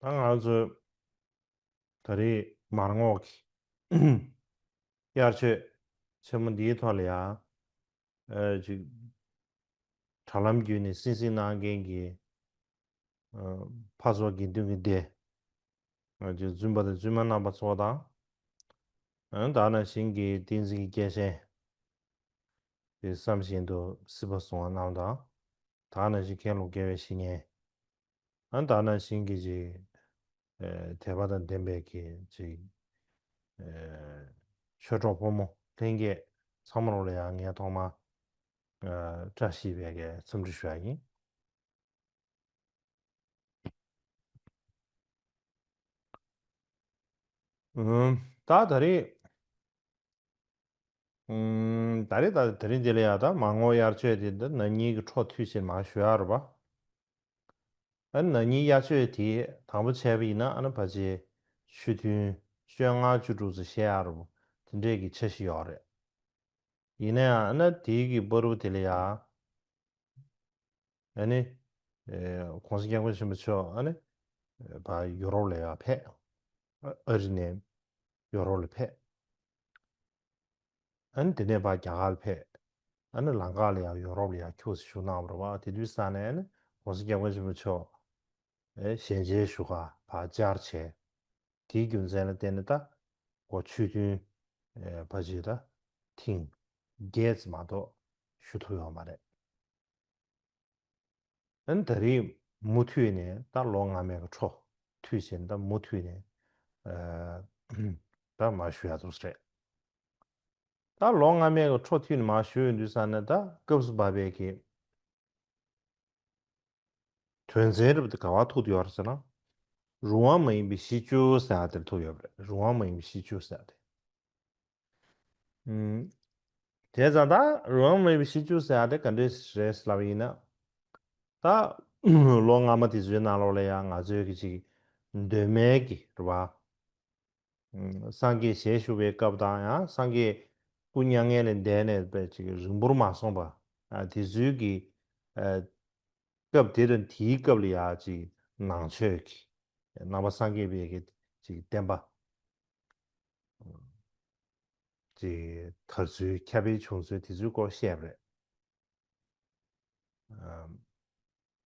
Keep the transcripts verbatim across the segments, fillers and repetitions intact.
ད་ང་ཚོས་ད་རེས་མར་ངོགས་ཀྱི་དབྱར་ཆོས་ཆེན་མོ་འདིའི་ཐོག་ལ་ཡང་ཨ་ཅིག་དྲ་ལམ་བརྒྱུད་ནས་གསན་གཟིགས་གནང་མཁན་གྱི་ཨ་ཕ་ཚོ་དགེ་འདུན་གྱི་སྡེ། ཨ་ཅིག་བཙུན་པ་དང་བཙུན་མ་རྣམ་པ་ཚོ་དང་། ཨ་ད་ནང་བཞིན་གྱི་བསྟན་འཛིན་གྱི་སྐྱེས་ཆེན། དེ་བསམ་བཞིན་དུ་སྲིད་པ་བཟུང་བ་རྣམས་དང་། ད་ནང་བཞིན་མཁན་སློབ་དགེ་བའི་བཤེས་གཉེན། ཨ་ད་ནང་བཞིན་གྱི་ཅིག་ཨེ་དད་པ་དང་ལྡན་པའི་གི་ཅིག་ཨེ་ཆོས་གྲོགས་ཕོ་མོ་ལྷན་རྒྱས་ཚང་མ་ལོ་ལ་ཡང་ངས་ཐོག་མ་ཨ་བཀྲ་ཤིས་པའི་གི་འཚམས་འདྲི་ཞུ་ཡ་ཡིན། ཨུམ། ད་ད་རེས། ཨུམ། ད་རེས་ད་དེ་རིང་འདི་ལ་ཡ་ད་མར་ངོགས་དབྱར་ཆོས་དེ་འདི་ན་ནིང་གི་འཕྲོ་མཐུད་བྱས་མར་ཞུ་ཡ་རེད་པ། ཨ་ན་ནིང་དབྱར་ཆོས་དེ་དང་པོ་བྱས་པ་ཡིན་ན་ཨ་ན་ཕལ་ཆེར་ཆོས་ཐུན་བཅོ་ལྔ་བཅུ་དྲུག་ཙམ་བཤད་ཡ་རེད་པ། དེ་འདྲས་ཀྱི་འཆར་གཞི་ཡོད་རེད། ཡིན་ན་ཡང་ཨ་ན་དེའི་གི་བར་དུ་དེ་ལ་ཡ། ཨ་ནི། ཨེ་༸གོང་ས་༸སྐྱབས་མགོན་ཆེན་པོ་མཆོག་ཨ་ནི། ཨེ་ཕར་ཡུ་རོབ་ལ་ཡར་ཕེབས། ཨ་ཨ་རི་ནས་ཡུ་རོབ་ལ་ཕེབས། ཨ་ནི་དེ་ནས་ཕར་རྒྱ་གར་ལ་ཕེབས། ཨ་ནི་ལམ་ཁ་ལ་ཡང་ཡུ་རོབ་ལ་ཡར་ཁྱུག་ཙམ་བཞུགས་གནང་བ་རེད་པ། དེ་དུས་ཙ་ནས་ཨ་ནི་༸གོང་ས་༸སྐྱབས་མགོན་ཆེན་པོ་མཆོག་ཨེ་ཞལ་མཇལ་ཞུ་ག་ཕར་བཅར་བྱས། དེའི་རྒྱུ་མཚན་ལ་བརྟེན་ནས་ད་གོ་ཆོས་ཐུན་ཨེ་ཕལ་ཆེར་ད་ཐེངས་བརྒྱད་ཙམ་མ་གཏོགས་ཞུ་ཐུབ་ཡོད་མ་རེད། ཨ་ནི་ད་རེས་མུ་མཐུད་ནས་ད་ལོ་སྔ་མའི་གི་འཕྲོ་མཐུད་བྱས་ནས་ད་མུ་མཐུད་ནས་ཨ་ད་མར་ཞུ་ཡ་འདུག་ས་རེད། ད་ལོ་སྔ་མའི་གི་འཕྲོ་མཐུད་ནས་མར་ཞུ་ཡོང་དུས་ཙ་ན་ད་སྐབས་སུ་བབས་པའི་གི་དོན་ཚན་རབ་དེ་ག་པར་ཐུག་བསྡད་ཡོད་རེད་ཟེར་ན། རུང་བ་མ་ཡིན་པའི་གཞི་བཅུ་ཟེར་ཡ་དེར་ཐུག་ཡོད་པ་རེད། རུང་བ་མ་ཡིན་པའི་གཞི་བཅུ་ཟེར་ཡ་དེ། ཨུམ། དེ་ཙང་ད་རུང་བ་མ་ཡིན་པའི་གཞི་བཅུ་ཟེར་ཡ་དེ་ག་འདྲས་རེད་ལབ་པ་ཡིན་ན། ད་ལོ་སྔ་མ་དེ་ཚོའི་ནང་ལོགས་ལ་ཡང་ང་ཚོའི་གི་ཅིག་གདོད་མའི་གི་རེད་པ། ཨུམ། སངས་རྒྱས་ཞལ་བཞུགས་པའི་སྐབས་དང་ཡང་སངས་རྒྱས་སྐུ་མྱ་ངན་ལས་འདས་ནས་པའི་ཅིག་རིང་པོར་མ་སོང་བ། ཨ་དེ་ཚོའི་གི་ཨ་སྐབས་དེ་དང་དེའི་སྐབས་ལ་ཡང་ཅིག་ནང་ཆོས་ཀྱི་ནང་པ་སངས་རྒྱས་པའི་གི་ཅིག་བསྟན་པ་ཅིག་དར་ཚུལ་ཁྱབ་སྤེལ་བྱུང་ཚུལ་དེ་ཚོའི་སྐོར་བཤད་པ་རེད། ཨམ།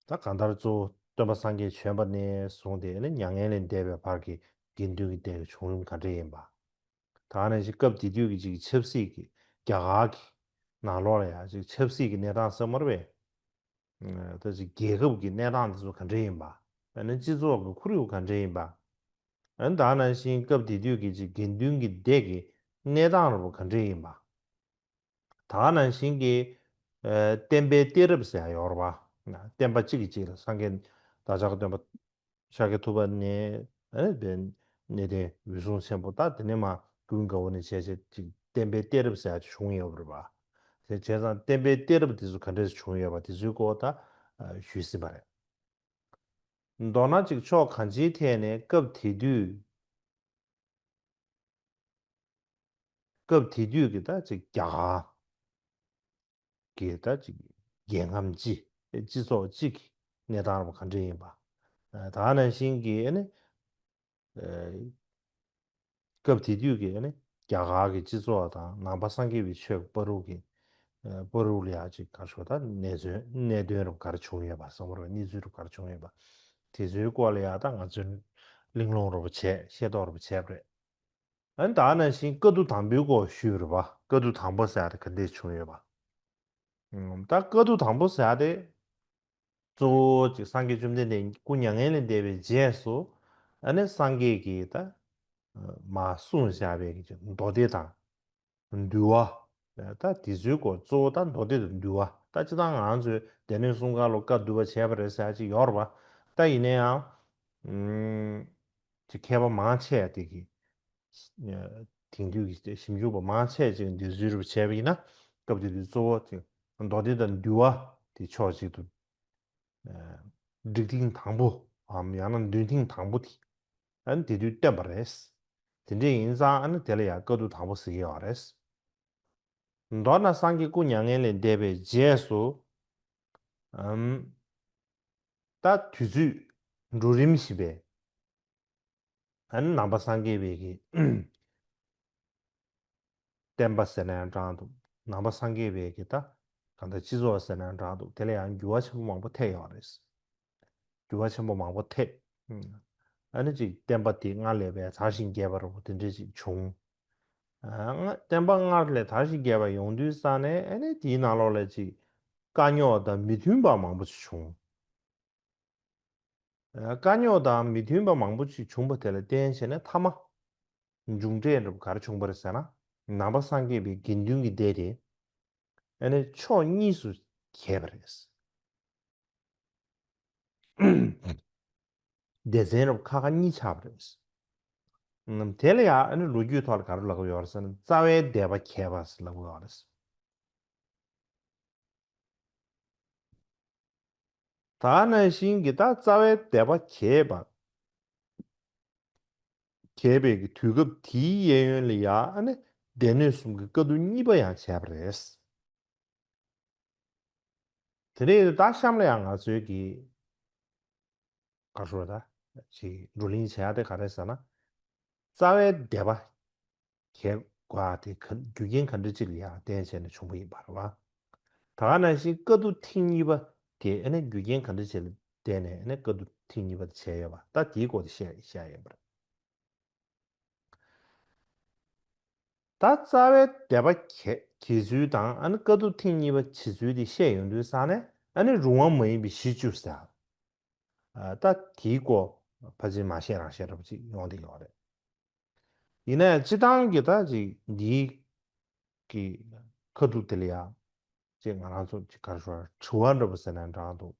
ད་གང་ལྟར་གཙོ་བོ་སྟོན་པ་སངས་རྒྱས་བྱོན་པ་ནས་བཟུང་སྟེ་ནི་མྱ་ངན་ལས་འདས་པའི་བར་གྱི་དགེ་འདུན་གྱི་སྡེ་གི་བྱུང་རིམ་ག་འདྲ་ཡིན་པ། ད་ནང་བཞིན་སྐབས་དེ་དུས་ཀྱི་ཅིག་ཆབ་སྲིད་ཀྱི་རྒྱ་གར་གྱི་ནང་ལོགས་ལ་ཡང་ཅིག་ཆབ་སྲིད་ཀྱི་གནས་སྟངས་ཟེར་མ་རེད་པས། ད་ཅིག་རྒྱལ་ཁབ་ཀྱི་གནས་སྟངས་དེ་ཚོ་ག་འདྲ་ཡིན་པ། ཨ་ནི་སྤྱི་ཚོགས་ཀྱི་ཁོར་ཡུག་ག་འདྲ་ཡིན་པ། ཨ་ནི་ད་ནང་བཞིན་སྐབས་དེ་དུས་ཀྱི་ཅིག་དགེ་འདུན་གྱི་སྡེ་གི་གནས་སྟངས་རེད་པ་ག་འདྲ་ཡིན་པ། ད་ག་ནང་བཞིན་གྱི་ཨ་བསྟན་པའི་གཏད་རབས་ཟེར་ཡ་ཡོད་རེད་པ། བསྟན་པ་གཅིག་གིས་གཅིག་ལ་སངས་རྒྱས་བདག་ཅག་སྟོན་པ་ཤཱཀྱ་ཐུབ་པ་ནས་ཨ་ནི་དཔལ་གནས་བརྟན་འོད་སྲུང་ཆེན་པོ། ད་དེ་ནས་མར་ཀུན་དགའ་བོ་ནས་བྱས་བྱས་ཅིག་བསྟན་པའི་གཏད་རབས་ཟེར་ཡ་ཅིག་བྱུང་ཡོད་པ་རེད་པ། དེ་བྱས་ཙང་བསྟན་པའི་གཏད་རབས་དེ་ཚོ་ག་འདྲས་བྱུང་ཡོད་པ་དེ་ཚོའི་སྐོར་ད་ཨ་ཞུས་ཟིན་པ་རེད། མདོར་ན་ཅིག་ཕྱོགས་གང་ཅིའི་ཐད་ནས་སྐབས་དེ་དུས། སྐབས་དེ་དུས་ཀྱི་ད་ཅིག་རྒྱ་གར་གྱི་ད་ཅིག་རྒྱལ་ཁམས་སྤྱི་སྤྱི་ཚོགས་སྤྱི་གི་གནས་སྟངས་རབ་ག་འདྲ་ཡིན་པ། ད་ག་ནང་བཞིན་གྱི་ཨ་ནི་སྐབས་དེ་དུས་ཀྱི་ཨ་ནི་རྒྱ་གར་གྱི་སྤྱི་ཚོགས་དང་ནང་པ་སངས་རྒྱས་པའི་ཆོས་ཀྱི་བར་དུ་གི་བར་དུ་ལ་ཡང་ཅིག་ག་རེ་ཞུ་ད་གནད་དོན་གནད་དོན་རབ་ག་རེ་བྱུང་ཡོད་པ་བསམ་བློ་གནས་ཚུལ་རབ་ག་རེ་བྱུང་ཡོད་པ། དེ་ཚོའི་སྐོར་ལ་ཡང་ད་ང་ཚོས་གླེང་སློང་རབ་བྱས་ཤེས་རྟོགས་རབ་བྱས་པ་རེད། ཨ་ནི་ད་ནང་བཞིན་བཀའ་བསྡུ་དང་པོའི་སྐོར་ཞུས་པ་རེད་པ། བཀའ་བསྡུ་དང་པོ་ཟེར་ཡ་དེ་ག་འདྲས་བྱུང་ཡོད་པ། ཨུམ། ད་བཀའ་བསྡུ་དང་པོ་ཟེར་ཡ་དེ་གཙོ་བོ་ཅིག་སངས་རྒྱས་བཅོམ་ལྡན་འདས་སྐུ་མྱ་ངན་ལས་འདས་པའི་རྗེས་སུ་ཨ་ནི་སངས་རྒྱས་ཀྱིས་ད་མར་གསུངས་བཞག་པའི་གི་ཅིག་མདོ་སྡེ་དང་འདུལ་བ། ད་དེ་ཚོའི་སྐོར་གཙོ་བོ་ད་མདོ་སྡེ་དང་འདུལ་བ། ད་སྤྱིར་བཏང་ང་ཚོས་སྡེ་སྣོད་གསུམ་ཀ་ལ་བཀའ་བསྡུ་བ་བྱས་པ་རེད་ཟེར་ཡ་ཅིག་ཡོད་རེད་པ། ད་ཡིན་ན་ཡང་ཨུམ། ཅིག་མཁས་པ་མང་ཆེ་བ་དེ་གི་དེང་དུས་ཀྱི་ཞིབ་འཇུག་པ་མང་ཆེ་ཅིག་འདི་ཚོའི་རུ་བྱས་པ་ཡིན་ན་སྐབས་དེ་དུས་གཙོ་བོ་དེ་མདོ་སྡེ་དང་འདུལ་བ་དེ་ཕྱོགས་གཅིག་ཏུ་སྒྲིག་ཐེངས་དང་པོའམ་ཡང་ན་འདོན་ཐེངས་དང་པོ་དེ་ཨ་ནི་དེ་དུས་བཏོན་པ་རེད། དེ་འདྲ་ཡིན་ཙང་ཨ་ནི་དེ་ལ་ཡང་བཀའ་བསྡུ་དང་པོ་ཟེར་གྱི་ཡོད་རེད། མདོར་ན་སངས་རྒྱས་སྐུ་མྱ་ངན་ལས་འདས་པའི་རྗེས་སུ་ཨམ། ད་དུས་ཚོད་འགྲོ་རིམ་བཞིན་པའི་ ཨ་ནི་ནང་པ་སངས་རྒྱས་པའི་གི་བསྟན་པ་ཟེར་ན་ཡང་འདྲ་འདུག་ནང་པ་སངས་རྒྱས་པའི་གི་ད་གང་ལྟར་སྤྱི་ཚོགས་ཟེར་ན་ཡང་འདྲ་འདུག་དེ་ལ་ཡང་འགྱུར་བ་ཆེན་པོ་མང་པོ་ཐེབས་ཡོད་རེད། འགྱུར་བ་ཆེན་པོ་མང་པོ་ཐེབས། ཨ་ནི་ཅིག་བསྟན་པ་དེ་སྔར་ལས་པའི་དར་ཞིང་རྒྱས་པ་རུ་དེ་འདྲ་ཅིག་བྱུང་། ཨ་ང་བསྟན་པ་སྔར་ལས་དར་ཞིང་རྒྱས་པ་ཡོང་དུས་ཙང་ནས་ཨ་ནི་དེའི་ནང་ལོགས་ལ་ཅིག་དཀའ་རྙོག་དང་མི་མཐུན་པ་མང་པོ་ཅིག་བྱུང་། ཨ་དཀའ་རྙོག་དང་མི་མཐུན་པ་མང་པོ་ཅིག་བྱུང་བ་དེ་ལ་བརྟེན་བྱས་ནས་མཐའ་མ་མཇུག་འབྲས་འདྲ་པོ་ག་རེ་བྱུང་བ་རེད་ཟེར་ན། ནང་པ་སངས་རྒྱས་པའི་དགེ་འདུན་གྱི་སྡེ་དེ་ཨ་ནི་ཕྱོགས་གཉིས་སུ་གྱེས་པ་རེད། སྡེ་ཚན་རབ་ཁག་ཁག་གཉིས་ཆགས་པ་རེད། ཨམ་དེ་ལ་ཡང་ཨ་ནི་ལོ་རྒྱུས་ཐོག་ལ་ག་རེ་ལབ་ཀྱི་ཡོད་རེད་ཟེར་ན། རྩ་བའི་སྡེ་པ་གྱེས་པ་ཟེར་ལབ་ཀྱི་ཡོད་རེད། ད་ནང་བཞིན་གྱི་ད་རྩ་བའི་སྡེ་པ་གྱེས་པ། གྱེས་པའི་གི་དུས་སྐབས་དེའི་གཡས་གཡོན་ལ་ཡང་ཨ་ནི་སྡེ་སྣོད་གསུམ་གྱི་དཀའ་ཐུབ་གཉིས་པ་ཡང་བྱས་པ་རེད། དེ་ནས་ད་གཤམ་ལ་ཡང་ང་ཚོའི་གི་ག་རེ་ཟེར་ད་ཅིག་བགྲོ་གླེང་བྱེད་ཡ་དེ་ག་རེ་ཟེར་ན། རྩ་བའི་སྡེ་པ་གྱེས་དགོས་ཡ་དེ་ག་རྒྱུ་རྐྱེན་ག་འདྲ་ཅིག་ལ་ཡང་བརྟེན་བྱས་ནས་བྱུང་བ་ཡིན་པ་རེད་བ། ད་ག་ནང་བཞིན་དཀའ་ཐུབ་ཐེངས་གཉིས་པ་དེ་ཨ་ནི་རྒྱུ་རྐྱེན་ག་འདྲ་ཅིག་ལ་བརྟེན་ནས་ཨ་ནི་དཀའ་ཐུབ་ཐེངས་གཉིས་པ་དེ་བྱས་ཡོད་པ། ད་དེའི་སྐོར་དེ་བཤད་བཤད་ཡོད་པ་རེད། ད་རྩ་བའི་སྡེ་པ་གྱེས་གྱེས་ཚུལ་དང་ཨ་ནི་དཀའ་ཐུབ་ཐེངས་གཉིས་པ་བྱེད་ཚུལ་དེ་བཤད་ཡོང་དུས་ཙང་ནས་ཨ་ནི་རུང་བ་མ་ཡིན་པའི་གཞི་བཅུ་ཟེར། ཨ་ད་དེའི་སྐོར་ཕལ་ཆེར་མ་བཤད་རང་བཤད་འདྲ་པོ་ཅིག་ཡོང་བསྡད་ཡོད་རེད། ཡིན་ན་ཡང་སྤྱིར་བཏང་གི་ད་ཅིག་འདིའི་གི་ཁ་ཐུག་དེ་ལ་ཡང་ཅིག་ང་རང་ཚོ་ཅིག་ག་རེ་ཞུ་དྲི་བ་འདྲ་པོ་ཟེར་ན་འདྲ་འདུག་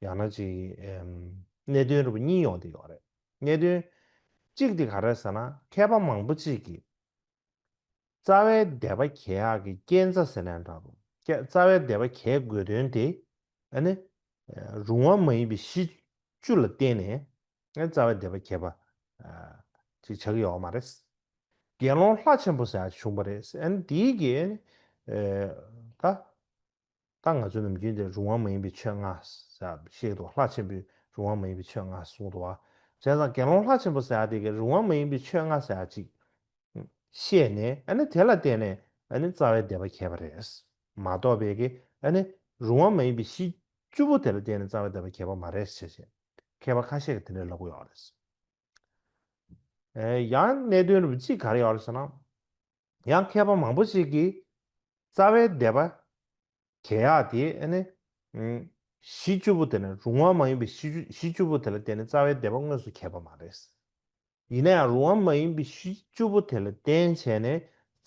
ཡང་ན་ཅིག་ཨེམ་གནད་དོན་འདྲ་པོ་གཉིས་ཡོང་བསྡད་ཡོད་རེད། གནད་དོན་གཅིག་དེ་ག་རེ་ཟེར་ན། མཁས་པ་མང་པོ་ཅིག་གིས་རྩ་བའི་སྡེ་པ་གྱེས་ཡག་གི་རྐྱེན་རྩ་ཟེར་ན་འདྲ་འདུག་རྩ་བའི་སྡེ་པ་གྱེས་དགོས་དོན་དེ་ཨ་ནི་རུང་བ་མ་ཡིན་པའི་གཞི་བཅུ་ལ་བརྟེན་ནས་རྩ་བའི་སྡེ་པ་གྱེས་པ་ཅིག་ཆགས་ཀྱི་ཡོད་མ་རེད། དགེ་སློང་ལྷ་ཆེན་པོ་ཟེར་ཡག་བྱུང་བ་རེད། ཨ་ནི་དེའི་གི་ཨ་ནི་ད་ད་ང་ཚོ་ནམ་རྒྱུན་དེ་རུང་བ་མ་ཡིན་པའི་ཆོས་ལྔ་ཟེར་བཤད་འདུག་ལྷ་ཆེན་པོས་རུང་བ་མ་ཡིན་པའི་ཆོས་ལྔ་གསུངས་འདུག་བ། བྱས་ཙང་དགེ་སློང་ལྷ་ཆེན་པོ་ཟེར་ཡག་དེ་གི་རུང་བ་མ་ཡིན་པའི་ཆོས་ལྔ་ཟེར་ཡག་ཅིག་བཤད་ནས་ཨ་ནི་དེ་ལ་བརྟེན་ནས་ཨ་ནི་རྩ་བའི་སྡེ་པ་གྱེས་པ་རེད། མ་གཏོགས་པའི་གི་ཨ་ནི་རུང་བ་མ་ཡིན་པའི་གཞི་བཅུ་པོ་དེ་ལ་བརྟེན་ནས་རྩ་བའི་སྡེ་པ་གྱེས་པ་མ་རེད་ཟེར་བྱས། མཁས་པ་ཁ་ཤས་ཀྱིས་དེ་འདྲ་ལབ་ཀྱི་ཡོད་རེད། ཨེ་ཡང་གནད་དོན་རིགས་གཅིག་ག་རེ་ཡོད་རེད་ཟེར་ན། ཡང་མཁས་པ་མང་པོ་ཞིག་གིས་རྩ་བའི་སྡེ་པ་གྱེས་ཡག་དེ་ཨ་ནི་ཨུམ་གཞི་བཅུ་པོ་དེ་ལ་རུང་བ་མ་ཡིན་པའི་གཞི་བཅུ་གཞི་བཅུ་པོ་དེ་ལ་བརྟེན་ནས་རྩ་བའི་སྡེ་པ་དངོས་སུ་གྱེས་པ་མ་རེད། ཡིན་ན་ཡང་རུང་བ་མ་ཡིན་པའི་གཞི་བཅུ་པོ་དེ་ལ་བརྟེན་བྱས་ནས་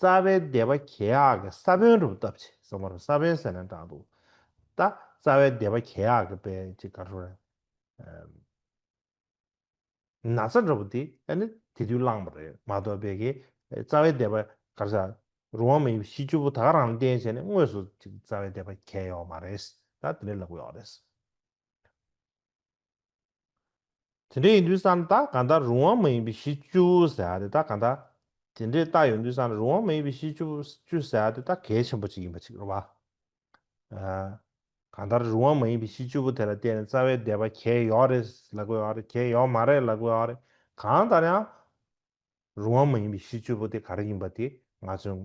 རྩ་བའི་སྡེ་པ་གྱེས་ཡག་གི་ས་བོན་རུ་བཏབ་བྱས་ཟེར་བ་རེད། ས་བོན་ཟེར་ན་འདྲ་འདུག་ད་རྩ་བའི་སྡེ་པ་གྱེས་ཡག་གི་དཔེ་ཅིག་ག་རེ་ཟེར། ན་ཚ་འདྲ་པོ་དེ་ཨ་ནི་དེ་དུས་བླངས་པ་རེད། མ་གཏོགས་པའི་གི་རྩ་བའི་སྡེ་པ་ག་རེ་ཟེར། རུང་བ་མ་ཡིན་པའི་གཞི་བཅུ་པོ་ད་ག་རང་ལ་བརྟེན་བྱས་ནས་དངོས་སུ་ཅིག་རྩ་བའི་སྡེ་པ་གྱེས་ཡོད་མ་རེད། ད་དེ་འདྲ་ལབ་ཀྱི་ཡོད་རེད། དེ་འདྲ་ཡིན་དུས་ཙང་ད་གང་ལྟར་རུང་བ་མ་ཡིན་པའི་གཞི་བཅུ་ཟེར་ཡག་དེ་ད་གང་ལྟར་དེ་འདྲས་བལྟ་ཡོང་དུས་ཙང་རུང་བ་མ་ཡིན་པའི་གཞི་བཅུ་བཅུ་ཟེར་ཡག་དེ་ད་གལ་ཆེན་པོ་ཅིག་ཡིན་པ་ཅིག་རེད་བ། ཨ་གང་ལྟར་རུང་བ་མ་ཡིན་པའི་གཞི་བཅུ་པོ་དེ་ལ་བརྟེན་ནས་རྩ་བའི་སྡེ་པ་གྱེས་ཡོད་རེད་ལབ་ཀྱི་ཡོད་རེད། གྱེས་ཡོད་མ་རེད་ལབ་ཀྱི་ཡོད་རེད། གང་ལྟར་ཡང་རུང་བ་མ་ཡིན་པའི་གཞི་བཅུ་པོ་དེ་ག་རེ་ཡིན་པ་དེ་ང་ཚོས་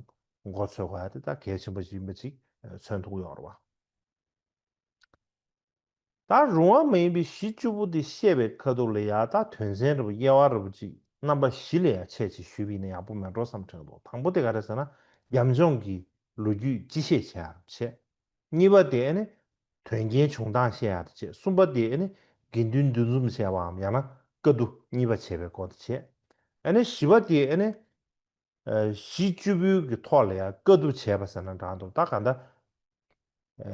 མགོ་ཚོད་དགོས་ཡ་དེ་ད་གལ་ཆེན་པོ་ཞིག་ཡིན་པ་ཅིག་མཚོན་ཐུབ་ཀྱི་ཡོད་རེད་བ། ད་རུང་བ་མ་ཡིན་པའི་གཞི་བཅུ་པོ་དེ་བཤད་པའི་ཁ་ཐུག་ལ་ཡ་ད་དོན་ཚན་རེ་བ་དབྱེ་བ་རེ་བ་ཅིག་རྣམ་པ་བཞི་ལ་ཡ་ཕྱེ་ཅིག་ཞུས་པ་ཡིན་ན་ཡག་པོ་མེད་འགྲོ་བསམ་དྲན་འདུག་དང་པོ་དེ་ག་རེ་ཟེར་ན། རྒྱབ་ལྗོངས་ཀྱི་ལོ་རྒྱུས་སྤྱི་བཤད་བྱེད་ཡག་བྱས། གཉིས་པ་དེ་ཨ་ནི་དོན་རྐྱེན་བྱུང་སྟངས་བཤད་ཡག་དེ་བྱས། གསུམ་པ་དེ་ཨ་ནི་དགེ་འདུན་འདུ་འཛོམས་བྱས་པའམ་ཡང་ན་བཀའ་བསྡུ་གཉིས་པ་བྱས་པའི་སྐོར་དེ་བྱས། ཨ་ནི་བཞི་པ་དེ་ཨ་ནི་ཨ་གཞི་བཅུ་པོའི་གི་ཐོག་ལ་ཡང་བཀའ་བསྡུ་བྱས་པ་ཟེར་ན་འདྲ་འདུག་ད་ག་འདྲ་ཨ་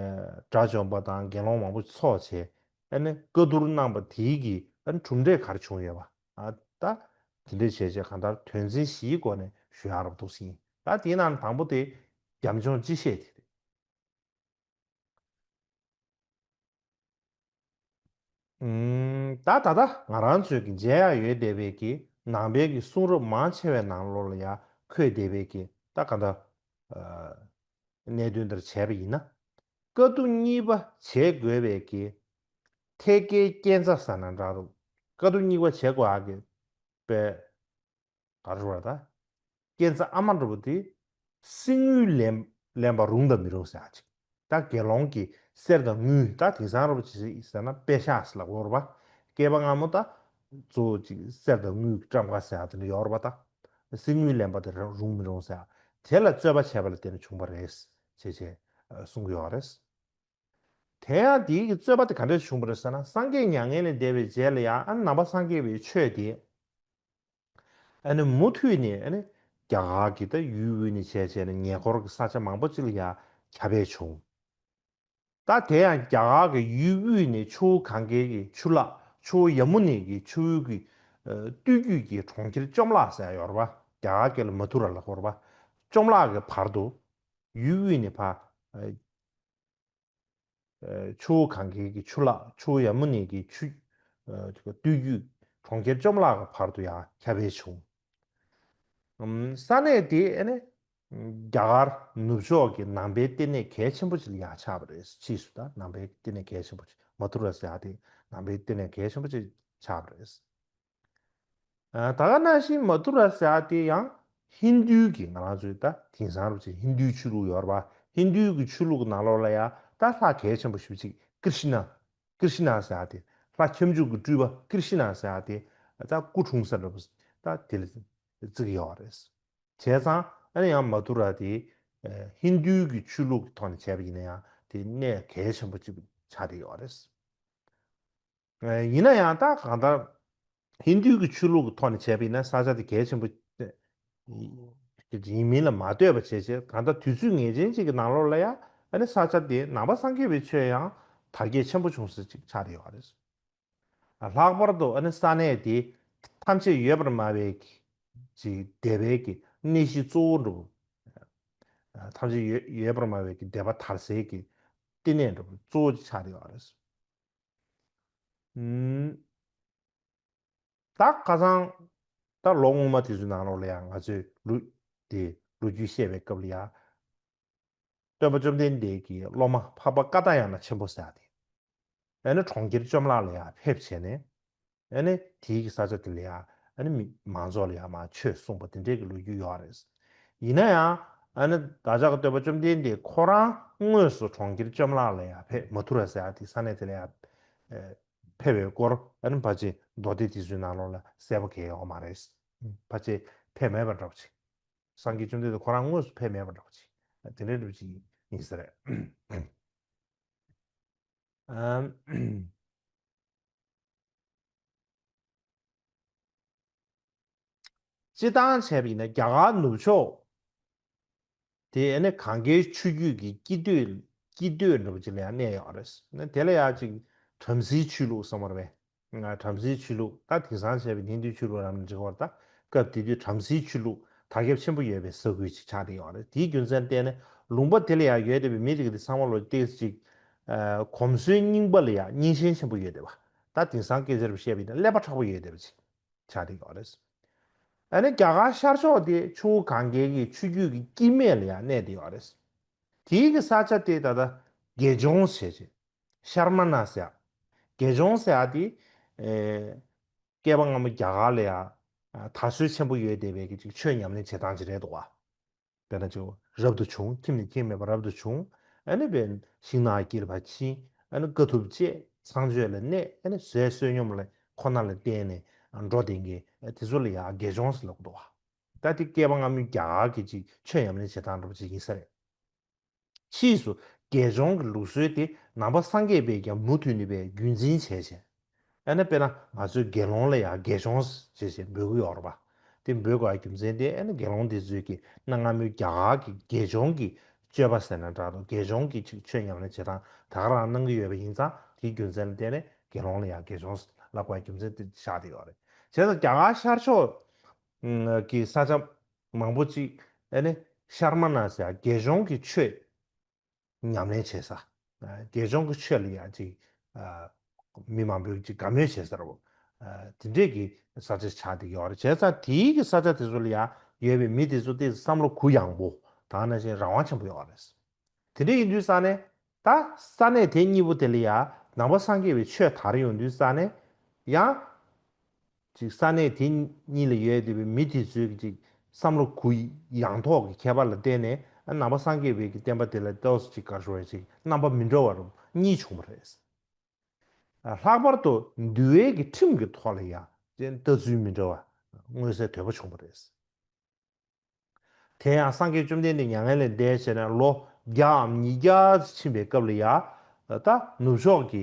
དགྲ་བཅོམ་པ་དང་དགེ་སློང་མང་པོ་ཚོགས་བྱས་ཨ་ནི་བཀའ་བསྡུར་གནང་པ་དེའི་གི་ཨ་ནི་གྲུབ་འབྲས་ག་རེ་བྱུང་ཡོད་པ། ཨ་ད་དེ་འདྲས་བྱས་བྱས་གང་ལྟར་དོན་ཚན་བཞིའི་སྒོ་ནས་ཞུ་ཡག་རབ་འདུག་ཟིན། ད་དེའི་ནང་དང་པོ་དེ་རྒྱབ་ལྗོངས་སྤྱི་བཤད་དེ་རེད། ཨུམ། ད་ད་ལྟ་ང་རང་ཚོས་ཀྱི་མཇལ་ཡག་ཡོད་བསྡད་པའི་གི་ནང་པའི་གི་གསུང་རབ་མང་ཆེ་བའི་ནང་ལོགས་ལ་ཡང་འཁོད་བསྡད་པའི་གི་ད་ག་འདྲ་ཨ་གནད་དོན་འདིར་བྱས་པ་ཡིན་ན། བཀའ་བསྡུ་གཉིས་པ་བྱེད་དགོས་པའི་གི་ཐད་ཀའི་རྐྱེན་རྩ་ཟེར་ན་འདྲ་འདུག་བཀའ་བསྡུ་གཉིས་པ་བྱེད་དགོས་ཡག་གི་པའི་ ག་རེ་ཟེར་བ་ད། རྐྱེན་རྩ་ཨ་མ་འདྲ་པོ་དེ་གསེར་དངུལ་ལེན་ལེན་པར་རུང་དང་མི་རུང་ཟེར་ཡ་ཅིག་ད་དགེ་སློང་གི་གསེར་དང་དངུལ་ད་དེང་སང་འདྲ་པོ་ཅིག་ཟེར་ན་པེ་ཤག་ཟེར་ལབ་ཀྱི་ཡོད་རེད་པ། སྐྱེས་པ་སྔ་མོ་ད་གཙོ་བོ་ཅིག་གསེར་དང་དངུལ་གྱི་བཀྲམ་ཁ་ཟེར་ཡ་དེ་འདྲ་ཡོད་རེད་པ། ད་གསེར་དངུལ་ལེན་པ་དེ་རུང་མི་རུང་ཟེར་ཡ་དེ་ལ་རྩོད་པ་བྱས་པ་ལ་བརྟེན་ནས་བྱུང་བ་རེད་ཅེས་བྱས་གསུང་གི་ཡོད་རེད། དེ་ཡང་དེའི་གི་རྩོད་པ་དེ་ག་འདྲས་བྱུང་བ་རེད་ཟེར་ན། སངས་རྒྱས་མྱ་ངན་ལས་འདས་པའི་རྗེས་ལ་ཡང་ཨ་ནི་ནང་པ་སངས་རྒྱས་པའི་ཆོས་དེ་ཨ་ནི་མུ་མཐུད་ནས་ཨ་ནི་རྒྱ་གར་གྱི་ད་ཡུལ་དབུས་ནས་བྱས་བྱས་ནས་ཉེ་འཁོར་གྱི་ས་ཆ་མང་པོ་ཅིག་ལ་ཡང་ཁྱབ་སྤེལ་བྱུང་། ད་དེ་ཡང་རྒྱ་གར་གྱི་ཡུལ་དབུས་ནས་ཆུ་བོ་གངྒཱའི་གི་ཆུ་ལག་ཆུ་བོ་ཡ་མུ་ནའི་གི་ཆུ་བོའི་གི་ཨ་སྟོད་རྒྱུད་ཀྱི་གྲོང་ཁྱེར་བཅོམ་བརླག་ཟེར་ཡ་ཡོད་རེད་པ། རྒྱ་གར་སྐད་ལ་མ་ཐུ་ར་ལབ་ཀྱི་ཡོད་རེད་པ། བཅོམ་བརླག་གི་བར་དུ་ཡུལ་དབུས་ནས་ཕར་ཨ་ཆུ་བོ་གངྒཱའི་གི་ཆུ་ལག་ཆུ་བོ་ཡ་མུ་ནའི་གི་ཆུ་ཨ་སྟོད་རྒྱུད་གྲོང་ཁྱེར་བཅོམ་བརླག་གི་བར་དུ་ཡང་ཁྱབ་སྤེལ་བྱུང་། ཨམ་ས་གནས་དེ་ཨ་ནི་རྒྱ་གར་ནུབ་ཕྱོགས་ཀྱི་ནང་པའི་ལྟེ་གནས་གལ་ཆེན་པོ་ཅིག་ལ་ཡང་ཆགས་པ་རེད། ཕྱིས་སུ་ད་ནང་པའི་ལྟེ་གནས་གལ་ཆེན་པོ་ཅིག་མ་ཐུ་ར་ཟེར་ཡ་དེ་ནང་པའི་ལྟེ་གནས་གལ་ཆེན་པོ་ཅིག་ཆགས་པ་རེད། ཨ་ད་ག་ནང་བཞིན་མ་ཐུ་ར་ཟེར་ཡ་དེ་ཡང་ཧིན་རྡུའི་གི་ང་རང་ཚོའི་ད་དེང་སང་རུ་ཆེ་ཧིན་རྡུའི་ཆོས་ལུགས་ཡོད་རེད་པ། ཧིན་རྡུའི་གི་ཆོས་ལུགས་ཀྱི་ནང་ལོགས་ལ་ཡང་ད་ལྷ་གལ་ཆེན་པོ་ཞེ་པོ་ཅིག་ཀྲིཤ་ན། ཀྲིཤ་ན་ཟེར་ཡ་དེ་ལྷ་ཁྱབ་འཇུག་གི་སྤྲུལ་པ་ཀྲིཤ་ན་ཟེར་ཡ་དེ་ད་སྐུ་འཁྲུངས་ས་འདྲ་པོ་ད་དེ་ལ་བརྩི་གི་ཡོད་རེད། བྱས་ཙང་ཨ་ནི་ཡང་མ་ཐུ་ར་དེ་ཨ་ཧིན་རྡུའི་གི་ཆོས་ལུགས་ཀྱི་ཐོག་ནས་བྱས་པ་ཡིན་ན་ཡང་དེ་གནས་གལ་ཆེན་པོ་ཅིག་ཆགས་བསྡད་ཡོད་རེད། ཡིན་ན་ཡང་ད་གང་ལྟར་ཧིན་རྡུའི་གི་ཆོས་ལུགས་ཀྱི་ཐོག་ནས་བྱས་པ་ཡིན་ན་ས་ཆ་དེ་གལ་ཆེན་པོ་ཡིན་མིན་ལ་མ་ལྟོས་པ་བྱས་བྱས། གང་ལྟར་དུས་ཚོད་ངེས་ཅན་ཅིག་གི་ནང་ལོགས་ལ་ཡང་ཨ་ནི་ས་ཆ་དེ་ནང་པ་སངས་རྒྱས་པའི་ཆོས་ཡང་དར་རྒྱས་ཆེན་པོ་བྱུང་ས་ཅིག་ཆགས་བསྡད་ཡོད་རེད། ལྷག་པར་དུ་ཨ་ནི་ས་གནས་དེ་ཐམས་ཅད་ཡོད་པར་སྨྲ་བའི་ཅིག་སྡེ་པའི་གི་གནས་གཞི་གཙོ་བོ་འདྲ་པོ། ཐམས་ཅད་ཡོད་ཡོད་པར་སྨྲ་བའི་གི་སྡེ་པ་དར་སའི་གི་ལྟེ་གནས་འདྲ་པོ་གཙོ་བོ་ཅིག་ཆགས་བསྡད་ཡོད་རེད། ཨུམ། ད་ཁ་སང་ད་ལོ་སྔོན་མ་དེ་ཚོའི་ནང་ལོགས་ལ་ཡང་ང་ཚོས་ལོ་དེ་ལོ་རྒྱུས་བཤད་པའི་སྐབས་ལ་ཡང་སྟོན་པ་བཅོམ་ལྡན་འདས་ཀྱི་སློབ་མ་འཕགས་པ་ཀ་ཏ་ཡ་ན་ཆེན་པོ་ཟེར་ཡ་དེ་ཨ་ནི་གྲོང་ཁྱེར་བཅོམ་བརླག་ལ་ཡང་ཕེབས་བྱས་ནས་ཨ་ནི་དེའི་གི་ས་ཆ་དེ་ལ་ཡང་ཨ་ནི་མི་མང་ཚོགས་ལ་ཡང་མར་ཆོས་གསུངས་པ་དེ་འདྲའི་གི་ལོ་རྒྱུས་ཡོད་རེད། ཡིན་ན་ཡང་ཨ་ནི་བདག་ཅག་གི་སྟོན་པ་བཅོམ་ལྡན་འདས་ཁོ་རང་དངོས་སུ་གྲོང་ཁྱེར་བཅོམ་བརླག་ལ་ཡང་ཕེབས། མ་ཐུ་ར་ཟེར་ཡ་དེ་ས་གནས་དེ་ལ་ཡང་ཨེ་ཕེབས་པའི་སྐོར་ཨ་ནི་ཕལ་ཆེར་མདོ་སྡེ་དེ་ཚོའི་ནང་ལོགས་ལ་གསལ་པོ་གང་ཡང་ཡོད་མ་རེད། ཕལ་ཆེར་ཕེབས་མེད་པ་འདྲ་པོ་ཅིག་སངས་རྒྱས་བཅོམ་ལྡན་འདས་ཁོ་རང་དངོས་སུ་ཕེབས་མེད་པ་འདྲ་པོ་ཅིག་དེ་འདྲའི་འདྲ་པོ་ཅིག་ཡིན་ས་རེད། ཨམ། སྤྱིར་བཏང་བྱས་པ་ཡིན་ན་རྒྱ་གར་ནུབ་ཕྱོགས་དེ་ཨ་ནི་གངས་ཀའི་ཆུ་རྒྱུད་ཀྱི་སྐྱིད་སྡོད་སྐྱིད་སྡོད་འདྲ་པོ་ཅིག་ལ་ཡང་གནས་ཡོད་རེད། ཨ་ནི་དེ་ལ་ཡང་ཅིག་བྲམ་ཟེའི་ཆོས་ལུགས་བསམ་པ་རེད། ང་བྲམ་ཟེའི་ཆོས་ལུགས་ད་དེང་སང་བྱས་པའི་ཧིན་རྡུའི་ཆོས་ལུགས་རང་ནས་འགྲིག་པར་ད་སྐབས་དེ་དུས་བྲམ་ཟེའི་ཆོས་ལུགས་དར་ཁྱབ་ཆེན་པོ་ཡོད་པའི་ས་ཁུལ་ཅིག་ཆགས་བསྡད་ཡོད་རེད། དེའི་རྒྱུ་མཚན་བརྟེན་ནས་ལུང་པ་དེ་ལ་ཡང་ཡོད་བསྡད་པའི་མི་དེ་ག་དེ་ཚང་མ་ལོ་ཏོག་ཙམ་ཅིག་ཨ་གོམས་སྲོལ་རྙིང་པ་ལ་ཡང་སྙིང་ཤེས་ཆེན་པོ་ཡོད་བསྡད་པ། ད་དེང་སང་སྐད་ཆ་རུ་བཤད་པ་ཡིན་ན་ཀླད་པ་མཁྲེགས་པོ་ཡོད་བསྡད་པ་ཅིག་ཆགས་བསྡད་ཡོད་རེད། ཨ་ནི་རྒྱ་གར་ཤར་ཕྱོགས་དེ་ཆུ་བོ་གངྒཱའི་གི་ཆུ་རྒྱུད་ཀྱི་སྐྱིད་སྨད་ལ་ཡང་གནས་བསྡད་ཡོད་རེད། དེའི་གི་ས་ཆ་དེ་ད་ལྟ་དགེ་སྦྱོང་ཟེར་ཅིག་ཤར་མ་ན་ཟེར་ཡ། དགེ་སྦྱོང་ཟེར་ཡ་དེ་ཨེ་བསྐལ་པ་སྔ་མོ་རྒྱ་གར་ལ་ཡ་དར་སྲོལ་ཆེན་པོ་ཡོད་བསྡད་པའི་གི་ཅིག་ཆོས་ཉམས་ལེན་བྱེད་སྟངས་ཅིག་རེད་འདུག་བ། དཔེར་ན་ཅིག་རབ་ཏུ་བྱུང་། ཁྱིམ་ནས་ཁྱིམ་མེད་པར་རབ་ཏུ་བྱུང་། ཨ་ནི་བས་ཤིང་ནགས་དཀྱིལ་ལ་ཕར་ཕྱིན། ཨ་ནི་དཀའ་ཐུབ་སྤྱད། ཚངས་སྤྱོད་ལ་གནས། ཨ་ནི་ཟས་བསོད་སྙོམས་ལ་ཁོ་ན་ལ་བརྟེན་ནས་འགྲོ་བསྡད་མཁན་དེ་ཚོ་ལ་ཡ་དགེ་སྦྱོང་ཟེར་ལབ་ཀྱི་འདུག་བ། ད་དེ་བསྐལ་པ་སྔ་མོའི་རྒྱ་གར་གྱི་ཅིག་ཆོས་ཉམས་ལེན་བྱེད་སྟངས་འདྲ་པོ་ཅིག་ཡིན་ས་རེད། ཕྱིས་སུ་དགེ་སྦྱོང་གི་ལུགས་སྲོལ་དེ་ནང་པ་སངས་རྒྱས་པས་ཀྱང་མུ་མཐུད་ནས་པའི་རྒྱུན་འཛིན་བྱས་བྱས། ཨ་ནི་དཔེར་ན་ང་ཚོའི་དགེ་སློང་ལ་ཡང་དགེ་སྦྱོང་ཞེས་བྱས་འབོད་ཀྱི་ཡོད་རེད་པ། དེ་འབོད་དགོས་པའི་རྒྱུ་མཚན་དེ་ཨ་ནི་དགེ་སློང་དེ་ཚོས་ཀྱི་གནའ་སྔ་མོའི་རྒྱ་གར་གྱི་དགེ་སྦྱོང་གི་སྤྱོད་པ་ཟེར་ན་འདྲ་འདུག་དགེ་སྦྱོང་གི་ཅིག་ཆོས་ཉམས་ལེན་བྱེད་སྟངས་ད་ག་རང་གནང་གི་ཡོད་པ་ཡིན་ཙང་། དེའི་རྒྱུ་མཚན་ལ་བརྟེན་ནས་དགེ་སློང་ལ་ཡང་དགེ་སྦྱོང་ལབ་དགོས་པའི་རྒྱུ་མཚན་དེ་ཆགས་བསྡད་ཡོད་རེད། བྱས་ཙང་རྒྱ་གར་ཤར་ཕྱོགས་ཀྱི་ས་ཆ་མང་པོ་ཅིག་ཨ་ནི་ཤར་མ་ན་ཟེར་དགེ་སྦྱོང་གི་ཆོས་ཉམས་ལེན་བྱེད་ས། དགེ་སྦྱོང་གི་ཆོས་ལ་ཡང་ཅིག་མི་མང་པོས་ཅིག་དགའ་མོས་བྱེད་ས་རེད། དེ་འདྲས་ཀྱི་ས་ཆ་ཆགས་བསྡད་ཡོད་རེད། བྱས་ཙང་དེའི་གི་ས་ཆ་དེ་ཚོ་ལ་ཡང་ཡོད་པའི་མི་དེ་ཚོ་དེ་བསམ་བློ་གུ་ཡངས་པོ་དང་ནང་བཞིན་རང་དབང་ཆེན་པོ་ཡོད་རེད། དེ་འདྲ་ཡིན་དུས་ཙང་ནས་ད་ས་གནས་དེ་གཉིས་པོ་དེ་ལ་ཡང་ནང་པ་སངས་རྒྱས་པའི་ཆོས་དར་ཡོང་དུས་ཙང་ནས་ཡང་ ཅིག་ས་གནས་དེ་གཉིས་ལ་ཡོད་བསྡད་པའི་མི་དེ་ཚོའི་གི་ཅིག་བསམ་བློ་གུ་ཡངས་ཐོག་གི་ཁྱད་པར་ལ་བརྟེན་ནས་ཨ་ནང་པ་སངས་རྒྱས་པའི་གི་བསྟན་པ་དེ་ལ་ཏོག་ཙམ་ཅིག་ག་རེ་ཞུ་དགོས་རེད། ཅིག་རྣམ་པ་མི་འདྲ་བ་རུ་གཉིས་བྱུང་བ་རེད། ལྷག་པར་དུ་འདུལ་བའི་གི་ཁྲིམས་ཀྱི་ཐོག་ལ་ཡང་ལྟ་ཚུལ་མི་འདྲ་བ་མངོན་གསལ་དོད་པོ་བྱུང་བ་རེད། དེ་ཡང་སངས་རྒྱས་བཅོམ་ལྡན་འདས་མྱ་ངན་ལས་འདས་བྱས་ནས་ལོ་བརྒྱའམ་ཉིས་བརྒྱ་ཙམ་ཕྱིན་པའི་སྐབས་ལ་ཡང་ད་ནུབ་ཕྱོགས་ཀྱི་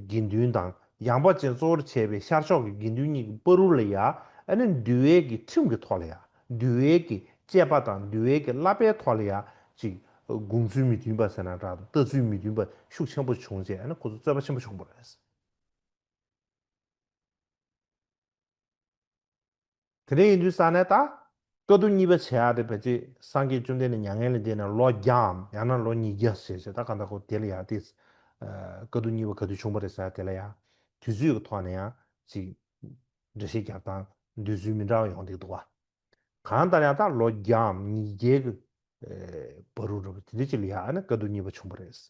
དགེ་འདུན་དང་ཡངས་པ་ཅན་གཙོ་བོར་བྱས་པའི་ཤར་ཕྱོགས་ཀྱི་དགེ་འདུན་གཉིས་ཀྱི་བར་དུ་ལ་ཡང་ཨ་ནི་འདུལ་བའི་གི་ཁྲིམས་ཀྱི་ཐོག་ལ་ཡང་འདུལ་བའི་གི་དཔྱད་པ་དང་འདུལ་བའི་གི་བསླབ་པའི་ཐོག་ལ་ཡང་ཅིག་དགོངས་ཚུལ་མི་མཐུན་པ་ཟེར་ན་འདྲ་དང་ལྟ་ཚུལ་མི་མཐུན་པ་ཤུགས་ཆེན་པོ་བྱུང་རྗེས་ཨ་ནི་ཁོ་ཚོ་རྩོད་པ་ཆེན་པོ་བྱུང་བ་རེད། དེ་འདྲ་ཡིན་དུས་ས་ནས་ད་བཀའ་བསྡུ་གཉིས་པ་བྱེད་ཡག་དེ་ཕལ་ཆེར་སངས་རྒྱས་བཅོམ་ལྡན་འདས་མྱ་ངན་ལས་འདས་ནས་ལོ་བརྒྱའམ་ཡང་ན་ལོ་ཉིས་བརྒྱ་ཞེས་བྱས་ད་ག་འདྲ་གོ་དེ་ལ་ཡང་དེ་བཀའ་བསྡུ་གཉིས་པ་ག་དུས་བྱུང་བ་རེད་ཟེར་ཡག་དེ་ལ་ཡང་དུས་ཚོད་ཀྱི་ཐོག་ནས་ཡང་ཅིག་འགྲེལ་བཤད་རྒྱག་སྟངས་འདོད་ཚུལ་མི་འདྲ་བ་ཡོང་བསྡད་འདུག་བ། གང་ལྟར་ཡང་ད་ལོ་བརྒྱའམ་ཉིས་བརྒྱའི་བར་དུ་རུ་དེ་འདྲ་ཅིག་ལ་ཡང་ཨ་ནི་བཀའ་བསྡུ་གཉིས་པ་བྱུང་བ་རེད།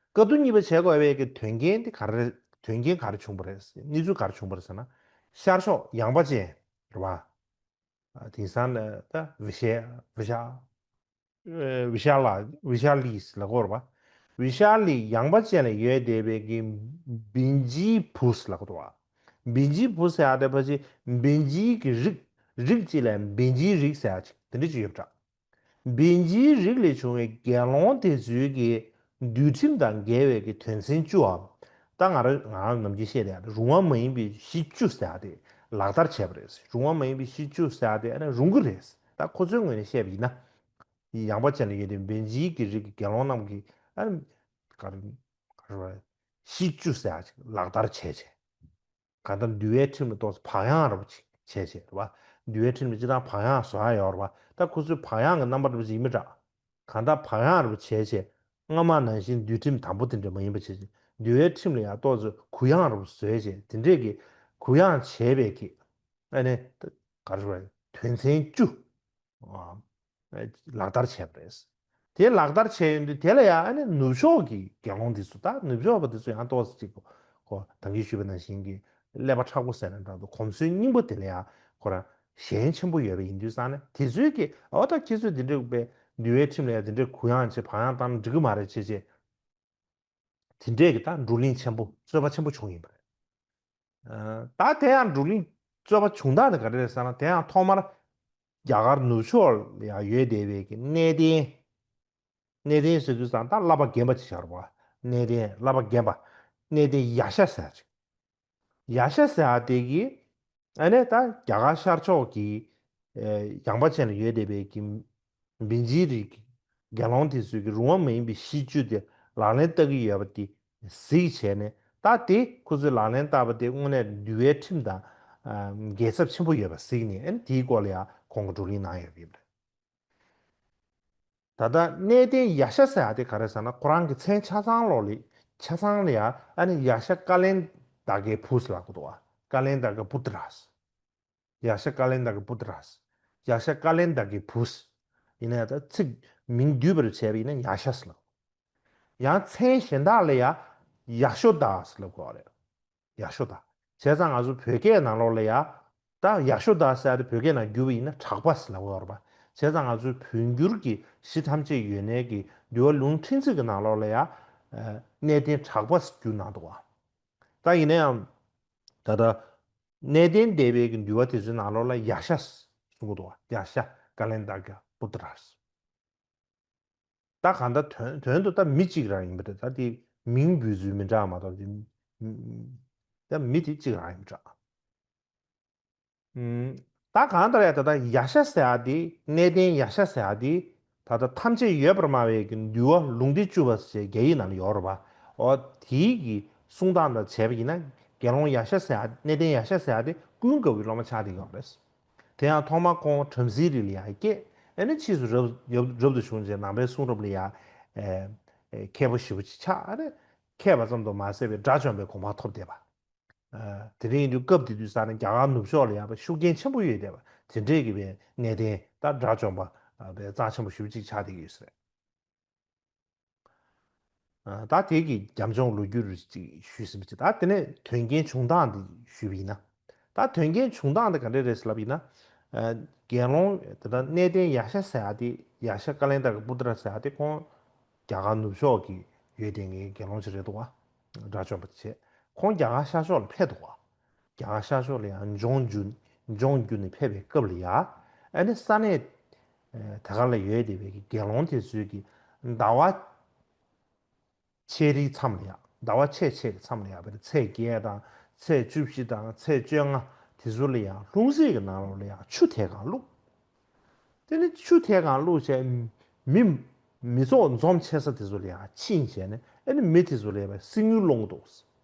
བཀའ་བསྡུ་གཉིས་པ་བྱེད་དགོས་པའི་གི་དོན་རྐྱེན་དེ་ག་རེ་དོན་རྐྱེན་ག་རེ་བྱུང་བ་རེད། གནས་ཚུལ་ག་རེ་བྱུང་བ་རེད་ཟེར་ན། ཤར་ཕྱོགས་ཡངས་པ་ཅན་རེད་བ། དེང་སང་ནི་ད་བི་ཤ་བི་ཤ་བི་ཤ་ལ་བི་ཤ་ལིས་ལ་གོ་རེད་བ། བི་ཤ་ལི་ཡངས་པ་ཅན་ལ་ཡོད་བསྡད་པའི་གི་བིན་ཇིའི་བུ་ལ་གོ་རེད་བ། བིན་ཇིའི་བུ་ཟེར་ཡག་དེ་ཕལ་ཆེར་བིན་ཇིའི་གི་རིགས་རིགས་གཅིག་ལ་བིན་ཇིའི་རིགས་ཟེར་ཡག་ཅིག་དེ་འདྲ་ཅིག་ཡོད་པ་འདྲ། བིན་ཇིའི་རིགས་ལས་བྱུང་བའི་དགེ་སློང་དེ་ཚོའི་གི་འདུལ་ཁྲིམས་དང་འགལ་བའི་གི་དོན་ཚན་བཅུའམ། ད་ང་རང་ང་རང་ནམ་རྒྱུན་བཤད་དེ་རུང་བ་མ་ཡིན་པའི་གཞི་བཅུ་ཟེར་ཡག་དེ་ལག་བསྟར་བྱས་པ་རེད། རུང་བ་མ་ཡིན་པའི་གཞི་བཅུ་ཟེར་ཡག་དེ་ཨ་ནི་རུང་གི་རེད། ད་ཁོ་ཚོའི་ངོས་ནས་བཤད་པ་ཡིན་ན། ཡངས་པ་ཅན་ལ་ཡོད་དེ་བིན་ཇིའི་གི་རིགས་ཀྱི་དགེ་སློང་རྣམས་ཀྱི་ཨ་ནི་ག་རེ་ག་རེ་གཞི་བཅུ་ཟེར་ཡག་ཅིག་ལག་བསྟར་བྱས་བྱས། གང་ལྟར་འདུལ་བའི་ཁྲིམས་ལ་ཏོག་ཙམ་བག་ཡངས་ར་བ་ཅིག་བྱས་བྱས་རེད་བ། འདུལ་བའི་ཁྲིམས་ལ་ཅི་ལྟར་བག་ཡངས་བཟོ་ཡག་ཡོད་རེད་བ། ད་ཁོ་ཚོས་བག་ཡངས་ཀྱི་རྣམ་པ་ར་བ་ཅིག་ཡིན་མི་འདྲ། གང་ལྟར་བག་ཡངས་ར་བ་བྱས་བྱས། སྔ་མ་ནང་བཞིན་འདུལ་ཁྲིམས་དམ་པོ་དེ་འདྲ་མ་ཡིན་པ་བྱས་བྱས། འདུལ་བའི་ཁྲིམས་ལ་ཡང་ཏོག་ཙམ་གུ་ཡངས་ར་བ་བཟོས་བྱས་དེ་འདྲས་ཀྱི་གུ་ཡངས་བྱས་པའི་གི་ཨ་ནི་ག་རེ་ཞུ་དགོས་རེད། དོན་ཚན་བཅུ། ལག་བསྟར་བྱས་པ་རེད། དེ་ལག་བསྟར་བྱས་ཡོང་དུས་དེ་ལ་ཡང་ཨ་ནི་ནུབ་ཕྱོགས་ཀྱི་དགེ་སློང་འདི་ཚོ་ད་ནུབ་ཕྱོགས་པ་འདི་ཚོ་ཡང་ཏོག་ཙམ་ཅིག་ཁོ་ད་གིན་ཞུས་པ་ནང་བཞིན་གྱི་ཀླད་པ་མཁྲེགས་པོ་ཟེར་ན་འདྲ་འདུག་གོམས་སྲོལ་རྙིང་པ་དེ་ལ་ཡང་ཁོ་རང་ཞེན་ཆེན་པོ་ཡོད་པ་ཡིན་དུས་ཙང་ནས་དེ་ཚོས་ཀྱི་ཨོ་ད་ཁྱེད་ཚོས་འདི་འདྲའི་པའི་འདུལ་བའི་ཁྲིམས་ལ་ཡང་འདི་འདྲའི་གུ་ཡངས་བྱེད་བག་ཡངས་བཏང་ན་འགྲིག་གི་མ་རེད་བྱས་བྱས། དེ་འདྲས་ཀྱི་ད་བགྲོ་གླེང་ཆེན་པོ་རྩོད་པ་ཆེན་པོ་བྱུང་ཡིན་པ་རེད། ད་དེ་ཡང་བགྲོ་གླེང་རྩོད་པ་བྱུང་སྟངས་དེ་ག་རེ་རེད་ཟེར་ན་དེ་ཡང་ཐོག་མར་རྒྱ་གར་ནུབ་ཕྱོགས་ལ་ཡང་ཡོད་བསྡད་པའི་གི་གནས་བརྟན། གནས་བརྟན་ཟེར་དུས་ཙང་ད་བསླབ་པ་རྒན་པ་ཅིག་བྱ་རོགས་པ། གནས་བརྟན་བསླབ་པ་རྒན་པ། གནས་བརྟན་ཡ་ཤ་ཟེར་ཅིག་ཡ་ཤ་ཟེར་ཡ་དེ་གི་ཨ་ནི་ད་རྒྱ་གར་ཤར་ཕྱོགས་ཀྱི་ཡངས་པ་ཅན་ལ་ཡོད་བསྡད་པའི་གི་བིན་ཇིའི་རིགས་ཀྱི་དགེ་སློང་དེ་ཚོས་ཀྱི་རུང་བ་མ་ཡིན་པའི་གཞི་བཅུ་དེ་ལག་ལེན་བསྟར་གྱི་ཡོད་པ་དེ་གཟིགས་བྱས་ནས་ད་དེ་ཁོ་ཚོས་ལག་ལེན་བསྟར་བ་དེ་དངོས་གནས་འདུལ་བའི་ཁྲིམས་དང་འགལ་ཚབས་ཆེན་པོ་ཡོད་པ་གཟིགས་ནས་ཨ་ནི་དེའི་སྐོར་ལ་ཡང་ཁོང་གིས་བགྲོ་གླེང་གནང་ཡོད་པ་ཡིན་པ་རེད། ད་ལྟ་གནས་བརྟན་ཡ་ཤ་ཟེར་ཡ་དེ་ག་རེ་ཟེར་ན་ཁོ་རང་གི་མཚན་ཆ་ཚང་ལོག་ལི་ཆ་ཚང་ལ་ཡ་ཨ་ནི་ཡ་ཤ་ཀ་ལན་ད་ཀའི་བུ་ཟེར་ལབ་གི་འདུག་བ། ཀ་ལན་ད་ཀའི་པུ་ཏྲ། ཡ་ཤ་ཀ་ལན་ད་ཀའི་པུ་ཏྲ། ཡ་ཤ་ཀ་ལན་ད་ཀའི་བུ། ཡིན་ན་ཡང་ད་ཚིག་མིང་བསྡུས་པར་བྱས་པ་ཡིན་ན་ཡ་ཤ་ཟེར་ལབ། ཡང་མཚན་གཞན་དག་ལ་ཡ་ཡ་ཤོ་དཱ་ཟེར་ལབ་དགོས་པ་རེད། ཡ་ཤོ་དཱ། བྱས་ཙང་ང་ཚོ་བོད་སྐད་ནང་ལོགས་ལ་ཡ། ད་ཡ་ཤོ་དཱ་ཟེར་ཡ་དེ་བོད་སྐད་ནང་བསྒྱུར་བ་ཡིན་ན་གྲགས་པ་ཟེར་ལབ་ཀྱི་ཡོད་རེད་པ། བྱས་ཙང་ང་ཚོའི་བོད་འགྱུར་གྱི་གཞི་ཐམས་ཅད་ཡོད་གནས་ཀྱི་འདུལ་བ་ལུང་ཕྲན་ཚེག་གི་ནང་ལོགས་ལ་ཡ། གནས་བརྟན་གྲགས་པ་ཟེར་བསྒྱུར་གནང་འདུག་བ། ད་ཡིན་ན་ཡང་། ད་ལྟ། གནས་བརྟན་སྡེ་པའི་གི་འདུལ་བ་དེ་ཚོའི་ནང་ལོགས་ལ་ཡ་ཤ་ཟེར་གསུང་གི་འདུག་བ། ཡ་ཤ་ཀ་ལན་ད་ཀ་པུ་ཏྲ་ཟེར། ད་གང་ལྟར་དོན་དོན་དུ་ད་མི་གཅིག་རང་ཡིན་པ་རེད། ད་དེ་མིང་འབོད་ཚུལ་མི་འདྲ་མ་གཏོགས་དེ་ད་མི་དེ་གཅིག་རང་ཡིན་པ་འདྲ། ཨུམ། ད་གང་ལྟར་ཡ་ད་ལྟ་ཡ་ཤ་ཟེར་ཡ་དེ་གནས་བརྟན་ཡ་ཤ་ཟེར་ཡ་དེ་ད་ལྟ་ཐམས་ཅད་ཡོད་པར་སྨྲ་བའི་གི་འདུལ་བ་ལུང་སྡེ་བཅུ་པ་ཞེས་རྒྱ་ཡིག་ནང་ལ་ཡོད་རེད་པ། འོ་དེའི་གི་གསུང་སྟངས་དང་བྱས་པ་ཡིན་ན་དགེ་སློང་ཡ་ཤ་ཟེར་ཡ་གནས་བརྟན་ཡ་ཤ་ཟེར་ཡ་དེ་ཀུན་དགའ་བོའི་སློབ་མ་ཆགས་བསྡད་ཡོད་རེད། དེ་ཡང་ཐོག་མར་ཁོང་བྲམ་ཟེའི་རིགས་ལ་ཡང་སྐྱེས། ཨ་ནི་ཕྱིས་སུ་རབ་རབ་རབ་ཏུ་བྱུང་རྗེས་ནང་པའི་གསུང་རབ་ལ་ཡང་ཨེ་ཨེ་མཁས་པོ་ཞེ་པོ་ཅིག་ཆགས། ཨ་ནི་མཁས་པ་ཙམ་དུ་མ་ཟད་པའི་དགྲ་བཅོམ་པའི་གོ་འཕང་ཐོབ་བསྡད་པ། ཨ་དེ་རིང་ཡིན་དུས་སྐབས་དེ་དུས་ས་ནས་རྒྱ་གར་ནུབ་ཕྱོགས་ལ་ཡང་ཤུགས་རྐྱེན་ཆེན་པོ་ཡོད་བསྡད་པ་དེ་འདྲས་ཀྱི་བའི་གནས་བརྟན་ད་དགྲ་བཅོམ་པ་བའི་རྩ་ཆེན་པོ་ཞེ་པོ་ཅིག་ཆགས་བསྡད་ཀྱི་ཡོད་ས་རེད། ད་དེ་གི་རྒྱབ་ལྗོངས་ལོ་རྒྱུས་རུ་ཅིག་ཞུས་ཟིན་པ་ཅིག་ད་དེ་ནས་དོན་རྐྱེན་བྱུང་སྟངས་འདི་ཞུས་པ་ཡིན་ན། ད་དོན་རྐྱེན་བྱུང་སྟངས་འདི་ག་འདྲ་རེད་ཟེར་ལབ་ཡིན་ན། དགེ་སློང་དེ་ད་གནས་བརྟན་ཡ་ཤ་ཟེར་ཡ་དེ་ཡ་ཤ་ཀ་ལན་ད་ག་པུ་ཏྲ་ཟེར་ཡ་དེ་ཁོང་རྒྱ་གར་ནུབ་ཕྱོགས་ཀྱི་ཡོད་དེ་ངའི་དགེ་སློང་ཅིག་རེད་འདུག་བ། དགྲ་བཅོམ་པ་བྱས་ཁོང་རྒྱ་གར་ཤར་ཕྱོགས་ལ་ཕེབས་འདུག་བ། རྒྱ་གར་ཤར་ཕྱོགས་ལ་ཡང་ལྗོངས་རྒྱུ་ལྗོངས་རྒྱུ་ནས་ཕེབས་པའི་སྐབས་ལ་ཡ། ཨ་ནི་ས་གནས་དེ་ག་ལ་ཡོད་བསྡད་པའི་དགེ་སློང་དེ་ཚོས་ཀྱི་ཟླ་བ་ཕྱེད་རེའི་མཚམས་ལ་ཡ་ཟླ་བ་ཕྱེད་ཕྱེད་ཀྱི་མཚམས་ལ་ཡ་བར་ཚེས་བརྒྱད་དང་ཚེས་བཅུ་བཞི་དང་ཚེས་བཅོ་ལྔ་དེ་ཚོ་ལ་ཡ་ལྷུང་བཟེད་ཀྱི་ནང་ལོགས་ལ་ཡ་ཆུ་ཐད་གང་བླུགས། དེ་ནི་ཆུ་ཐད་གང་བླུགས་བྱས་མི་མི་ཚོགས་འཛོམས་ཆེ་ས་དེ་ཚོ་ལ་ཡང་ཕྱིན་བྱས་ནས་ཨ་ནི་མི་དེ་ཚོ་ལ་ཡང་སེམས་ངུས་སློང་འདུག་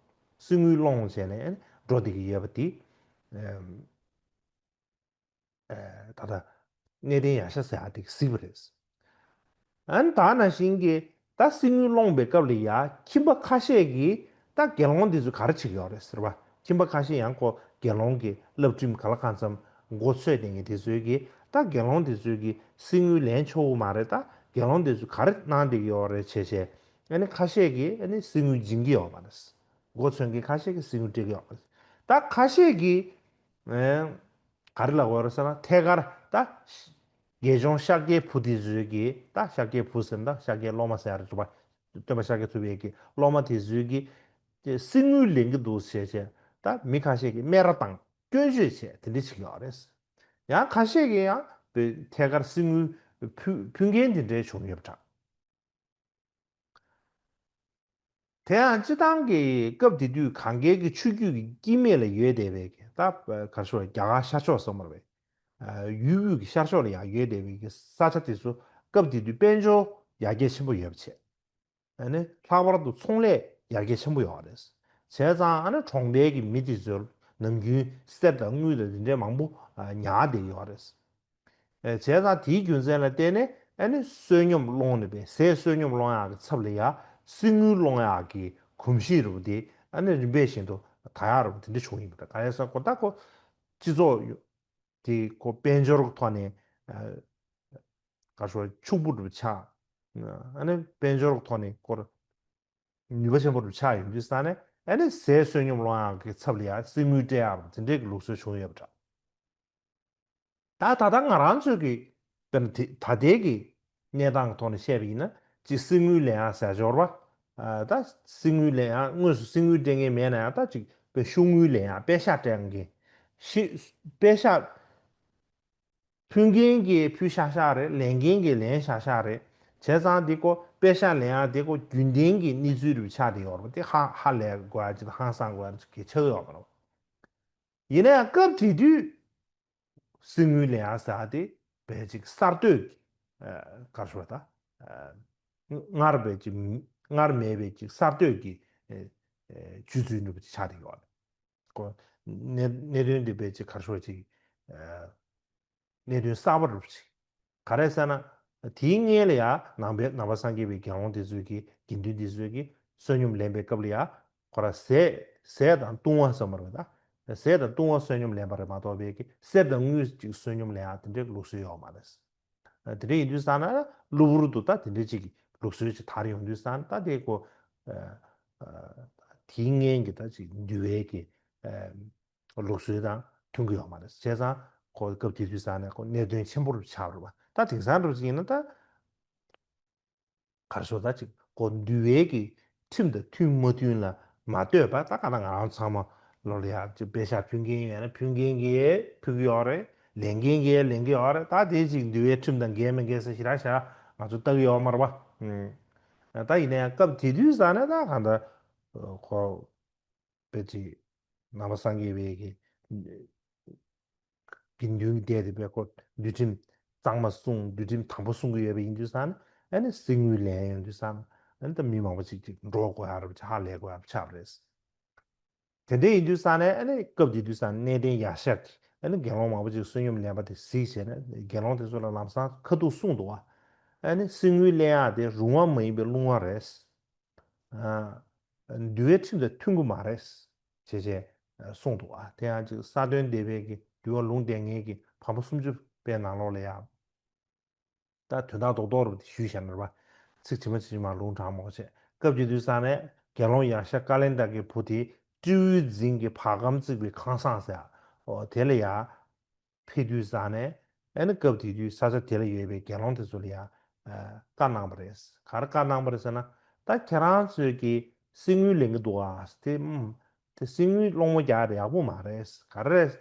སེམས་ངུས་སློང་བྱས་ནས་ཨ་ནི་འགྲོ་བསྡད་ཀྱི་ཡོད་པ་དེ་ད་ལྟ་གནས་བརྟན་ཡ་ཤ་ཟེར་ཡ་དེ་གཟིགས་པ་རེད། ཨ་ནི་ད་ནང་བཞིན་གྱི་ད་སེམས་ངུས་སློང་པའི་སྐབས་ལ་ཡ་ཁྱིམ་པ་ཁ་ཤས་ཀྱིས་ད་དགེ་སློང་འདི་ཚོས་ག་རེ་བྱེད་ཀྱི་ཡོད་རེད་ཟེར་བ། ཁྱིམ་པ་ཁ་ཤས་ཡང་ཁོ་དགེ་སློང་གི་བསླབ་ཁྲིམས་ག་ལ་གང་འཚམ་མགོ་ཚོས་བསྡད་མཁན་དེ་ཚོས་ཀྱིས་ད་དགེ་སློང་དེ་ཚོས་ཀྱིས་སེམས་ངུས་ལེན་ཆོག་གི་མ་རེད། ད་དགེ་སློང་དེ་ཚོས་ག་རེ་གནང་བསྡད་ཀྱི་ཡོད་རེད་བྱས་བྱས་ཨ་ནི་ཁ་ཤས་ཀྱིས་ཨ་ནི་སེམས་ངུས་སྦྱིན་གྱི་ཡོད་མ་རེད། མགོ་ཚོས་མཁན་ཁ་ཤས་ཀྱིས་སེམས་ངུས་སྤྲད་ཀྱི་ཡོད་མ་རེད། ད་ཁ་ཤས་ཀྱིས་ཨེ། ག་རེ་ལབ་དགོས་རེད་ཟེར་ན་ཐད་ཀར་ད། དགེ་སྦྱོང་ཤཱཀྱའི་བུ་དེ་ཚོས་ཀྱིས་ད་ཤཱཀྱའི་བུ་ཟེར་ན་ད་ཤཱཀྱའི་སློབ་མ་ཟེར་ཡ་རེད་འདུག་པ། སྟོན་པ་ཤཱཀྱ་ཐུབ་པའི་གི་སློབ་མ་དེ་ཚོས་ཀྱིས་ཀྱི་སེམས་ངུས་ལེན་གྱི་འདུག་ཟེར་བྱས་ད་མི་ཁ་ཤས་ཀྱིས་སྨད་ར་བཏང་སྐྱོན་བརྗོད་བྱས་དེ་འདྲ་བྱེད་ཀྱི་ཡོད་རེད། ཡང་ཁ་ཤས་ཀྱིས་ཡང་བོད་ཐད་ཀར་སེམས་ངུས་ཕུལ་ཕུལ་མཁན་དེ་འདྲའི་བྱུང་ཡོད་པ་འདྲ། དེ་ཡང་སྤྱི་བཏང་གི་སྐབས་དེ་དུས་གངས་སྐས་ཀྱི་ཆུ་རྒྱུད་ཀྱི་སྐྱེད་མེད་ལ་ཡོད་བསྡད་པའི་གི་ད་གར་ཤོར་རྒྱ་གར་ཤར་ཕྱོགས་སོགས་མར་བའི་ཡུལ་དབུས་ཀྱི་ཤར་ཕྱོགས་ལ་ཡང་ཡོད་བསྡད་པའི་གི་ས་ཆ་དེ་ཚོ་སྐབས་དེ་དུས་དཔལ་འབྱོར་ཡར་རྒྱས་ཆེན་པོ་ཡོད་པ་བྱས། ཨ་ནི་ལྷག་པར་དུ་ཚོང་ལས་ཡར་རྒྱས་ཆེན་པོ་ཡོད་རེད། བྱས་ཙང་ཨ་ནི་གྲོང་རྡལ་གྱི་མི་དེ་ཚོར་ནམ་རྒྱུན་གསེར་དང་དངུལ་དང་དེ་འདྲའི་མང་པོ་ཉར་བསྡད་ཡོད་རེད། ཨེ། བྱས་ཙང་དེའི་རྒྱུ་མཚན་ལ་བརྟེན་ནས་ཨ་ནི་བསོད་སྙོམས་སློང་ནས་པའི་ཟས་བསོད་སྙོམས་སློང་ཡག་གི་ཚབ་ལ་ཡ་སེམས་ངུས་སློང་ཡག་གི་གོམས་གཤིས་རུ་དེ་ཨ་ནི་རིམ་པས་བཞིན་དུ་དར་ཡག་རུ་དེ་འདྲ་བྱུང་ཡིན་པ་འདྲ། ག་རེ་ཟེར་ན་ཁོ་ད་ཁོ་སྤྱི་ཚོགས་དེ་ཁོ་དཔལ་འབྱོར་གྱི་ཐོག་ནས་ག་ཤོ་ཕྱུག་པོ་རུ་ཆགས། ཨ་ནི་དཔལ་འབྱོར་གྱི་ཐོག་ནས་ཁོ་ནུས་པ་ཆེན་པོ་རུ་ཆགས་ཡོང་དུས་ས་ནས་ཨ་ནི་ཟས་བསོད་སྙོམས་སློང་ཡག་གི་ཚབ་ལ་ཡ་སེམས་ངུས་སྤྲད་ཡག་རུ་དེ་འདྲའི་གི་ལུགས་སྲོལ་བྱུང་ཡོད་པ་འདྲ། ད་ད་ལྟ་ང་རང་ཚོའི་གི་དཔེར་ན་དེ་ད་ལྟའི་གི་གནས་སྟངས་ཀྱི་ཐོག་ནས་བཤད་པ་ཡིན་ན་ཅིག་སེམས་ངུས་ལེན་ཡག་ཟེར་འབྱོར་བ། ད་སེམས་ངུས་ལེན་ཡག་དངོས་སུ་སེམས་ངུས་སྤྲད་མཁན་མེད་ན་ཡང་ད་ཅིག་དཔེ་ཤོག་ངུས་ལེན་ཡག་པད་ཤག་སྤྲད་མཁན་ཤི་པད་ཤག་ཕུལ་མཁན་གྱིས་ཕུལ་ཤག་ཤག་རེད། ལེན་མཁན་གྱིས་ལེན་ཤག་ཤག་རེད། བྱས་ཙང་འདི་ཀོ་པད་ཤག་ལེན་ཡག་འདི་ཀོ་རྒྱུན་ལྡན་གྱི་གནས་ཚུལ་རུ་ཆགས་བསྡད་ཡོད་རེད་པ། དེ་ཧ་ཧ་ལས་དགོས་ཡག་ཅིག་དང་ཧང་སང་དགོས་ཡག་ཅིག་གི་ཆགས་ཡོད་མ་རེད། ཡིན་ན་ཡང་སྐབས་དེ་དུས་སེམས་ངུས་ལེན་ཡག་ཟེར་ཡག་དེ་བས་ཅིག་གསར་གཏོད་ཀྱི་ག་རེ་ཞུ་བ་ད་སྔར་བས་ཅིག་སྔར་མེད་པའི་ཅིག་གསར་གཏོད་ཀྱི་སྤྱོད་ཚུལ་འདྲ་པོ་ཅིག་ཆགས་བསྡད་ཡོད་རེད། ཀོ་གནད་གནད་དོན་འདི་བས་ཅིག་ག་རེ་ཞུ་བ་ཅིག་གནད་དོན་གསར་པ་རུ་ཅིག་ག་རེ་ཟེར་ན། དེའི་སྔོན་ལ་ཡང་ནང་པའི་ནང་པ་སངས་རྒྱས་པའི་དགེ་སློང་དེ་ཚོས་ཀྱི་དགེ་འདུན་དེ་ཚོས་ཀྱི་བསོད་སྙོམས་ལེན་པའི་སྐབས་ལ་ཡང་ཁོ་ར་ཟས་ཟས་དང་བཏུང་བ་ཟེར་མ་རེད་ད། ཟས་དང་བཏུང་བ་བསོད་སྙོམས་ལེན་པ་རེད་མ་གཏོགས་པའི་གི་གསེར་དང་དངུལ་ཅིག་བསོད་སྙོམས་ལེན་ཡག་དེ་འདྲའི་ལུགས་སྲོལ་ཡོད་མ་རེད། དེ་འདྲ་ཡིན་དུས་ཙང་ན་གློ་བུར་དུ་ད་དེ་འདྲའི་ཅིག་ལུགས་སྲོལ་ཅིག་དར་ཡོང་དུས་ཙང་ན་ད་དེ་ཀོ་དེའི་སྔོན་གྱི་ད་ཅིག་འདུལ་བའི་གི་ལུགས་སྲོལ་དང་མཐུན་གྱི་ཡོད་མ་རེད། བྱས་ཙང་ཁོ་སྐབས་དེ་དུས་ཙང་ནས་ཁོ་གནད་དོན་ཆེན་པོ་རུ་ཆགས་རུ་བ་ད་དེང་སང་འདྲ་ཅིག་ཡིན་ན་ད་གར་སོ་ད་ཅིག་ཁོ་འདུལ་བའི་གི་ཁྲིམས་དང་མཐུན་མ་མཐུན་ལ་མ་ལྟོས་པ་ད་ག་ད་ང་རང་ཚང་མ་ལོ་ལ་ཡག་ཅིག་པད་ཤག་ཕུལ་མཁན་ཡོད་ན་ཕུལ་མཁན་གྱིས་ཕུལ་གི་ཡོད་རེད། ལེན་མཁན་གྱིས་ལེན་གི་ཡོད་རེད། ད་དེ་ཅིག་འདུལ་བའི་ཁྲིམས་དང་འགལ་མི་འགལ་ས་ཞེ་དྲག་ཞེ་དྲག་ང་ཚོ་ལྟ་གི་ཡོད་མ་རེད་པ། ད་ཡིན་ན་ཡང་སྐབས་དེ་དུས་ཙང་ནས་ད་ག་ད་ཁོ་པད་ཅིག་ནང་པ་སངས་རྒྱས་པའི་གི་དགེ་འདུན་གྱི་སྡེ་དེ་པས་ཁོ་འདུལ་ཁྲིམས་གཙང་མ་སྲུང་འདུལ་ཁྲིམས་དམ་པོ་སྲུང་གི་ཡོད་པ་ཡིན་དུས་ཙང་ཨ་ནི་སེམས་ངུས་ལེན་ཡོང་དུས་ཙང་ཨ་ནི་ད་མི་མང་པོ་ཅིག་ཅིག་འགྲོ་དགོས་ཡ་རབ་ཅིག་ཧ་ལས་དགོས་ཡ་རབ་ཆགས་པ་རེད། དེ་འདྲ་ཡིན་དུས་ཙང་ནས་ཨ་ནི་སྐབས་དེ་དུས་ཙང་གནས་བརྟན་ཡ་ཤག་གིས་ཨ་ནི་དགེ་སློང་མང་པོ་ཅིག་བསོད་སྙོམས་ལེན་པ་དེ་གཟིགས་བྱས་ནས་དགེ་སློང་དེ་ཚོ་ལ་ལམ་སང་ཁ་ཐུག་གསུངས་འདུག་བ། ཨ་ནི་སེམས་ངུས་ལེན་ཡ་དེ་རུང་བ་མ་ཡིན་པའི་རླུང་བ་རེད། འདུལ་བའི་ཁྲིམས་དང་མཐུན་གྱི་མ་རེད། ཅེས་བྱས་གསུངས་འདུག་ཨ་དེ་ཡང་ཅིག་ས་དོན་སྡེ་པའི་གི་འདུལ་བ་ལུང་བསྟན་མཁན་གྱི་བམ་པོ་སུམ་ཅུ་པའི་ནང་ལོགས་ལ་ཡང་ད་དོན་དག་རྡོག་རྡོག་རུ་དེ་ཞུས་བཞག་ན་རེད་པ། ཚིག་ཇི་མ་ཇི་བཞིན་མར་ལུང་དྲངས་མོ་བྱས། སྐབས་དེ་དུས་ས་ནས་དགེ་སློང་ཡ་ཤ་ཀ་ལན་ད་གི་བུ་དེ་སྤྲེའུའི་རྫིང་གི་བ་གམ་བརྩིགས་པའི་ཁང་བཟང་ཟེར། འོ་དེ་ལ་ཡ་ཕེབས་དུས་ས་ནས། ཨ་ནི་སྐབས་དེ་དུས་ས་ཆ་དེ་ལ་ཡོད་པའི་དགེ་སློང་དེ་ཚོ་ལ་ཡ་བཀའ་གནང་བ་རེད། ག་རེ་བཀའ་གནང་བ་རེད་ཟེར་ན། ད་ཁྱེད་རང་ཚོས་ཀྱི་གསེར་དངུལ་ལེན་གི་འདུག་ཨ། དེ་ཨུམ། དེ་གསེར་དངུལ་སློང་མོ་རྒྱག་ཡག་ཡག་པོ་མ་རེད། ག་རེ་རེད།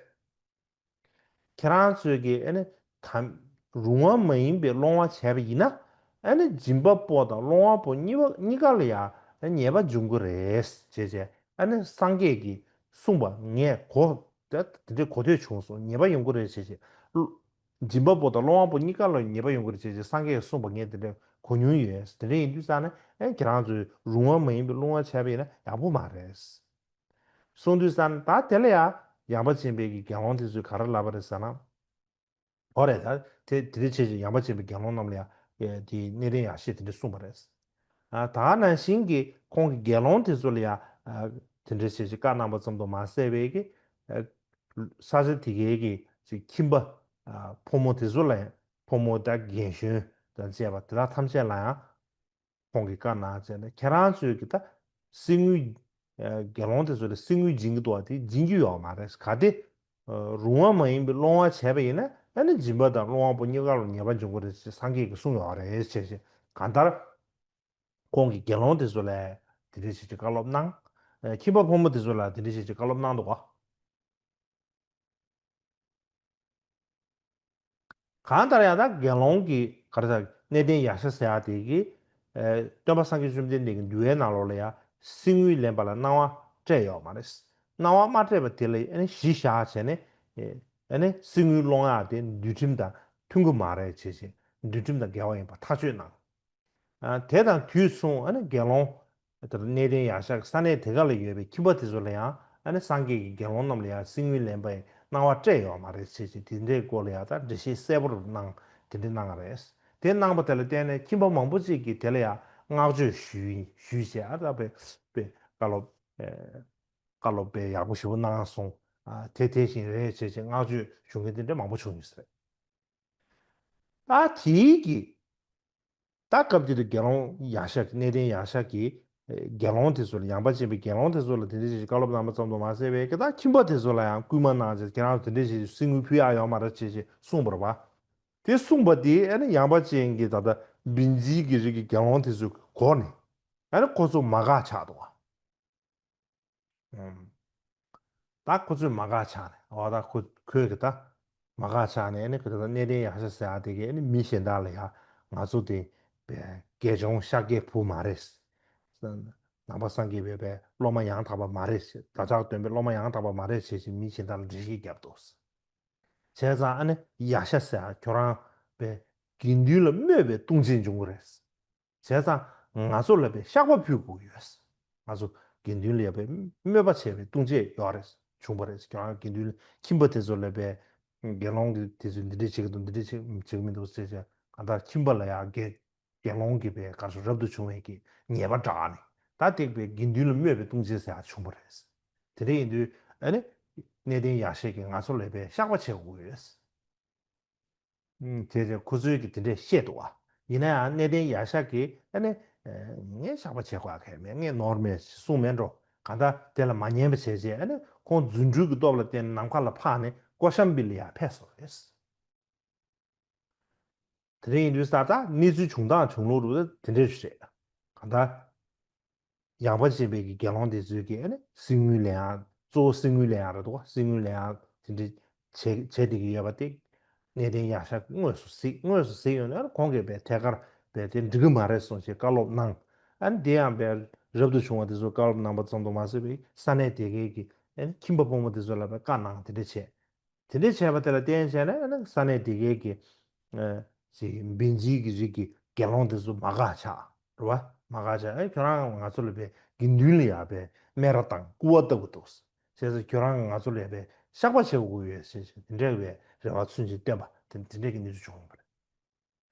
ཁྱེད་རང་ཚོས་ཀྱིས་ཨ་ནི་གམ་རུང་བ་མ་ཡིན་པའི་སློང་བ་བྱས་པ་ཡིན་ན། ཨ་ནི་སྦྱིན་པ་པོ་དང་སློང་བ་པོ་གཉིས་པ་གཉིས་ཀ་ལ་ཡང་ཉེས་པ་འབྱུང་གི་རེད་ཅེས་བྱས། ཨ་ནི་སངས་རྒྱས་ཀྱིས་གསུངས་པ་ངས་གོ། དེ་འདྲའི་གོ་ཐོས་བྱུང་སོང་། ཉེས་པ་ཡོང་གི་རེད་ཅེས་བྱས། སྦྱིན་པ་པོ་དང་སློང་བ་པོ་གཉིས་ཀ་ལ་ཉེས་པ་ཡོང་གི་རེད་ཅེས་བྱས་སངས་རྒྱས་ཀྱིས་གསུངས་པ་ངས་དེ་འདྲ་གོ་མྱོང་ཡོད། དེ་འདྲ་ཡིན་དུས་ཙང་ནས་ཨ་ཁྱེད་རང་ཚོས་རུང་བ་མ་ཡིན་པའི་སློང་བ་བྱས་པ་ཡིན་ན་ཡག་པོ་མ་རེད། གསུངས་དུས་ཙང་ད་དེ་ལ་ཡང་ཡངས་པ་ཅན་པའི་གི་དགེ་སློང་དེ་ཚོས་ག་རེ་ལབ་པ་རེད་ཟེར་ན། འོ་རེད། ད་དེ་དེ་རིང་བྱས་ཀྱི་ཡངས་པ་ཅན་པའི་དགེ་སློང་རྣམས་ལ་ཡང་དེའི་གནས་བརྟན་ཡག་ཤོས་དེ་འདྲ་གསུངས་པ་རེད། ད་ག་ནང་བཞིན་གྱི་ཁོང་གི་དགེ་སློང་དེ་ཚོ་ལ་ཡང་དེ་འདྲ་བྱས་ཀྱི་བཀའ་གནང་པ་ཙམ་དུ་མ་ཟད་པའི་གི་ས་ཆ་དེ་གའི་གི་ཅིག་ཁྱིམ་པ་ཕོ་མོ་དེ་ཚོ་ལ་ཡང་ཕོ་མོ་དང་རྒན་གཞོན་དང་བཅས་པ་དེ་དག་ཐམས་ཅད་ལ་ཡང་། ཁོང་གིས་བཀའ་གནང་བྱས་ནས་ཁྱེད་རང་ཚོས་ཀྱི་ད་གསེར་དངུལ། དགེ་སློང་དེ་ཚོ་ལ་གསེར་དངུལ་སྦྱིན་གྱི་འདུག་བ་དེ་སྦྱིན་རྒྱུ་ཡོད་མ་རེད། གལ་ཏེ་རུང་བ་མ་ཡིན་པའི་སློང་བ་བྱས་པ་ཡིན་ན་ཨ་ནི་སྦྱིན་པ་དང་སློང་བ་པོ་གཉིས་ཀ་ལ་ཉེས་པ་འབྱུང་གི་རེད་ཅེས་སངས་རྒྱས་ཀྱིས་གསུངས་ཡོད་རེད་ཅེས་བྱས། གང་ལྟར་ཁོང་གིས་དགེ་སློང་དེ་ཚོ་ལ་དེ་འདྲ་བྱས་ཀྱི་བཀའ་སློབ་གནང་། ཁྱིམ་པ་ཕོ་མོ་དེ་ཚོ་ལ་དེ་འདྲ་བྱས་ཀྱི་བཀའ་སློབ་གནང་འདུག་ག་གང་ལྟར་ཡང་ད་དགེ་སློང་གི་ག་རེ་ཟེར་གནས་བརྟན་ཡ་ཤ་ཟེར་ཡ་དེ་གི་སྟོན་པ་སངས་རྒྱས་བཅོམ་ལྡན་འདས་ཀྱི་འདུལ་བའི་ནང་ལོགས་ལ་ཡང་གསེར་དངུལ་ལེན་པ་ལ་གནང་བ་སྤྲད་ཡོད་མ་རེད། གནང་བ་མ་སྤྲད་པ་དེ་ལ་ཨ་ནི་གཞི་བཞག་བྱས་ནས་ཨ་ནི་གསེར་དངུལ་སློང་ཡ་དེ་འདུལ་ཁྲིམས་དང་མཐུན་གྱི་མ་རེད་བྱས་བྱས་འདུལ་ཁྲིམས་དང་འགལ་བ་ཡིན་པ་ཐག་གཅོད་གནང་། དེ་དང་དུས་མཚུངས་ཨ་ནི་དགེ་སློང་དེར་གནས་བརྟན་ཡ་ཤ་ས་གནས་དེ་ག་ལ་ཡོད་པའི་ཁྱིམ་པ་དེ་ཚོ་ལ་ཡང་ཨ་ནི་སངས་རྒྱས་ཀྱིས་དགེ་སློང་རྣམས་ལ་ཡང་གསེར་དངུལ་ལེན་པའི་གནང་བ་སྤྲད་ཡོད་མ་རེད་ཅེས་ཀྱི་དེ་འདྲའི་སྐོར་ལ་ཡང་ད་འགྲེལ་བཤད་གསལ་པོར་གནང་། དེ་འདྲ་གནང་བ་རེད། དེ་གནང་པ་དེ་ལ་བརྟེན་ནས་ཁྱིམ་པ་མང་པོ་ཅིག་གིས་དེ་ལ་ཡང་བསྔགས་བརྗོད་ཞུས་ཞུས་བྱས་ཨ་ད་པའི་པའི་བཀའ་སློབ་བཀའ་སློབ་དཔེ་ཡག་པོ་ཞེ་པོ་གནང་སོང་། དེ་དེ་བཞིན་རེད་ཅེས་བྱས་བསྔགས་བརྗོད་ཞུ་མཁན་དེ་འདྲ་མང་པོ་བྱུང་ཡོད་ས་རེད། ད་དེའི་གི་ད་སྐབས་དེ་དུ་དགེ་སློང་ཡ་ཤ་གི་གནས་བརྟན་ཡ་ཤ་གི་དགེ་སློང་དེ་ཚོ་ལ་ཡངས་པ་ཅན་པའི་དགེ་སློང་དེ་ཚོ་ལ་དེ་འདྲ་ཞིག་བཀའ་སློབ་གནང་པ་ཙམ་དུ་མ་ཟད་པའི་གི་ད་ཁྱིམ་པ་དེ་ཚོ་ལ་ཡང་སྐུལ་མ་གནང་བྱས་ཁྱེད་རང་ཚོ་དེ་འདྲ་ཞིག་གསེར་དངུལ་ཕུལ་ཡག་ཡོད་མ་རེད་ཅེས་ཞེས་གསུངས་པ་རེད་པ། དེ་གསུངས་པ་དེ་ཨ་ནི་ཡངས་པ་ཅན་གྱི་ད་ལྟ་བིན་ཇིའི་གི་རིགས་ཀྱི་དགེ་སློང་དེ་ཚོས་གོ་ནས་ཨ་ནི་ཁོ་ཚོ་མ་དགའ་ཆགས་འདུག་བ། ད་ཁོ་ཚོས་མ་དགའ་ཆགས་ནས་འོ་ད་ཁོ་ཁོས་གི་ད་མ་དགའ་ཆགས་ནས་ཨ་ནི་གི་ད་གནས་བརྟན་ཡ་ཤ་ཟེར་ཡ་དེ་གི་ཨ་ནི་མི་གཞན་དག་ལ་ཡ་ང་ཚོ་དེ་དགེ་སྦྱོང་ཤཱཀྱའི་བུ་མ་རེད། ནང་པ་སངས་རྒྱས་པའི་པའི་སློབ་མ་ཡང་དག་པ་མ་རེད། བདག་ཅག་སྟོན་པའི་སློབ་མ་ཡང་དག་པ་མ་རེད་ཅེས་ཀྱི་མི་གཞན་དག་ལ་འགྲེལ་བཤད་བརྒྱབ་འདུག་བྱས་ཙང་ཨ་ནི་ཡ་ཤ་ཟེར་ཡ་ཁྱོད་རང་པའི་དགེ་འདུན་ལ་སྨོད་པའི་ལྟུང་བྱེད་འབྱུང་གི་རེད། བྱས་ཙང་ང་ཚོ་ལ་པའི་བཤགས་པ་ཕུལ་དགོས་ཡོད། ང་ཚོ་དགེ་འདུན་ལ་ཡ་པའི་སྨོད་པ་བྱས་པའི་ལྟུང་བྱེད་ཡོད་རེད། བྱུང་བ་རེད། ཁྱོད་རང་དགེ་འདུན་ཁྱིམ་པ་དེ་ཚོ་ལ་པའི་དགེ་སློང་གི་དེ་ཚོས་འདི་འདྲས་བྱེད་ཀྱི་འདུག་འདི་འདྲས་བྱེད་བྱེད་ཀྱི་མི་འདུག་ཟེར་བྱས་གང་ལྟར་ཁྱིམ་པ་ལ་ཡ་དགེ་དགེ་སློང་གི་པའི་ག་རེ་ཟེར་རབ་ཏུ་བྱུང་བའི་གི་ཉེས་པ་བསྒྲགས་ནས་ད་ཐེག་པའི་དགེ་འདུན་ལ་སྨོད་པའི་ལྟུང་བྱེད་ཟེར་ཡ་བྱུང་བ་རེད། དེ་འདྲ་ཡིན་དུས་ཨ་ནི་གནས་བརྟན་ཡ་ཤ་གིས་ང་ཚོ་ལ་པའི་བཤགས་པ་བྱེད་དགོས་ཡོད། ཨུམ། དེ་རེད། ཁོ་ཚོས་ཀྱི་དེ་འདྲས་བཤད་འདུག་བ། ཡིན་ན་ཡང་གནས་བརྟན་ཡ་ཤ་གིས་ཨ་ནི། ངས་བཤགས་པ་བྱེད་དགོས་ཡ་གང་ཡང་མེད། ངས་ནོར་མེད་ཅེས་གསུངས་མེད་འགྲོ། གང་ལྟར་དེ་ལ་མ་ཉན་པ་བྱས་རྗེས་ཨ་ནི་ཁོང་རྫུ་འཕྲུལ་གྱི་སྟོབས་ལ་བརྟེན་ནས་ནམ་མཁའ་ལ་འཕགས་ནས་ཀོ་ཤམ་བི་ལ་ཡར་ཕེབས་སོང་རེད། དེ་འདྲ་ཡིན་དུས་ས་ད་གནས་ཚུལ་བྱུང་སྟངས་བྱུང་ལུགས་རུ་དེ་འདྲས་རེད། གང་ལྟར། ཡངས་པ་ཅན་པའི་གི་དགེ་སློང་དེ་ཚོས་ཀྱི་ཨ་ནི་གསེར་དངུལ་ལེན་ཡག་གཙོ་བོ་གསེར་དངུལ་ལེན་ཡག་རེད་འདུག་ག་གསེར་དངུལ་ལེན་ཡག་དེ་འདྲ་བྱས་བྱས་བསྡད་ཀྱི་ཡོད་པ་དེ། གནས་བརྟན་ཡ་ཤ་དངོས་སུ་གཟིགས། དངོས་སུ་གཟིགས་ཡོང་ནས་ཨ་ནི་ཁོང་གིས་པའི་ཐད་ཀར་པའི་དེ་འགྲིག་གི་མ་རེད་གསུངས་ཞེས་བཀའ་སློབ་གནང་། ཨ་ནི་དེ་ཡང་པའི་རབ་ཏུ་བྱུང་བ་དེ་ཚོས་བཀའ་སློབ་གནང་པ་ཙམ་དུ་མ་ཟད་པའི་ས་གནས་དེ་གའི་གི་ཨ་ནི་ཁྱིམ་པ་ཕོ་མོ་དེ་ཚོ་ལ་པའི་བཀའ་གནང་དེ་འདྲ་བྱས། དེ་འདྲ་བྱས་པ་དེ་ལ་བརྟེན་བྱས་ནས་ཨ་ནི་ས་གནས་དེ་གའི་གི་ཨ་ཅིག་བིན་ཇིའི་གི་རིགས་ཀྱི་དགེ་སློང་དེ་ཚོ་མ་དགའ་ཆགས་རེད་བ། མ་དགའ་ཆགས། ཨེ་ཁྱོད་རང་ང་ཚོ་ལ་པའི་དགེ་འདུན་ལ་ཡ་པའི་སྨད་ར་དང་སྐུར་བ་ལྟ་བུ་འདུག་བྱས་ཙང་ཁྱོད་རང་ང་ཚོ་ལ་ཡ་པའི་བཤགས་པ་བྱེད་དགོས་ཡོད་ཟེར་བྱས་དེ་འདྲ་བའི་རེ་བ་ཚུན་ཆད་བཏོན་པ་དེ་དེ་འདྲ་གི་གནས་ཚུལ་བྱུང་ཡོད་པ་རེད།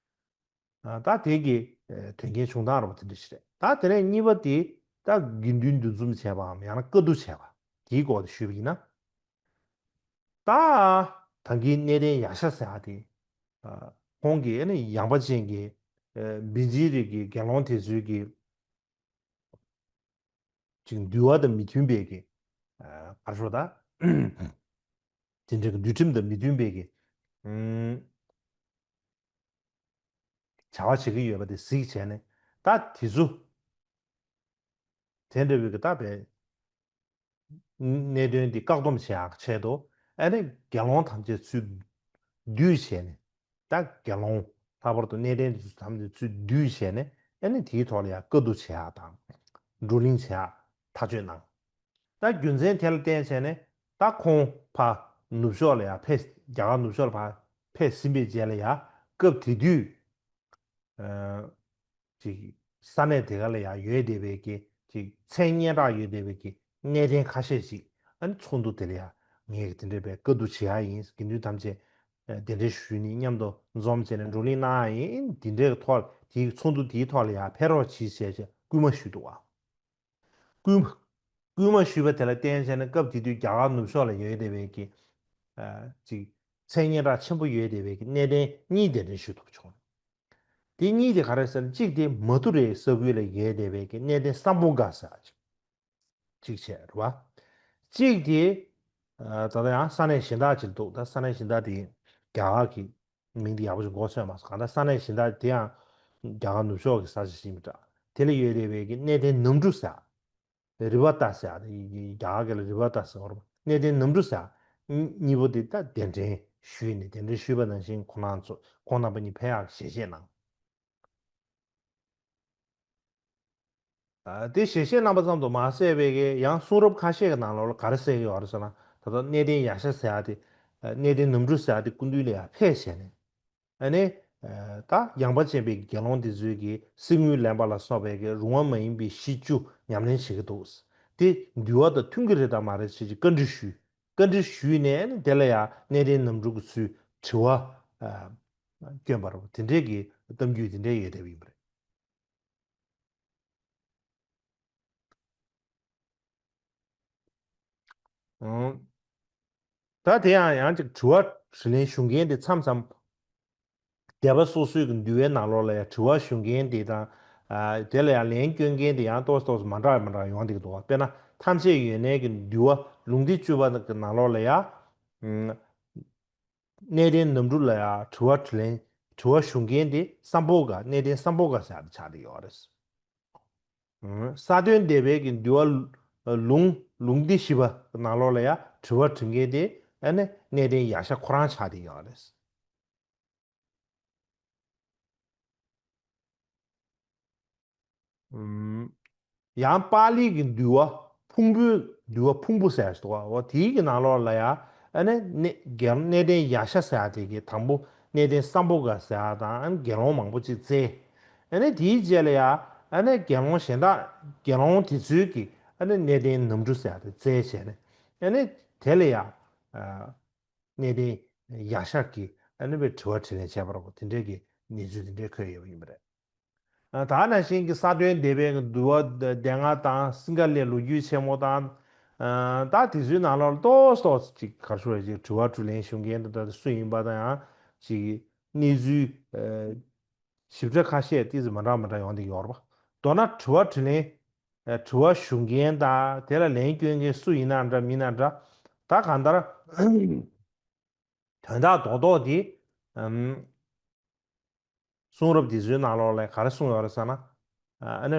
ཨ་ད་དེ་གི་ཨ་དོན་རྐྱེན་བྱུང་སྟངས་རེད་བ་དེ་འདྲ་ཞིག་རེད། ད་དེ་ནས་གཉིས་པ་དེ་ད་དགེ་འདུན་འདུ་འཛོམས་བྱས་པའམ་ཡང་ན་བཀའ་བསྡུ་བྱས་པ་དེའི་སྐོར་དེ་ཞུས་པ་ཡིན་ན། ད་ད་གིན་གནས་བརྟན་ཡ་ཤ་ཟེར་ཡ་དེ་ཨ་ཁོང་གིས་ཨ་ནི་ཡངས་པ་ཅན་གྱི་ ཨ་བིན་ཇིའི་རིགས་ཀྱི་དགེ་སློང་དེ་ཚོའི་གི་ཅིག་འདུལ་བ་དང་མི་མཐུན་པའི་གི་ཨ་ག་རེ་ཞུ་དགོས་རེད་ད། དེ་འདྲའི་གི་འདུལ་ཁྲིམས་དང་མི་མཐུན་པའི་གི་ཨུམ་བྱ་བ་བྱེད་ཀྱི་ཡོད་པ་དེ་གཟིགས་བྱས་ནས། ད་དེ་ཚོ་དེ་འདྲ་བའི་གི་ད་བའི་གནད་དོན་འདི་བཀག་སྡོམ་བྱེད་ཡག་ཆེད་དུ། ཨ་ནི་དགེ་སློང་ཐམས་ཅད་ཚུར་བསྡུས་བྱས་ནས། ད་དགེ་སློང་ལྷག་པར་དུ་གནས་བརྟན་དེ་ཚོ་ཐམས་ཅད་ཚུར་བསྡུས་བྱས་ནས། ཨ་ནི་དེའི་ཐོག་ལ་ཡང་བཀའ་བསྡུ་བྱེད་ཡག་དང་བགྲོ་གླེང་བྱེད་ཡག་ཐག་གཅོད་གནང་། ད་རྒྱུ་མཚན་དེ་ལ་བརྟེན་བྱས་ནས། ད་ཁོང་ཕར་ནུབ་ཕྱོགས་ལ་ཡར་ཕེབས། རྒྱ་གར་ནུབ་ཕྱོགས་ལ་ཕར་ཕེབས་ཟིན་པའི་རྗེས་ལ་ཡང་། སྐབས་དེ་དུས་ཨ་ཅིག་ས་གནས་དེ་ག་ལ་ཡང་ཡོད་བསྡད་པའི་གི་ཅིག་མཚན་སྙན་གྲགས་ཡོད་བསྡད་པའི་གི་གནས་བརྟན་ཁ་ཤས་ཤིག་ཨ་ནི་ཚོགས་འདུ་དེ་ལ་ཡང་ངས་དེ་འདྲའི་བའི་བཀའ་བསྡུ་བྱེད་ཡག་ཡིན། དགེ་འདུན་ཐམས་ཅད་ཨ་གདན་འདྲེན་ཞུས་ནས་མཉམ་དུ་འཛོམས་བྱས་ནས་བགྲོ་གླེང་གནང་ཡག་ཡིན། དེ་འདྲའི་ཐོག་དེའི་ཚོགས་འདུ་དེའི་ཐོག་ལ་ཡང་ཕེབས་རོགས་གྱིས་ཞེས་བྱས་སྐུལ་མ་ཞུས་འདུག་བ། སྐུལ་མ་སྐུལ་མ་ཞུས་པ་དེ་ལ་བརྟེན་བྱས་ནས། སྐབས་དེ་དུས་རྒྱ་གར་ནུབ་ཕྱོགས་ལ་ཡོད་བསྡད་པའི་གི་ཨ་ཅིག་མཚན་སྙན་གྲགས་ཆེན་པོ་ཡོད་བསྡད་པའི་གི་གནས་བརྟན་གཉིས་གདན་འདྲེན་ཞུ་ཐུབ་བྱུང་། དེ་གཉིས་དེ་ག་རེ་ཟེར་ན། གཅིག་དེ་མ་དྷུ་རའི་ས་ཁུལ་ལ་ཡོད་བསྡད་པའི་གི་གནས་བརྟན་སམ་བྷོ་ཥ་ཟེར་ཡག་ཅིག་གཅིག་བྱས་རེད་བ། གཅིག་དེ་ཨ་ད་ལྟ་ཡང་ས་གནས་གཞན་དག་ཅིག་འདུག་ད་ས་གནས་གཞན་དག་དེ་རྒྱ་གར་གི་མིང་དེ་ཡག་པོ་ཞིག་མགོ་ཚོས་མ་སོང་། གང་ལྟར་ས་གནས་གཞན་དག་དེ་ཡང་རྒྱ་གར་ནུབ་ཕྱོགས་ཀྱི་ས་ཆ་ཞིག་ཡིན་པ་འདྲ། དེ་ལ་ཡོད་བསྡད་པའི་གི་གནས་བརྟན་ནམ་གྲུ་ཟེར་ཡག་རི་བ་ཏ་ཟེར་ཡག་དེ། རྒྱ་གར་སྐད་ལ་རི་བ་ཏ་ཟེར་བ་རེད། གནས་བརྟན་ནམ་གྲུ་ཟེར་ཡག་གཉིས་པོ་དེ་ད་གདན་འདྲེན་ཞུས་ནས། གདན་འདྲེན་ཞུས་པ་ནང་བཞིན་ཁོང་རྣམ་ཚོ་ཁོང་རྣམ་པ་གཉིས་ཕེབས་ཡག་ཞལ་བཞེས་གནང་། ཨ་དེ་ཞལ་བཞེས་གནང་པ་ཙམ་དུ་མ་ཟད་པའི་གི་ཡང་གསུང་རབ་ཁ་ཤས་ཀྱི་ནང་ལོགས་ལ་ག་རེ་གསལ་གྱི་ཡོད་རེད་ཟེར་ན། ད་ལྟ་གནས་བརྟན་ཡ་ཤ་ཟེར་ཡག་དེ། ཨ་གནས་བརྟན་ནམ་གྲུ་ཟེར་ཡག་དེ་སྐུ་མདུན་ལ་ཡར་ཕེབས་བྱས་ནས། ཨ་ནི་ཨ་ད་ཡངས་པ་ཅན་པའི་དགེ་སློང་དེ་ཚོས་ཀྱི་གསེར་དངུལ་ལེན་པ་ལ་སོགས་པའི་གི་རུང་བ་མ་ཡིན་པའི་གཞི་བཅུ་ཉམས་ལེན་བྱེད་ཀྱི་འདུག་དེ་འདུལ་བ་དང་མཐུན་གྱི་རེད་དམ་མ་རེད་ཅེས་བཀའ་འདྲི་ཞུས། བཀའ་འདྲི་ཞུས་ནས། ཨ་ནི་དེ་ལ་ཡང་གནས་བརྟན་ནམ་གྲུ་གིས་ཚུར་དྲི་བ་ཨ་བསྐྱོན་པ་རེད། དེ་འདྲའི་གི་གཏམ་རྒྱུད་དེ་འདྲའི་ཡོད་བསྡད་པ་ཡིན་པ་རེད། ཨང་། ད་དེ་ཡང་ཡང་ཅིག་དྲི་བ་དྲིས་ལན་ཞུ་མཁན་དེ་མཚམས་མཚམས་སྡེ་པ་སོ་སོའི་གི་འདུལ་བའི་ནང་ལོགས་ལ་ཡང་དྲི་བ་ཞུ་མཁན་དེ་དང་། ཨ་དེ་ལ་ཡང་ལན་སྐྱོན་མཁན་དེ་ཡང་ཏོག་ཙམ་ཏོག་ཙམ་མ་འདྲ་བ་མ་འདྲ་བ་ཡོང་བསྡད་ཀྱི་འདུག་བ། དཔེར་ན་ཐམས་ཅད་ཡོན་གནས་ཀྱི་འདུལ་བ་ལུང་སྡེ་བཅུ་པ་གི་ནང་ལོགས་ལ་ཡང་། གནས་བརྟན་ནམ་གྲུ་ལ་ཡང་དྲི་བ་དྲིས་ལན། དྲི་བ་ཞུ་མཁན་དེ་སམ་བྷོ་ཥ། གནས་བརྟན་སམ་བྷོ་ཥ་ཟེར་ཡག་དེ་ཆགས་བསྡད་ཡོད་རེད། ཨང་། ས་བདུན་སྡེ་པའི་གི་འདུལ་བ་ལུང་ལུང་སྡེ་བཞི་པ་ནང་ལོགས་ལ་ཡང་དྲི་བ་དྲི་མཁན་དེ་ཨ་ནི་གནས་བརྟན་ཡ་ཤ་ཁོ་རང་ཆགས་བསྡད་ཡོད་རེད། ཨུམ། ཡང་པཱ་ལི་གི་འདུལ་བ་ཕུང་པོའི་འདུལ་བ་ཕུང་པོ་ཟེར་ཞིག་འདུག་བ། འོ་དེའི་གི་ནང་ལོགས་ལ་ཡང་ཨ་ནི་གནས་དགེ་སློང་གནས་བརྟན་ཡ་ཤ་ཟེར་ཡག་དེ་གི་དང་པོ་གནས་བརྟན་སམ་བྷོ་ཥ་ཟེར་ཡག་དང་། ཨ་ནི་དགེ་སློང་མང་པོ་ཅིག་བཙལ། ཨ་ནི་དེའི་རྗེས་ལ་ཡང་ཨ་ནི་དགེ་སློང་གཞན་དག་དགེ་སློང་དེ་ཚོའི་གི་ཨ་ནི་གནས་བརྟན་ནམ་གྲུ་ཟེར་ཡག་དེ་བཙལ་བྱས་ནས། ཨ་ནི་དེ་ལ་ཡང་ཨ་གནས་བརྟན་ཡ་ཤ་གིས་ཨ་ནི་བའི་དྲི་བ་དྲིས་ལན་བྱས་པ་རེད་པ། དེ་འདྲའི་གི་གནས་ཚུལ་དེ་འདྲའི་འཁོད་ཡོད་པ་ཡིན་པ་རེད། ཨ་ད་ནང་བཞིན་གྱི་ས་བདུན་སྡེ་པའི་འདུལ་བ་སྡེ་ལྔ་དང་། སིང་ག་ལའི་ལོ་རྒྱུས་ཆེན་མོ་དང་། ཨ་ད་དེ་ཚོའི་ནང་ལོགས་ཏོག་ཙམ་ཏོག་ཙམ་ཅིག་ག་རེ་ཞུ་དགོས་རེད། ཅིག་དྲི་བ་དྲིས་ལན་ཞུ་མཁན་དེ་འདྲ་སུ་ཡིན་པ་དང་། ཡང་ཅིག་གནས་ཚུལ་ཨ་ཞིབ་ཕྲ་ཁ་ཤས་ཏོག་ཙམ་མ་འདྲ་མ་འདྲ་ཡོང་བསྡད་ཡོད་རེད་པ། མདོར་ན་དྲི་བ་དྲིས་ལན། ཨ་དྲི་བ་ཞུ་མཁན་དང་། དེ་ལ་ལན་སྐྱོན་མཁན་སུ་ཡིན་ན་འདྲ་མིན་ན་འདྲ། ད་གང་ལྟར་དོན་དག་རྡོག་རྡོག་དེ་ཨམ་གསུང་རབ་འདི་ཚོའི་ནང་ལོགས་ལ་ག་རེ་གསུངས་ཡོད་རེད་ཟེར་ན། ཨ་ནི་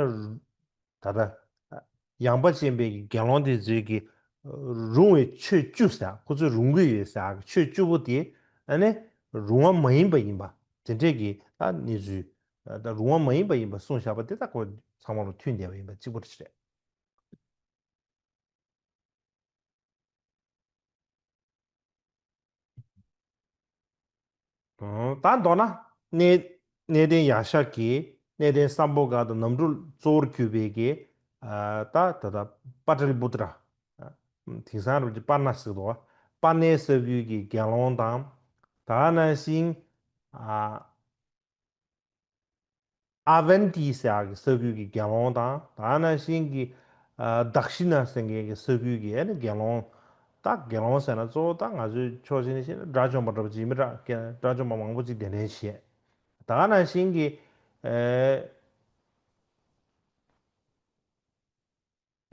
ད་ལྟ་ཡངས་པ་ཅན་པའི་དགེ་སློང་དེ་ཚོའི་གི་རུང་བའི་ཆོས་བཅུ་ཟེར། ཁོ་ཚོས་རུང་གི་ཡོད་ཟེར་གི་ཆོས་བཅུ་པོ་དེ་ཨ་ནི་རུང་བ་མ་ཡིན་པ་ཡིན་པ། དེ་འདྲས་ཀྱི་ད་གནས་ཚུལ། ད་རུང་བ་མ་ཡིན་པ་ཡིན་པ་གསུངས་བཞག་པ་དེ་ད་ཁོ་ཚང་མ་ལ་མཐུན་བསྡད་པ་ཡིན་པ་གཅིག་པ་རེད། ད་མདོར་ན་གནས་གནས་བརྟན་ཡ་ཤ་གིས་གནས་བརྟན་སམ་བྷོ་ཥ་དང་ནམ་གྲུ་གཙོ་བོར་གྱུར་པའི་གི་ཨ་ད་ད་ད་པ་ཏ་ལི་པུ་ཏྲ། དེང་སང་རུ་ཅི་པར་ན་ཟེར་དོ། པར་ནའི་ས་ཁུལ་གྱི་དགེ་སློང་དང་། ད་ག་ནང་བཞིན་ཨ་ཨ་ཝན་ཏི་ཟེར་ཡག་གི་ས་ཁུལ་གྱི་དགེ་སློང་དང་། ད་ག་ནང་བཞིན་གྱི་ཨ་དག་ཤི་ན་ཟེར་མཁན་གྱི་ས་ཁུལ་གྱི་ཨ་ནི་དགེ་སློང་། ད་དགེ་སློང་ཟེར་ན་གཙོ་བོ་ད་ང་ཚོའི་ཕྱོགས་གཅིག་ནས་བཤད་ན་དགྲ་བཅོམ་པ་འདྲ་པོ་ཅིག་ཡིན་པ་འདྲ། དགྲ་བཅོམ་པ་མང་པོ་ཅིག་གདན་འདྲེན་བྱས། ད་ག་ནང་བཞིན་གྱི་ ཨེ།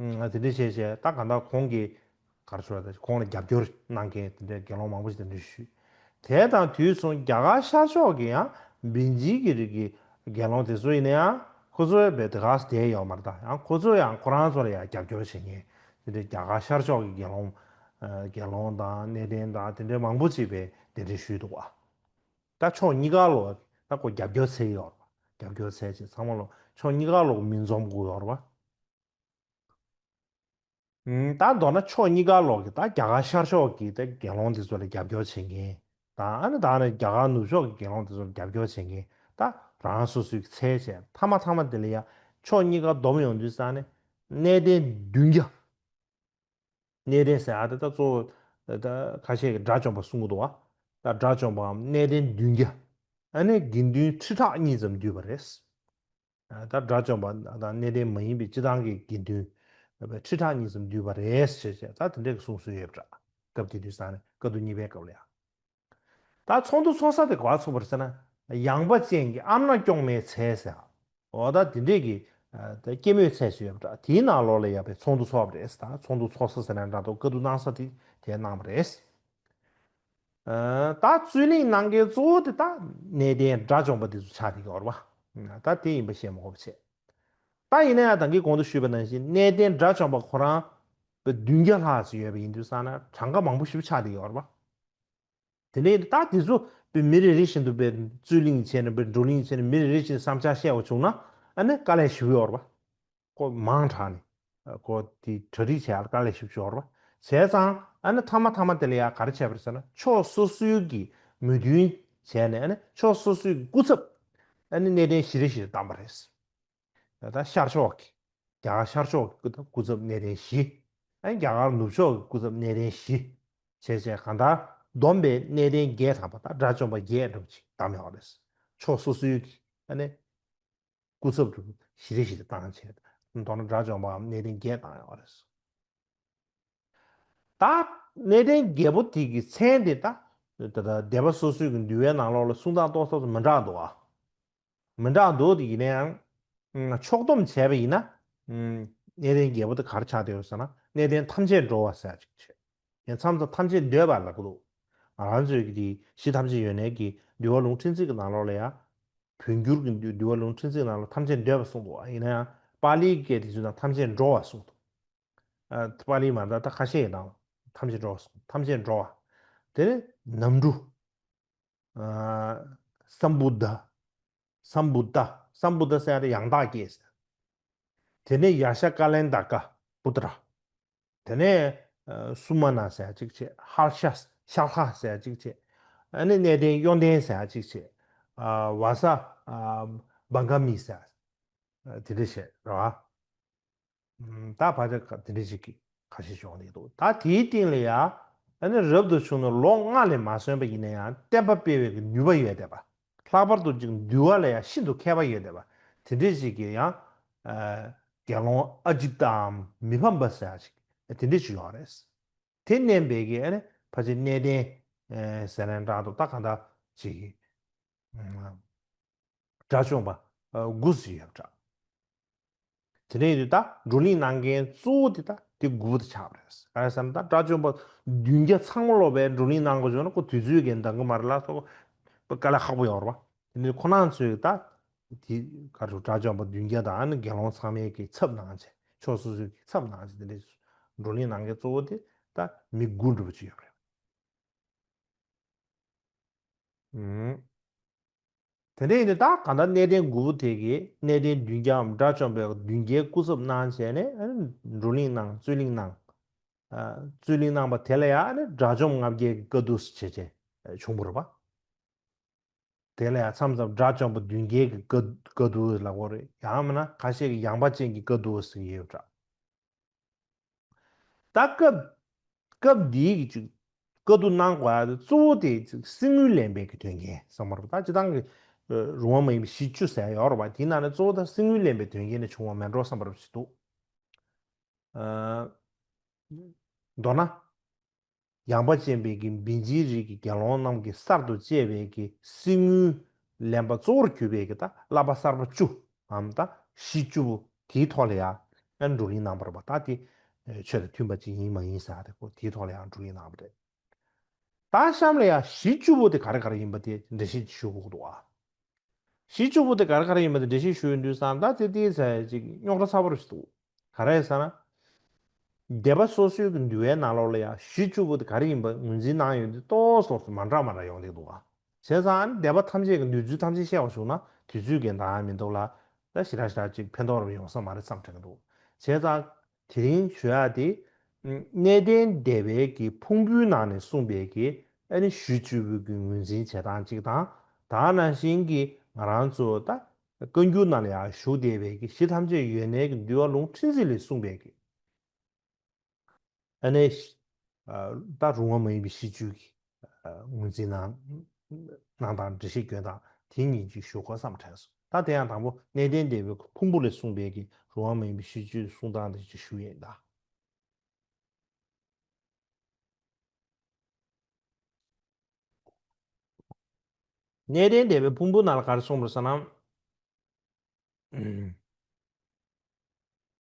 ཨ། དེ་འདྲ་བྱས་བྱས་ད་གང་ལྟར་ཁོང་གིས་ག་རེ་ཟེར་བ་དང་ཁོང་ལ་རྒྱབ་སྐྱོར་གནང་མཁན་དེ་འདྲའི་དགེ་སློང་མང་པོ་ཞིག་དེ་འདྲ་ཞུས། དེ་དང་དུས་མཚུངས་རྒྱ་གར་ཤར་ཕྱོགས་ཀྱི་ཡང་བིན་ཇིའི་གི་རིགས་ཀྱི་དགེ་སློང་དེ་ཚོ་ཡིན་ན་ཡང་ཁོ་ཚོའི་བས་དེ་ག་སེ་བསྡད་ཡོད་མ་རེད། ད་ཡང་ཁོ་ཚོ་ཡང་ཁོ་རང་ཚོ་ལ་ཡང་རྒྱབ་སྐྱོར་བྱེད་མཁན་དེ་འདྲའི་རྒྱ་གར་ཤར་ཕྱོགས་ཀྱི་དགེ་སློང་། ཨ། དགེ་སློང་དང་གནས་བརྟན་དང་དེ་འདྲའི་མང་པོ་ཅིག་བས་དེ་འདྲ་ཞུས་འདུག་བ། ད་ཕྱོགས་གཉིས་ཀ་ལོག་ད་ཁོ་རྒྱབ་སྐྱོར་བྱེད་ཀྱི་ཡོད་རེད་བ། རྒྱབ་སྐྱོར་བྱེད་ཅིག་ཚང་མ་ལོག་ཕྱོགས་གཉིས་ཀ་ལོག་མི་འཛོམས་དགོས་ཡོད་རེད་བ། ཨུམ། ད་མདོར་ན་ཕྱོགས་གཉིས་ཀ་ལོག་གི་ད་རྒྱ་གར་ཤར་ཕྱོགས་ཀྱི་ད་དགེ་སློང་དེ་ཚོ་ལ་རྒྱབ་སྐྱོར་བྱེད་མཁན་དང་། ཨ་ནི་ད་ནི་རྒྱ་གར་ནུབ་ཕྱོགས་ཀྱི་དགེ་སློང་དེ་ཚོ་ལ་རྒྱབ་སྐྱོར་བྱེད་མཁན། ད་རང་སོ་སོའི་ཚད་བྱས་མཐའ་མ་མཐའ་མ་དེ་ལ་ཡ་ཕྱོགས་གཉིས་ཀ་བསྡོམས་ཡོང་དུས་ཙང་ནས་གནས་བརྟན་བདུན་བརྒྱ། གནས་བརྟན་ཟེར་ཡ་དེ་ད་གཙོ་བོ་ད་ཁ་ཤས་ཀྱིས་དགྲ་བཅོམ་པ་གསུང་གི་འདུག་བ། ད་དགྲ་བཅོམ་པའམ་གནས་བརྟན་བདུན་བརྒྱ། ཨ་ནི་དགེ་འདུན་ཁྲི་ཕྲག་གཉིས་ཙམ་འདུས་པ་རེད། ད་དགྲ་བཅོམ་པ་དང་གནས་བརྟན་མ་ཡིན་པའི་སྤྱི་བཏང་གི་དགེ་འདུན་ཁྲི་ཕྲག་གཉིས་ཙམ་འདུས་པ་རེད་ཞེས་བྱས་ད་དེ་འདྲའི་གསུང་སྲོལ་ཡོད་པ་འདྲ། སྐབས་དེ་དུས་ཙང་ནས་བཀའ་བསྡུ་གཉིས་པའི་སྐབས་ལ་ཡང་། ད་ཚོགས་འདུ་ཚོགས་ས་དེ་ག་པར་ཚོགས་པ་རེད་ཟེར་ན། ཡངས་པ་ཅན་གྱི་ཨ་མྲ་སྐྱོང་མའི་ཚལ་ཟེར། འོ་ད་དེ་འདྲས་ཀྱི་ཨ་ད་སྐྱེད་མོས་ཚལ་ཞིག་ཡོད་པ་འདྲ། དེའི་ནང་ལོགས་ལ་ཡ་བའི་ཚོགས་འདུ་ཚོགས་པ་རེད། ད་ཚོགས་འདུ་ཚོགས་ས་ཟེར་ན་འདྲ་འདུག་བཀའ་བསྡུ་གནང་ས་དེ་དེ་གནང་བ་རེད། ཨ་ད་རྩོད་གླེང་གནང་མཁན་གཙོ་བོ་དེ་ད་གནས་བརྟན་དགྲ་བཅོམ་པ་དེ་ཚོ་ཆགས་བསྡད་ཀྱི་ཡོད་རེད་པ། ད་དེ་ཡིན་པ་བཤད་མ་དགོས་པ་བྱས། ད་ཡིན་ན་ཡང་ད་གིན་གོང་དུ་ཞུས་པ་ནང་བཞིན་གནས་བརྟན་དགྲ་བཅོམ་པ་ཁོ་རང་བདུན་བརྒྱ་ལྷག་ཙམ་ཡོད་པ་ཡིན་དུས་ཙང་ན་གྲངས་ཀ་མང་པོ་ཞིག་ཆགས་བསྡད་ཀྱི་ཡོད་རེད་པ། དེ་ནས་ད་དེ་ཚོ་བའི་མི་རེ་རེ་བཞིན་དུ་བའི་རྩོད་གླེང་བྱས་ནས་བའི་བགྲོ་གླེང་བྱས་ནས་མི་རེ་རེ་བཞིན་བསམ་འཆར་བཤད་པ་བྱུང་ན་ཨ་ནི་དཀའ་ལས་ཞེ་པོ་ཡོད་རེད་པ། ཁོ་མང་དྲགས་ནས་ཁོ་དེ་གྲ་སྒྲིག་བྱེད་ཡག་དཀའ་ལས་ཞེ་པོ་ཡོད་རེད་པ། བྱས་ཙང་ཨ་ནི་མཐའ་མ་མཐའ་མ་དེ་ལ་ཡ་ག་རེ་བྱས་པ་རེད་ཟེར་ན་ཕྱོགས་སོ་སོའི་གི་མོས་མཐུན་བྱས་ནས་ཨ་ནི་ཕྱོགས་སོ་སོའི་སྐུ་ཚབ་ཨ་ནི་གནས་བརྟན་བཞི་རེ་བཞི་རེ་བདམས་པ་རེད། ད་ལྟ་ཤར་ཕྱོགས་ཀྱི་རྒྱ་གར་ཤར་ཕྱོགས་ཀྱི་སྐུ་ཚབ་གནས་བརྟན་བཞི། ཨ་ནི་རྒྱ་གར་ནུབ་ཕྱོགས་ཀྱི་སྐུ་ཚབ་གནས་བརྟན་བཞི། བྱས་བྱས་གང་ལྟར་བསྡོམས་པས་གནས་བརྟན་བརྒྱད་དང་པོ་ད་དགྲ་བཅོམ་པ་བརྒྱད་འདྲ་པོ་ཅིག་བདམས་ཡོད་རེད། ཕྱོགས་སོ་སོའི་གི་ཨ་ནི་སྐུ་ཚབ་ཏུ་བཞི་རེ་བཞི་རེ་བཏང་བྱས་མདོར་ན་དགྲ་བཅོམ་པའམ་གནས་བརྟན་བརྒྱད་བཏང་ཡོད་རེད། ད་གནས་བརྟན་བརྒྱད་པོ་དེ་གི་མཚན་དེ་ད་ད་ལྟ་སྡེ་པ་སོ་སོའི་གི་འདུལ་བའི་ནང་ལོགས་ལ་གསུང་སྟངས་ཏོག་ཙམ་མི་འདྲ་འདུག་ཨ། མི་འདྲ་འདུག་དེ་ཡིན་ན་ཡང་། ཕྱོགས་བསྡོམས་བྱས་པ་ཡིན་ན། གནས་བརྟན་བརྒྱད་པོ་དེ་ག་རེ་ཆགས་བསྡད་ཡོད་ཟེར་ན་གནས་བརྟན་ཐམས་ཅད་འགྲོ་བ་ཟེར་ཡ་ཅིག་བྱས། ཡང་མཚམས་མཚམས་ཐམས་ཅད་འདོད་པ་ལབ་ཀྱི་འདུག་ང་རང་ཚོའི་གི་དེ་གཞི་ཐམས་ཅད་ཡོད་ནའི་གི་འདུལ་བ་ལུང་ཕྲན་ཚེགས་ཀྱི་ནང་ལོགས་ལ་ཡང་། བོད་འགྱུར་གྱི་འདུལ་འདུལ་བ་ལུང་ཕྲན་ཚེགས་ནང་ལ་ཐམས་ཅད་འདོད་པ་གསུངས་འདུག་ཡིན་ན་ཡང་པཱ་ལིའི་སྐད་དེ་ཚོའི་ནང་ཐམས་ཅད་འགྲོ་བ་གསུངས་འདུག་ཨ། པཱ་ལི་མ་ད་ད་ཁ་ཤས་ཡིན་ནའང་ཐམས་ཅད་འགྲོ་བ་གསུངས། ཐམས་ཅད་འགྲོ་བ། དེ་ནས་ནམ་གྲུ། ཨ། སམ་བུ་དྷ། སམ་བུ་དྷ། སམ་བུ་དྷ་ཟེར་ཡ་དེ་ཡང་དག་སྐྱེས་ཟེར། དེ་ནས་ཡ་ཤ་ཀ་ལན་ད་ཀ་པུ་ཏྲ། དེ་ནས་ཨ་སུ་མ་ན་ཟེར་ཡ་གཅིག་བྱས། ཧར་ཤ་ཤ་ལྷ་ཟེར་ཡ་གཅིག་བྱས། ཨ་ནི་གནས་བརྟན་གཡོ་ལྡན་ཟེར་ཡ་གཅིག་བྱས། ཨ་བ་ས་ཨ་བང་ག་མི་ཟེར་ཡ་དེ་འདྲ་བྱས་རེད་བ། ད་བར་ཆ་ཁ་དེ་འདྲ་ཞིག་གི་ཁ་ཤས་བྱུང་བསྡད་འདུག་ད་དེའི་སྟེང་ལ་ཡང་ཨ་ནི་རབ་ཏུ་བྱུང་ནས་ལོ་ལྔ་ལས་མ་སོན་པ་ཡིན་ན་ཡང་བསྟན་པ་སྤེལ་བའི་གི་ནུས་པ་ཡོད་བསྡད་པ། ལྷག་པར་དུ་ཅིག་འདུལ་བ་ལ་ཡང་ཤིན་ཏུ་མཁས་པ་ཡོད་བསྡད་པ། དེ་འདྲ་ཞིག་གི་ཡང་ཨ་དགེ་སློང་ཨ་ཇི་ཏའམ་མི་ཕམ་པ་ཟེར་ཡ་ཞིག་དེ་འདྲ་ཞིག་ཡོད་རེད། དེ་མནན་པའི་གི་ཨ་ནི་ཕལ་ཆེར་གནས་བརྟན་ཨ་ཟེར་ན་འདྲ་འདུག་ད་གང་ལྟར་ཅིག་གི་ཨ་དགྲ་བཅོམ་པ་ཨ་དགུ་ཙམ་ཡོད་པ་འདྲ། དེ་འདྲ་ཡིན་དུས་ད་བགྲོ་གླེང་གནང་མཁན་གཙོ་བོ་དེ་ད་དེ་དགུ་པོ་དེ་ཆགས་པ་རེད། ག་རེ་ཟེར་ན་ད་དགྲ་བཅོམ་པ་བདུན་བརྒྱ་ཚང་མ་ལོག་པའི་བགྲོ་གླེང་གནང་དགོས་བྱུང་ན་ཁོ་དུས་ཚོད་ཀྱིས་འདང་གི་མ་རེད་ལ་སོགས་པ་དཀའ་ལས་ཁག་པོ་ཡོད་རེད་པ། དེ་འདྲ་ཁོ་རང་ཚོས་ད་དེ་ག་རེ་དགྲ་བཅོམ་པ་བདུན་བརྒྱ་དང་ཨ་ནི་དགེ་སློང་ཚང་མའི་གི་ཚབ་གནང་བྱས་ཕྱོགས་སོ་སོའི་གི་ཚབ་གནང་བྱས་དེ་འདྲ་བགྲོ་གླེང་གནང་མཁན་གཙོ་བོ་དེ་ད་མི་དགུ་འདྲ་པོ་ཅིག་ཡོད་པ་རེད། ཨུམ། དེ་འདྲ་ཡིན་དུས་ད་གང་ལྟར་གནས་བརྟན་དགུ་པོ་དེ་གིས་གནས་བརྟན་བདུན་བརྒྱའམ་དགྲ་བཅོམ་པའི་བདུན་བརྒྱའི་སྐུ་ཚབ་གནང་བྱས་ནས་ཨ་ནི་བགྲོ་གླེང་གནང་རྩོད་གླེང་གནང་། ཨ་རྩོད་གླེང་གནང་པ་དེ་ལ་ཡང་ཨ་ནི་དགྲ་བཅོམ་ལྔ་བརྒྱའི་བཀའ་བསྡུ་བྱས་བྱས་བྱུང་བ་རེད་པ། དེ་ལ་ཡང་མཚམས་མཚམས་དགྲ་བཅོམ་པ་བདུན་བརྒྱའི་བཀའ་བཀའ་བསྡུ་ལབ་དགོས་རེད། ཡང་མིན་ན་ཁ་ཤས་ཀྱིས་ཡངས་པ་ཅན་གྱི་བཀའ་བསྡུ་ཟེར་གྱི་ཡོད་པ་འདྲ། ད་སྐབས་སྐབས་འདིའི་གི་ཅིག་བཀའ་བསྡུ་གནང་དགོས་ཡ་དེ་གཙོ་བོ་དེ་ཅིག་གསེར་དངུལ་ལེན་པའི་གི་དོན་རྐྱེན་བསམ་པ་རེད། ད་སྤྱིར་བཏང་གི་ཨ་རུང་བ་མ་ཡིན་པའི་གཞི་བཅུ་ཟེར་ཡ་ཡོད་རེད་པ། དེའི་ནང་ནས་གཙོ་བོ་ད་གསེར་དངུལ་ལེན་པའི་དོན་རྐྱེན་ནས་བྱུང་བ་མེད་འགྲོ་བསམ་པ་རེད་ཞིག་འདུག་ཨ་མདོར་ན། ཡངས་པ་ཅན་པའི་གི་བིན་ཇིའི་རིགས་ཀྱི་དགེ་སློང་རྣམས་ཀྱིས་གསར་དུ་བཅད་པའི་གི་གསེར་དངུལ་ གླེན་པ་གཙོ་བོར་གྱུར་པའི་གི་ད་བསླབ་པ་གསར་པ་བཅུའམ་ད་གཞི་བཅུ་པོ་དེའི་ཐོག་ལ་ཡང་ཨ་ནི་སྒྲོག་གླེང་གནང་བ་རེད་པ། ད་དེ་ཆོས་དང་མཐུན་པ་ཅིག་ཡིན་མ་ཡིན་ཟེར་ཡ་དེ་ཁོ་དེའི་ཐོག་ལ་ཡང་སྒྲོག་གླེང་གནང་བ་རེད། ད་གཤམ་ལ་ཡང་གཞི་བཅུ་པོ་དེ་ག་རེ་ག་རེ་ཡིན་པ་དེ་འགྲེལ་བཤད་ཅིག་ཞུ་དགོས་ཀྱི་འདུག་ཨ། གཞི་བཅུ་པོ་དེ་ག་རེ་ག་རེ་ཡིན་པ་དེ་འགྲེལ་བཤད་ཞུ་ཡོང་དུས་ཙང་ད་དེ་དེའི་ཚེ་ཅིག་རྙོག་དྲ་ཚ་པོ་རེ་ཞིག་འདུག་ག་རེ་ཟེར་ན། སྡེ་པ་སོ་སོའི་གི་འདུལ་བའི་ནང་ལོགས་ལ་ཡང་གཞི་བཅུ་པོ་དེ་ག་རེ་ཡིན་པ་ངོས་འཛིན་གནང་ཡོང་དུས་ཏོག་ཙམ་མ་འདྲ་མ་འདྲ་ཡོང་གི་འདུག་ག་བྱས་ཙང་ཨ་ནི་སྡེ་པ་ཐམས་ཅད་ཀྱི་འདོད་ཚུལ་ཐམས་ཅད་བཤད་པ་བྱུང་ན་དུས་ཚོད་ཀྱི་འདང་མི་འདུག་ལ། ད་ཞེ་དྲག་ཞེ་དྲག་ཅིག་ཕན་ཐོགས་རབ་ཡོང་ས་མ་རེད་བསམ་དྲན་གྱི་འདུག་བྱས་ཙང་དེ་རིང་ཞུ་ཡག་དེ། གནས་བརྟན་སྡེ་པའི་གི་ཕུང་པོའི་ནང་ནས་གསུངས་པའི་གི་ཨ་ནི་གཞི་བཅུ་པོའི་གི་ངོས་འཛིན་བྱེད་སྟངས་གཅིག་དང་། ད་ནང་བཞིན་གྱི་ང་རང་ཚོ་ད་བཀའ་འགྱུར་ནང་ལ་ཡང་བཞུགས་བསྡད་པའི་གི་གཞི་ཐམས་ཅད་ཡོད་གནས་ཀྱི་འདུལ་བ་ལུང་ཕྲན་ཚེགས་ལས་གསུངས་པའི་གི་ཨ་ནི། ཨ། ད་རུང་བ་མ་ཡིན་པའི་གཞི་བཅུ་གི་ཨ། ངོས་འཛིན་གནང་གནང་སྟངས་འགྲེལ་བཤད་སྐྱོན་སྟངས་དེ་གཉིས་ཅིག་ཞུ་དགོས་བསམ་དྲན་སོང་། ད་དེ་ཡང་དང་པོ་གནས་བརྟན་སྡེ་པའི་ཕུང་པོ་ལས་གསུངས་པའི་གི་རུང་བ་མ་ཡིན་པའི་གཞི་བཅུ་གསུང་སྟངས་དེ་ཅིག་ཞུ་ཡས་ཡིན་ད། གནས་བརྟན་སྡེ་པའི་ཕུང་པོ་ནང་ལ་ག་རེ་གསུངས་པ་རེད་ཟེར་ན།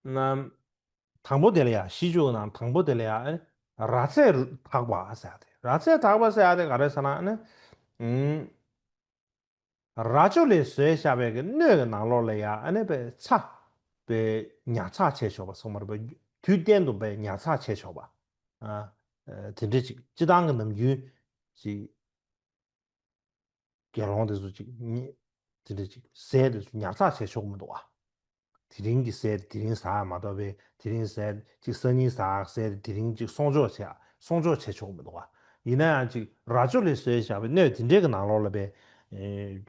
ན། དང་པོ་དེ་ལ་ཡ་གཞི་བཅུ་ནང་དང་པོ་དེ་ལ་ཡ་ཨ་ནི་ར་ཚད་དག་པ་ཟེར་ཡ་དེ། ར་ཚད་དག་པ་ཟེར་ཡ་དེ་ག་རེ་ཟེར་ན་ཨ་ནི། རྭ་ཅོ་ལས་བཟོས་བཞག་པའི་གི་སྣོད་ཀྱི་ནང་ལོགས་ལ་ཡ་ཨ་ནི་པའི་ཚྭ་པའི་ཉར་ཚགས་བྱས་ཆོག་པ་སོང་མ་རེད་པ། དུས་གཏན་དུ་པའི་ཉར་ཚགས་བྱས་ཆོག་པ། ཨ། དེ་འདྲ་ཅིག་སྤྱི་བཏང་གི་ནམ་རྒྱུན་ཅིག་དགེ་སློང་དེ་ཚོ་ཅིག་ཉེ་དེ་འདྲ་ཅིག་ཟས་དེ་ཚོ་ཉར་ཚགས་བྱེད་ཆོག་གི་མི་འདུག་ཨ། དེ་རིང་གི་ཟས་དེ་དེ་རིང་ཟ་ཡ་མ་གཏོགས་པའི་དེ་རིང་ཟས་ཅིག་སང་ཉིན་ཟ་ཡག་ཟས་དེ་དེ་རིང་ཅིག་སྲུང་སྐྱོབ་བྱེད་ཡ་སྲུང་སྐྱོབ་བྱེད་ཆོག་གི་མི་འདུག་ཨ། ཡིན་ན་ཡང་ཅིག་རྭ་ཅོ་ལས་བཟོས་བཞག་པའི་སྣོད་དེ་འདྲའི་གི་ནང་ལོགས་ལ་པའི་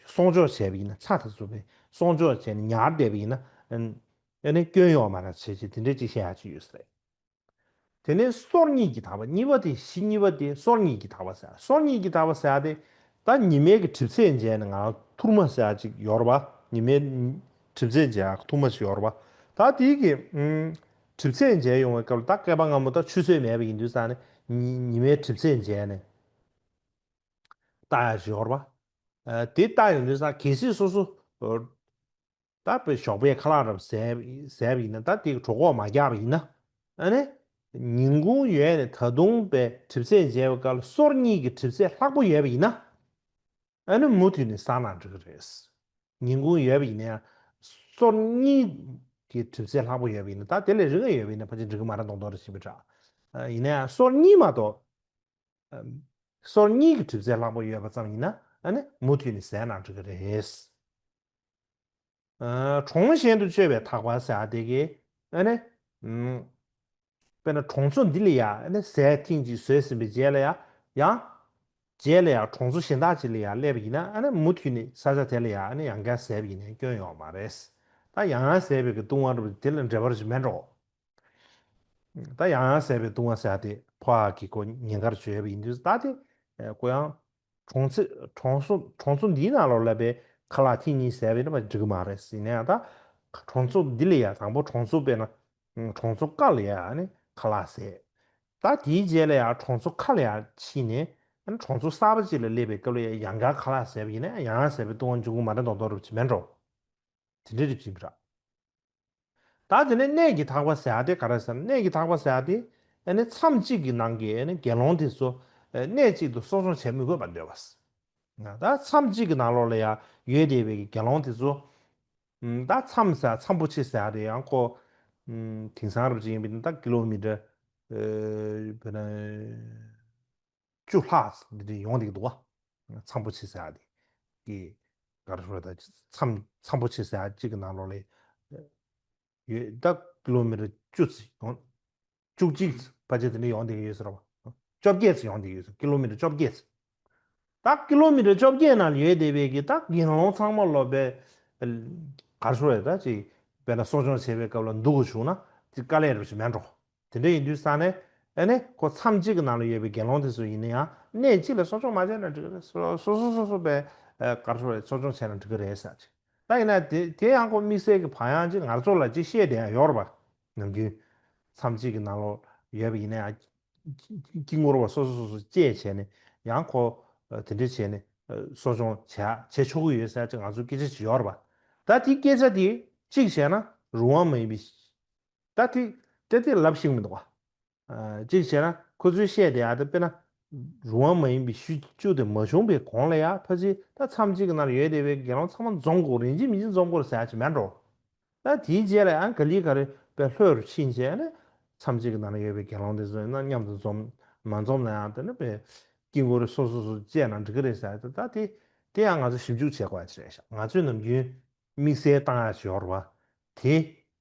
སྲུང་སྐྱོབ་བྱས་པ་ཡིན་ན་ཚྭ་དེ་ཚོ་པའི་སྲུང་སྐྱོབ་བྱས་ནས་ཉར་བསྡད་པ་ཡིན་ན་ཨ་ནི་སྐྱོན་ཡོད་མ་རེད་བྱས་ཅིག་དེ་འདྲའི་ཅིག་བཤད་ཡ་ཅིག་ཡོད་ས་རེད། དེ་ནས་སོར་གཉིས་ཀྱིས་དག་པ། གཉིས་པ་དེ་གཞི་གཉིས་པ་དེ་སོར་གཉིས་ཀྱིས་དག་པ་ཟེར། སོར་གཉིས་ཀྱིས་དག་པ་ཟེར་ཡ་དེ་ད་ཉི་མའི་གི་གྲིབ་ཚད་འཇལ་ནས་ང་ཐུར་མ་ཟེར་ཡ་ཅིག་ཡོད་རེད་པ། ཉི་མའི་གྲིབ་ཚད་འཇལ་ཡ་ཐུར་མ་ཞིག་ཡོད་རེད་པ། ད་དེའི་གི་ཨུམ། གྲིབ་ཚད་འཇལ་ཡོང་བའི་སྐབས་ལ་ད་བསྐལ་པ་སྔ་མོ་ད་ཆུ་ཚོད་མེད་པ་ཡིན་དུས་ཙང་ནས་ཉི་ཉི་མའི་གྲིབ་ཚད་འཇལ་ནས་བལྟ་ཡ་ཅིག་ཡོད་རེད་པ། ཨ། དེ་བལྟ་ཡོང་དུས་ཙང་གལ་སྲིད་སོ་སོ་ད་པའི་ཞོགས་པའི་ཁ་ལག་རབ་ཟས་ཟས་པ་ཡིན་ན་ད་དེ་གྲོད་ཁོག་མ་རྒྱགས་པ་ཡིན་ན། ཨ་ནི། ཉིན་གུང་ཡོལ་ནས་ད་དུང་པའི་གྲིབ་ཚད་འཇལ་བའི་སྐབས་ལ་སོར་གཉིས་ཀྱི་གྲིབ་ཚད་ལྷག་པོ་ཡོད་པ་ཡིན་ན། ཨ་ནི་མུ་མཐུད་ནས་བཟས་ན་འགྲིག་གི་རེད། ཉིན་གུང་ཡོལ་བ་ཡིན་ན་ཡང་། སོར་གཉིས་ཀྱི་གྲིབ་ཚད་ལྷག་པོ་ཡོད་པ་ཡིན་ན་ད་དེ་ལས་རིང་ཡོད་པ་ཡིན་ན་ཕལ་ཆེར་འགྲིག་གི་མ་རེད་མདོག་མདོག་རེ་བྱེད་པའི་འདྲ། ཨ། ཡིན་ན་ཡང་སོར་གཉིས་མ་གཏོགས། སོར་གཉིས་ཀྱི་གྲིབ་ཚད་ལྷག་པོ་ཡོད་པ་ཙམ་ཡིན་ན་ཨ་ནི་མུ་མཐུད་ནས་བཟས་ན་འགྲིག་གི་རེད། ཨ། གྲོང་གཞན་དུ་སྤྱོད་པའི་ཐག་པ་ཟེར་ཡ་དེ་གི་ཨ་ནི། ཨུམ། དཔེར་ན་གྲོང་ཚོ་འདི་ལ་ཡ་ཨ་ནི་ཟས་ཐེངས་གཅིག་ཟོས་ཟིན་པའི་རྗེས་ལ་ཡ་ཡང་། རྗེས་ལ་ཡང་གྲོང་ཚོ་གཞན་དག་ཅིག་ལ་ཡང་སླེབས་པ་ཡིན་ན་ཨ་ནི་མུ་མཐུད་ནས་ས་ཆ་དེ་ལ་ཡང་ཨ་ནི་ཡང་བསྐྱར་ཟས་པ་ཡིན་ན་སྐྱོན་ཡོད་མ་རེད། ད་ཡང་ཡང་ཟས་པའི་གི་ལྟུང་བ་འགྲོ་བ་དེ་ལ་འབྲེལ་བ་ཅིག་མེད་འགྲོ། ད་ཡང་ཡང་ཟས་པའི་ལྟུང་བ་ཟེར་ཡ་དེ་ཕོ་བ་གི་ཁོ་ཉེན་ཁར་བྱོས་པ་ཡིན་དུས་ད་དེ་ཁོ་ཡང་གྲོང་ཚོ་གྲོང་ཚོ་གྲོང་ཚོ་འདིའི་ནང་ལོགས་ལ་པའི་ཁ་ལག་ཐེངས་གཉིས་ཟས་པ་ཡིན་ན་མ་འགྲིག་གི་མ་རེད། ཡིན་ན་ཡང་ད་གྲོང་ཚོ་འདི་ལ་ཡང་དང་པོ་གྲོང་ཚོ་དཔེར་ན་གྲོང་ཚོ་ཀ་ལ་ཡང་ཨ་ནི་ཁ་ལག་ཟས། ད་དེའི་རྗེས་ལ་ཡང་གྲོང་ཚོ་ཁ་ལ་ཡང་ཕྱིན་ནས་ཨ་ནི་གྲོང་ཚོ་གསར་པ་ཅིག་ལ་སླེབས་པའི་སྐབས་ལ་ཡང་ཡང་བསྐྱར་ཁ་ལག་ཟས་པ་ཡིན་ན་ཡང་ཡང་ཟས་པའི་ལྟུང་བ་འབྱུང་གི་མ་རེད་མདོག་མདོག་རེད་བྱེད་མེད་འགྲོ། དེ་འདྲ་རེད་བྱེད་པ་ར། ད་དེ་ནས་གནས་ཀྱི་ཐག་པ་ཟེར་ཡ་དེ་ག་རེ་ཟེར་ན་གནས་ཀྱི་ཐག་པ་ཟེར་ཡ་དེ་ཨ་ནི་མཚམས་གཅིག་གི་ནང་གི་ཨ་ནི་དགེ་སློང་དེ་ཚོ་ཨ་གནས་གཅིག་ཏུ་གསོ་སྐྱོང་བྱེད་མི་དགོས་པར་འདོད་པ། ད་མཚམས་གཅིག་གི་ནང་ལོགས་ལ་ཡ་ཡོད་བསྡད་པའི་དགེ་སློང་དེ་ཚོ། ད་མཚམས་ཟེར་མཚམས་པོ་ཆེ་ཟེར་ཡ་དེ་ཡང་ཁོ། དེང་སང་རབ་ཅིག་ཡིན་པ་ཡིན་ན་ད་ཀི་ལོ་མི་ཊར། དཔེར་ན། བཅུ་ལྷག་འདི་འདྲ་ཡོང་བསྡད་ཀྱི་འདུག་བ། མཚམས་པོ་ཆེ་ཟེར་ཡ་དེ། གི། ག་རེ་ཞུ་དགོས་རེད་ད་མཚམས་མཚམས་པོ་ཆེ་ཟེར་ཡ་གཅིག་གི་ནང་ལོགས་ལ། ཡོད་ད་ཀི་ལོ་མི་ཊར་བཅུ་ཙམ་ཡོང་། བཅུ་གཅིག་ཙམ་ཕལ་ཆེར་དེ་འདྲ་ཡོང་བསྡད་ཀྱི་ཡོད་ས་རེད་བ། བཅོ་བརྒྱད་ཙམ་ཡོང་བསྡད་ཀྱི་ཡོད་ས་ཀི་ལོ་མི་ཊར་བཅོ་བརྒྱད་ཙམ། ད་ཀི་ལོ་མི་ཊར་བཅོ་བརྒྱད་ནང་ལ་ཡོད་བསྡད་པའི་གི་ད་དགེ་སློང་ཚང་མ་ལོ་པའི། ག་རེ་ཞུ་དགོས་རེད་ད་ཅིག་དཔེར་ན་གསོ་སྐྱོང་བྱེད་པའི་སྐབས་ལ་འདུག་གི་བྱུང་ན་དེ་དཀའ་ལས་རེད་ཅིག་མེད་འགྲོ། དེ་འདྲ་ཡིན་དུས་ས་ནས་ཨ་ནི་ཁོ་མཚམས་གཅིག་གི་ནང་ལ་ཡོད་པའི་དགེ་སློང་དེ་ཚོ་ཡིན་ན་ཡང་གནས་གཅིག་ལ་གསོ་སྐྱོང་མ་བྱས་ན་འགྲིག་གི་རེད། སོ་སོ་སོ་སོ་པའི་ག་རེ་ཞུ་དགོས་རེད་གསོ་སྐྱོང་བྱས་ན་འགྲིག་གི་རེད་ཟེར་ཅིག་ད་ཡིན་ན་དེ་དེ་ཡང་ཁོ་དམིགས་བསལ་གྱི་བག་ཡངས་ཅིག་ང་ཚོ་ལ་ཅིག་བཤད་བསྡད་ཡ་ཡོད་རེད་པ། ནམ་རྒྱུན་མཚམས་གཅིག་གི་ནང་ལོགས་ཡོད་པ་ཡིན་ན་ཡང་། སྐྱིད་ངོར་བ་སོ་སོ་སོ་སོ་བཅས་བྱས་ནས་ཡང་ཁོ་དེ་འདྲ་བྱས་ནས་ གསོ་སྦྱོང་བྱ་བྱེད་ཆོག་གི་ཡོད་ཟེར་ཅིག་ང་ཚོ་སྐད་ཆ་ཅིག་ཡོད་རེད་པ། ད་དེ་སྐད་ཆ་དེ་གཅིག་བྱས་ན་རུང་བ་མ་ཡིན་པའི་ད་དེ་དེ་དེ་ལབ་ཤེས་མི་འདུག་བ། གཅིག་བྱས་ན་ཁོ་ཚོས་བཤད་བསྡད་ཡ་དེ་དཔེར་ན་རུང་བ་མ་ཡིན་པའི་ཤུལ་བཅུ་དེ་མ་བྱུང་བའི་གོང་ལ་ཡ་ཕལ་ཆེར་ད་མཚམས་གཅིག་གི་ནང་ལ་ཡོད་བསྡད་པའི་དགེ་སློང་ཚང་མ་འཛོམས་དགོས་རེད་ཅི་མི་ཅི་འཛོམས་དགོས་རེད་ཟེར་ཡ་ཅིག་མེད་འགྲོ། ད་དེའི་རྗེས་ལ་ཡང་ག་ལེ་ག་ལེ་དཔེ་ལྷོད་རུ་ཕྱིན་བྱས་ནས་མཚམས་གཅིག་གི་ནང་ལ་ཡོད་པའི་དགེ་སློང་དེ་ཚོ་ཡིན་ན་མཉམ་དུ་འཛོམས་མ་འཛོམས་ན་ཡང་དེ་ནི་དཔེ་དཀྱིལ་འཁོར་སོ་སོ་སོ་བཅད་ན་འགྲིག་གི་རེད་ཟེར་ཡ་དེ་ད་དེ་དེ་ཡང་ང་ཚོ་ཞིབ་འཇུག་བྱེད་དགོས་ཡ་ཅིག་རེད་ཤག་ང་ཚོས་ནམ་རྒྱུན་དམིགས་བསལ་བཏང་ཡ་ཅིག་ཡོད་རེད་བ། དེ་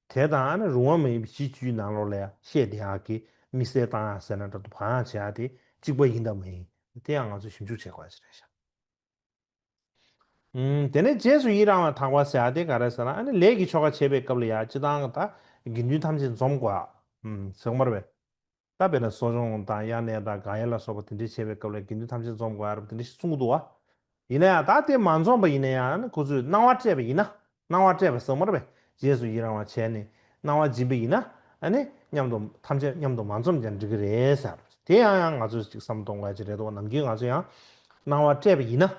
དེ་དང་ཨ་ནི་རུང་བ་མ་ཡིན་པའི་གཞི་བཅུའི་ནང་ལོགས་ལ་ཡ་བཤད་བསྡད་ཡག་གི་དམིགས་བསལ་བཏང་ཡ་ཟེར་ན་འདྲ་འདུག་གང་ཡང་བྱེད་ཡ་དེ་གཅིག་པ་ཡིན་དང་མ་ཡིན་དེ་ཡང་ང་ཚོས་ཞིབ་འཇུག་བྱེད་དགོས་ཡ་ཅིག་རེད་ཤག་ཨུམ། དེ་ནས་རྗེས་སུ་ཡི་རང་བ་དག་པ་ཟེར་ཡ་དེ་ག་རེ་ཟེར་ན་ཨ་ནི་ལས་ཀྱི་ཆོ་ག་བྱེད་པའི་སྐབས་ལ་ཡ་སྤྱི་བཏང་གི་ད་དགེ་འདུན་ཐམས་ཅད་འཛོམས་དགོས་ཡ། ཨུམ། ཟེར་གོ་མ་རེད་པས། ད་དཔེར་ན་གསོ་སྦྱོང་དང་དབྱར་གནས་དང་དགག་དབྱེ་ལ་སོགས་པ་དེ་འདྲའི་བྱེད་པའི་སྐབས་ལ་དགེ་འདུན་ཐམས་ཅད་འཛོམས་དགོས་ཡ་རེད་པ་དེ་འདྲ་ཞིག་གསུང་གི་འདུག་བ། ཡིན་ན་ཡང་ད་དེ་མ་འཛོམས་པ་ཡིན་ན་ཡང་ཨ་ནི་ཁོ་ཚོས་སྣང་བ་སྤྲད་པ་ཡིན་ན་སྣང་བ་སྤྲད་པ་ཟེར་གོ་མ་རེད་པས། རྗེས་སུ་ཡི་རང་བ་བྱས་ནས་སྣང་བ་སྦྱིན་པ་ཡིན་ན་ཨ་ནི་མཉམ་དུ་ཐམས་ཅད་མཉམ་དུ་མ་འཛོམས་ཀྱང་འགྲིག་གི་རེད་ཟེར། དེ་ཡང་ཡང་ང་ཚོས་ཅིག་བསམ་བློ་གཏོང་དགོས་ཡ་ཅིག་རེད་འདུག་བ། ནམ་རྒྱུན་ང་ཚོས་ཡང་སྣང་བ་སྤྲད་པ་ཡིན་ན།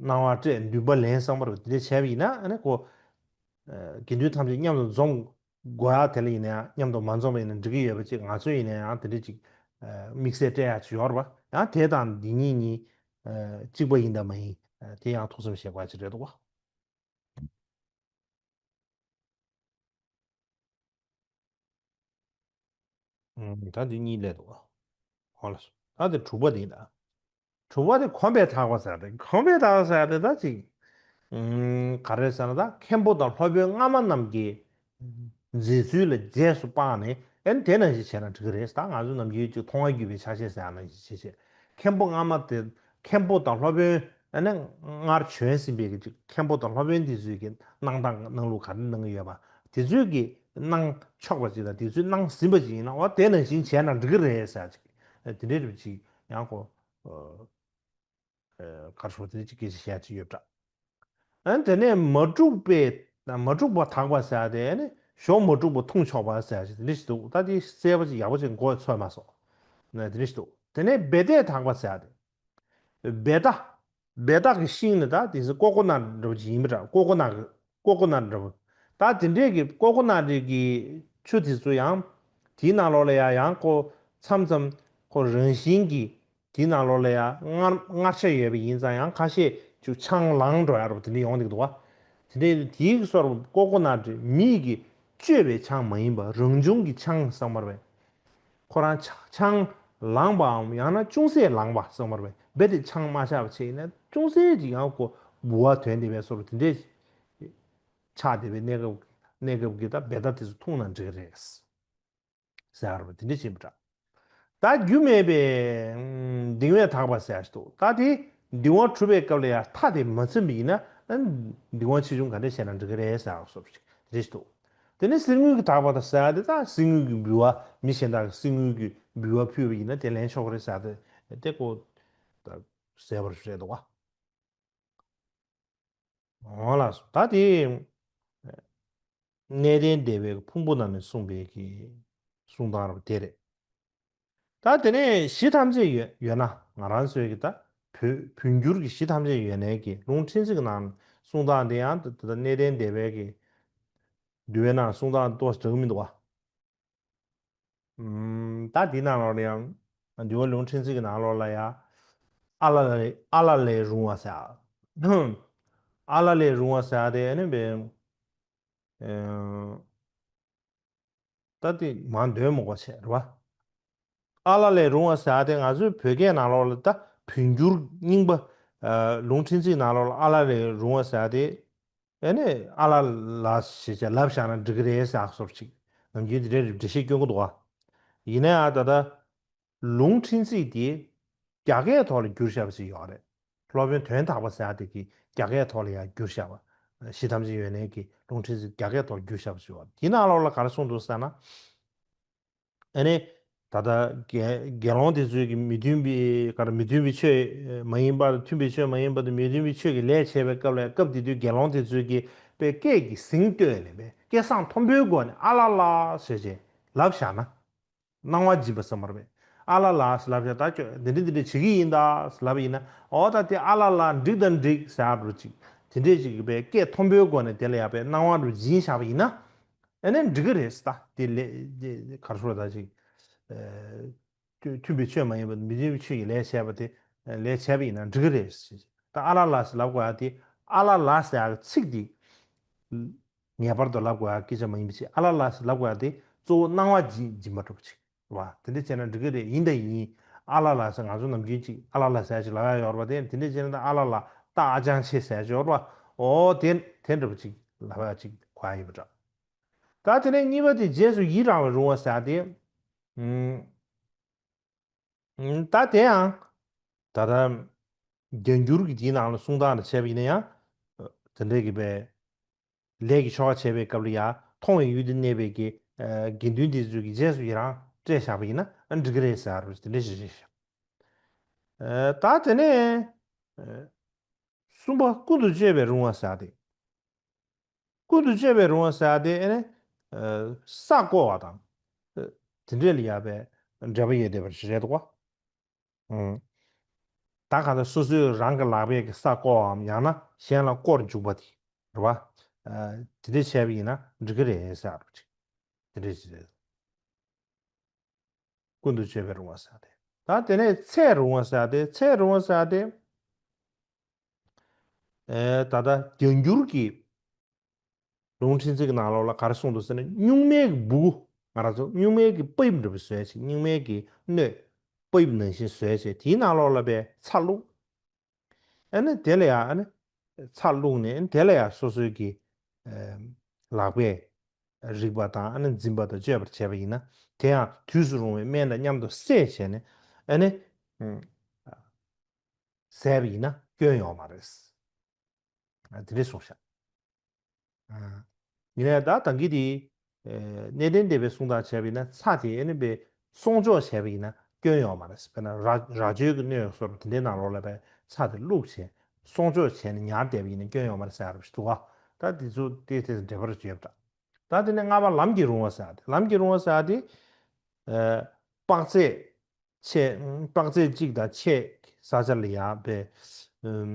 སྣང་བ་སྤྲད་འདུན་པ་ལེན་བསམ་པ་རེད་པ་དེ་འདྲ་བྱས་པ་ཡིན་ན་ཨ་ནི་ཁོ། དགེ་འདུན་ཐམས་ཅད་མཉམ་དུ་འཛོམས་དགོས་ཡ་དེ་ལ་ཡིན་ན་ཡང་མཉམ་དུ་མ་འཛོམས་པ་ཡིན་ན་འགྲིག་གི་ཡོད་པ་ཅིག་ང་ཚོས་ཡིན་ན་ཡང་དེ་འདྲ་ཅིག་དམིགས་བསལ་སྤྲད་ཡ་ཅིག་ཡོད་རེད་པ། ཡང་དེ་དང་འདི་གཉིས་གཉིས་གཅིག་པ་ཡིན་དང་མ་ཡིན་དེ་ཡང་ཐུགས་བསམ་བཞེས་དགོས་ཡ་ཅིག་རེད་འདུག་བ། ཨུམ། ད་འདི་གཉིས་སླེབས་འདུག་ག་ཧོ་ལ་སོ། ད་དེ་དྲུག་པ་དེ་ཡིན་ད། དྲུག་པ་དེ་གོམས་པས་དག་པ་ཟེར་ཏེ་གོམས་པས་དག་ཟེར་ཏེ་ད་ཅིག་ཨུམ། ག་རེ་ཟེར་ན་ད་མཁན་པོ་དང་སློབ་དཔོན་སྔ་མ་རྣམས་ཀྱི་མཛད་ཚུལ་ལ་རྗེས་སུ་དཔག་ནས་ཨེ་དེ་ནང་བཞིན་བྱས་ན་འགྲིག་གི་རེད། ད་ང་ཚོ་ནམ་རྒྱུན་ཅིག་མཐོང་བ་བརྒྱུད་པའི་ཆ་ཤས་ཟེར་ཡ་ནང་བཞིན་བྱས་བྱས་མཁན་པོ་སྔ་མ་དེ་མཁན་པོ་དང་སློབ་དཔོན་ཨ་ནི་སྔར་བྱོན་ཟིན་པའི་གི་ཅིག་མཁན་པོ་དང་སློབ་དཔོན་དེ་ཚོའི་གི་གནང་སྟངས་གནང་ལུགས་ག་རེ་གནང་གི་ཡོད་པ་དེ་ཚོའི་གི་གནང་ཆོག་པ་ཅིག་དང་དེ་ཚོས་གནང་ཟིན་པ་ཅིག་ཡིན་ན་འོ་དེ་ནང་བཞིན་བྱས་ན་འགྲིག་གི་རེད་ཟེར་ཅིག་དེ་འདྲའི་རིགས་ཅིག་ཡང་ཁོ་གར་ཤོག་དེ་ཅིག་སྐད་ཆ་བཤད་ཅིག་ཡོད་པ་འདྲ། ཨ་ནི་དེ་ནས་མ་དཀྲུགས་པའི་མ་དཀྲུགས་པ་དག་པ་ཟེར་ཡ་དེ་ཨ་ནི་ཞོ་མ་དཀྲུགས་པ་འཐུང་ཆོག་པ་ཟེར་ཡ་ཅིག་དེ་འདྲ་ཞིག་འདུག་ད་དེ་གསལ་པོ་ཅིག་ཡག་པོ་ཅིག་མགོ་ཚོས་མ་སོང་། ན་དེ་འདྲ་ཞིག་འདུག་དེ་ནས་བེ་ཏའི་དག་པ་ཟེར་ཡ་དེ། བེ་ཏ། བེ་ཏ་གི་ཤིང་ནི་ད་དེ་ཚོ་ཀོ་ཀོ་ནཊ་འདྲ་པོ་ཅིག་ཡིན་པ་འདྲ། ཀོ་ཀོ་ནཊ་གི་ཀོ་ཀོ་ནཊ་འདྲ་པོ། ད་དེ་འདྲས་ཀྱི་ཀོ་ཀོ་ནཊ་གི་ཆུ་དེ་ཚོ་ཡང་དེའི་ནང་ལོགས་ལ་ཡང་ཡང་ཁོ་མཚམས་མཚམས་ཁོ་རང་བཞིན་གྱིས་དེའི་ནང་ལོགས་ལ་ཡང་མངར་མངར་ཆ་ཡོད་པ་ཡིན་ཙང་ཡང་ཁ་ཤས་ཅིག་ཆང་ལངས་འགྲོ་ཡ་འདྲ་པོ་དེ་འདྲས་ཡོང་གི་འདུག་བ། དེ་འདྲས་དེའི་སོར་ཀོ་ཀོ་ནཊ་མིས་ཀྱིས་བཅོས་པའི་ཆང་མ་ཡིན་པ་རང་བྱུང་གི་ཆང་བསམ་པར་བས། ཁོ་རང་ཆ་ཆང་ལངས་པའམ་ཡང་ན་ཅུང་ཟད་ལངས་པ་གསུངས་པར་བས་རྦད་དེ་ཆང་མ་ཆག་པ་བྱས་ཡིན་ན་ཅུང་ཟད་ཅིག་ཡང་ཁོ་ལྦུ་བ་ཐོན་བསྡད་པའི་བཟོ་འདྲ་དེ་འདྲས་ཆགས་བསྡད་པའི་གནས་སྐབས་གནས་སྐབས་ཀྱི་ད་བེ་ཏ་དེ་ཚོ་འཐུང་ན་འགྲིག་གི་རེད་ཟེར་བ་དེ་འདྲས་བྱེད་པ་འདྲ། ད་རྒྱུ་མེད་པའི་གདིང་བས་དག་པ་ཟེར་ཞིག་འདུག་ད་དེ་གདིང་བ་གྲུབ་པའི་སྐབས་ལ་ཡང་མཐའ་དེ་མ་ཚིམ་པ་ཡིན་ན་གདིང་བ་ཆེ་ཆུང་ག་འདྲས་བྱས་ན་འགྲིག་གི་རེད་ཟེར་བ་བཟོ་འདྲ་ཞིག་དེ་འདྲས་ཞིག་འདུག་དེ་ནས་གསེར་དངུལ་གྱི་དག་པ་དང་ཟེར་ཡ་དེ་ད་གསེར་དངུལ་གྱི་འབུལ་བ་མི་གཞན་དག་གིས་གསེར་དངུལ་གྱི་འབུལ་བ་ཕུལ་བ་ཡིན་ན་དེ་ལེན་ཆོག་གི་རེད་ཟེར་ཡ་དེ་དེ་ཀོ་ད་གསལ་པོ་རེད་འདུག་ག་འོ་ལགས་སོ། ད་དེ་གནས་བརྟན་སྡེ་པའི་ཕུང་པོ་རྣམས་ནས་གསུངས་པའི་གི་གསུང་སྟངས་རབ་དེ་རེད། ད་དེ་ནས་གཞི་ཐམས་ཅད་ཡོད་ཡོད་ན་ང་རང་ཚོའི་གི་ད་བོད་བོད་འགྱུར་གྱི་གཞི་ཐམས་ཅད་ཡོད་ནའི་གི་ལུང་ཕྲན་ཚེགས་ཀྱི་ནང་གསུང་སྟངས་དེ་ཡང་ད་ད་གནས་བརྟན་སྡེ་པའི་གི་འདུལ་བའི་ནང་གསུང་སྟངས་ཏོག་ཙམ་འདྲ་གི་མི་འདུག་བ། ཨུམ། ད་འདི་ནང་ལོགས་ལ་ཡང་འདུལ་བ་ལུང་ཕྲན་ཚེགས་ཀྱི་ནང་ལོགས་ལ་ཡང་ཨ་ལ་ལས་ཨ་ལ་ལས་རུང་བ་ཟེར། ཨ་ལ་ལས་རུང་བ་ཟེར་དེ་ནི་བས། ཨེ། ད་དེ་མ་འདོན་མོ་གོ་ཆེ་རེད་བ། ཨ་ལ་ལས་རུང་བ་ཟེར་དེ་ང་ཚོའི་བོད་སྐད་ནང་ལོགས་ལ་ད་བོད་འགྱུར་རྙིང་པ། ཨ། ལུང་ཕྲན་ཚེགས་ནང་ལོགས་ལ་ཨ་ལ་ལས་རུང་བ་ཟེར་དེ། ཨེ་ནས་ཨ་ལ་ལ་ཞེས་བྱ་ལབ་བཞག་ན་འགྲིག་གི་རེད་ཟེར་བཟོ་ཅིག་ནམ་རྒྱུན་དེ་འདྲའི་འགྲེལ་བཤད་སྐྱོན་གྱི་འདུག་བ། ཡིན་ན་ཡང་ད་ལྟ་ལུང་ཕྲན་ཚེགས་དེ་རྒྱ་སྐད་ཐོག་ལ་བསྒྱུར་བཞག་པ་ཞིག་ཡོད་རེད། སློབ་དཔོན་དོན་དག་པ་ཟེར་ཡ་དེ་གིས་རྒྱ་སྐད་ཐོག་ལ་ཡང་བསྒྱུར་བཞག་པ། གཞི་ཐམས་ཅད་ཡོད་ནའི་གི་ལུང་ཕྲན་ཚེགས་རྒྱ་སྐད་ཐོག་ལ་བསྒྱུར་བཞག་པ་ཞིག་ཡོད་རེད། དེའི་ནང་ལོགས་ལ་ག་རེ་གསུངས་འདུག་ཟེར་ན། ཨ་ནི། ད་ལྟ་དགེ་དགེ་སློང་དེ་ཚོས་ཀྱི་མི་མཐུན་པའི་ག་རེ་མི་མཐུན་པའི་ཆོས་མ་ཡིན་པར་མཐུན་པའི་ཆོས་མ་ཡིན་པར་དུ་མི་མཐུན་པའི་ཆོས་ཀྱི་ལས་བྱས་པའི་སྐབས་ལ་སྐབས་དེ་དུས་དགེ་སློང་དེ་ཚོས་ཀྱི་དཔེ་སྐད་ཀྱིས་ཟིང་བསྟོད་ནས་པས་སྐད་གསང་མཐོན་པོའི་སྒོ་ནས་ཨ་ལ་ལ་ཟེར་བྱས་ལབ་བཞག་ན། སྣང་བ་འབྱིན་པ་ཟེར་མ་རེད་པས། ཨ་ལ་ལ་ཟེར་ལབ་བྱས། ད་ཁྱོད་འདི་འདྲ་འདི་འདྲ་བྱེད་ཀྱི་ཡིན་ད་ཟེར་ལབ་པ་ཡིན་ན། འོ་ད་དེ་ཨ་ལ་ལ་འགྲིག་དང་འགྲིག་ཟེར་འགྲོ་ཅིག་དེ་འདྲས་ཅིག་གི་པའི་སྐད་མཐོན་པོའི་སྒོ་ནས་དེ་ལ་ཡ་པའི་སྣང་བ་འགྲོ་སྦྱིན་བཞག་པ་ཡིན་ན། ཨ་ནི་འགྲིག་གི་རེད་ཟེར། ད་དེ་ལས་གར་སོ་ད་ཅིག་མཐུན་པའི་ཆོས་མ་ཡིན་པ་མི་མཐུན་པའི་ཆོས་ཀྱི་ལས་བྱས་པ་དེ་ལས་བྱས་པ་ཡིན་ན་འགྲིག་གི་རེད་ཟེར། ད་ཨ་ལ་ལ་ཟེར་ལབ་དགོས་ཡ་དེ། ཨ་ལ་ལ་ཟེར་ཡ་གི་ཚིག་དེ་ངེས་པར་དུ་ལབ་དགོས་ཡ་སྐད་ཆ་མ་ཡིན་པ་ཅིག་ཨ་ལ་ལ་ཟེར་ལབ་དགོས་ཡ་དེ་གཙོ་བོ་སྣང་བ་སྦྱིན་སྦྱིན་པ་འགྲོ་བ་ཅིག་རེད་བ། དེ་འདྲ་བྱས་ན་འགྲིག་གི་རེད། ཡིན་དང་ཡིན། ཨ་ལ་ལ་ཟེར་ང་ཚོ་ནམ་རྒྱུན་ཅིག་ཨ་ལ་ལ་ཟེར་ཅིག་ལབ་ཡ་ཡོད་རེད་བ། དེ་དེ་འདྲ་བྱས་ན་ད་ཨ་ལ་ལ་ད་ཨ་ཅང་ཆེ་ཟེར་ཅིག་ཡོད་རེད་བ། འོ་དེ་དེ་འདྲ་བ་ཅིག་ལབ་ཡ་ཅིག་གོ་ཡ་ཡིན་པ་འདྲ། ད་དེ་ནས་གཉིས་པ་དེ་རྗེས་སུ་ཡི་རང་བའི་རུང་བ་ཟེར་ཡ་དེ། ཨུམ། ད་དེ་ཡང་ད་ལྟ་བརྒྱ་འགྱུར་གྱི་དེའི་ནང་ལ་གསུང་སྟངས་ལ་བྱས་པ་ཡིན་ན་ཡང་། དེ་འདྲའི་གི་པའི་ལས་ཀྱི་ཆོ་ག་བྱེད་པའི་སྐབས་ལ་ཡང་མཐོང་བའི་ཡུལ་དུ་གནས་པའི་གི་དགེ་འདུན་དེ་ཚོའི་གི་རྗེས་སུ་ཡི་རང་སྤྲད་བཞག་པ་ཡིན་ན་ཨ་འགྲིག་གི་རེད་ཟེར་བ་དེ་འདྲ་ཞིག་རེད་ཤག་ད་དེ་ནས་གསུམ་པ་ཀུན་ཏུ་སྤྱོད་པའི་རུང་བ་ཟེར་ཏེ། ཀུན་ཏུ་སྤྱོད་པའི་རུང་བ་ཟེར་ཏེ་ཨ་ནི་ས་བརྐོ་བ་དང་དེ་འདྲས་ལ་ཡ་པའི་འབྲེལ་བ་ཡོད་བསྡད་པ་ཞིག་རེད་འདུག་ག་ད་ག་ད་སོ་སོའི་རང་གི་ལག་པས་ཀྱི་ས་བརྐོ་བའམ་ཡང་ན་གཞན་ལ་བརྐོར་འཇུག་པ་དེ་རེད་བ། དེ་འདྲས་བྱས་པ་ཡིན་ན་འགྲིག་གི་རེད་ཟེར་བ་ཅིག་དེ་འདྲས་ཅིག་རེད། ཀུན་ཏུ་སྤྱོད་པའི་རུང་བ་ཟེར་ཏེ། ད་དེ་ནས་ཚད་རུང་བ་ཟེར་ཏེ། ཚད་རུང་བ་ཟེར་ཏེ། ཨེ་ད་ལྟ་བརྒྱ་འགྱུར་གྱི་ལུང་ཕྲན་ཚེགས་ཀྱི་ནང་ལོགས་ལ་ག་རེ་གསུངས་འདུག་ཟེར་ན། སྨྱུག་མའི་གི་སྦུ་གུ། ང་རང་ཚོ་སྨྱུག་མའི་གི་པིབ་འདྲ་པོ་བཟོས་བྱས། སྨྱུག་མའི་གི་སྣོད་པིབ་ནང་བཞིན་བཟོས་བྱས། དེའི་ནང་ལོགས་ལ་པའི་ཚྭ་བླུགས། ཨ་ནི་དེ་ལ་ཡང་ཨ་ནི་ཚྭ་བླུགས་ནས། ཨ་ནི་དེ་ལ་ཡང་སོ་སོའི་གི་ཨེ་ལག་པས་རིག་པ་དང་། ཨ་ནི་འཛིན་པ་དང་སྤྱོད་པར་བྱས་པ་ཡིན་ན། དེ་ཡང་དུས་སུ་རུང་བའི་སྨན་དང་མཉམ་དུ་བསྲེས་བྱས་ནས་ཨ་ནི་ཨུམ་བཟས་པ་ཡིན་ན་སྐྱོན་ཡོད་མ་རེད། ཨ་དེ་འདྲས་གསུངས་ཤག་ཨ་ཡིན་ནའི་ད་ད་གིན་དེ་ཨེ་གནས་བརྟན་སྡེ་པའི་གསུང་སྟངས་བྱས་པ་ཡིན་ན། ཚྭ་དེ་ཨ་ནི་པའི་སྲུང་སྐྱོབ་བྱས་པ་ཡིན་ན་སྐྱོན་ཡོད་མ་རེད། དཔེར་ན་ར་ར་ཅོའི་གི་སྣོད་སོགས་དེ་འདྲའི་ནང་ལོགས་ལ་པའི་ཚྭ་དེ་བླུགས་བྱས་སྲུང་སྐྱོབ་བྱས་ནས་ཉར་བསྡད་པ་ཡིན་ན་སྐྱོན་ཡོད་མ་རེད་ཟེར་ཡ་རེད་པ་ཞིག་འདུག་ག་ད་དེ་ཚོ་དེ་དེ་འབྲེལ་བ་རེ་བརྗོད་པ་འདྲ། ད་དེ་ནས་ལྔ་པ་ལམ་གྱི་རུང་བ་ཟེར་ཡ་དེ། ལམ་གྱི་རུང་བ་ཟེར་ཡ་དེ་ཨེ་དཔག་ཚད་ཆེ། དཔག་ཚད་གཅིག་དང་ཕྱེད་ས་ཆ་ལ་ཡ་པའི་ཨུམ་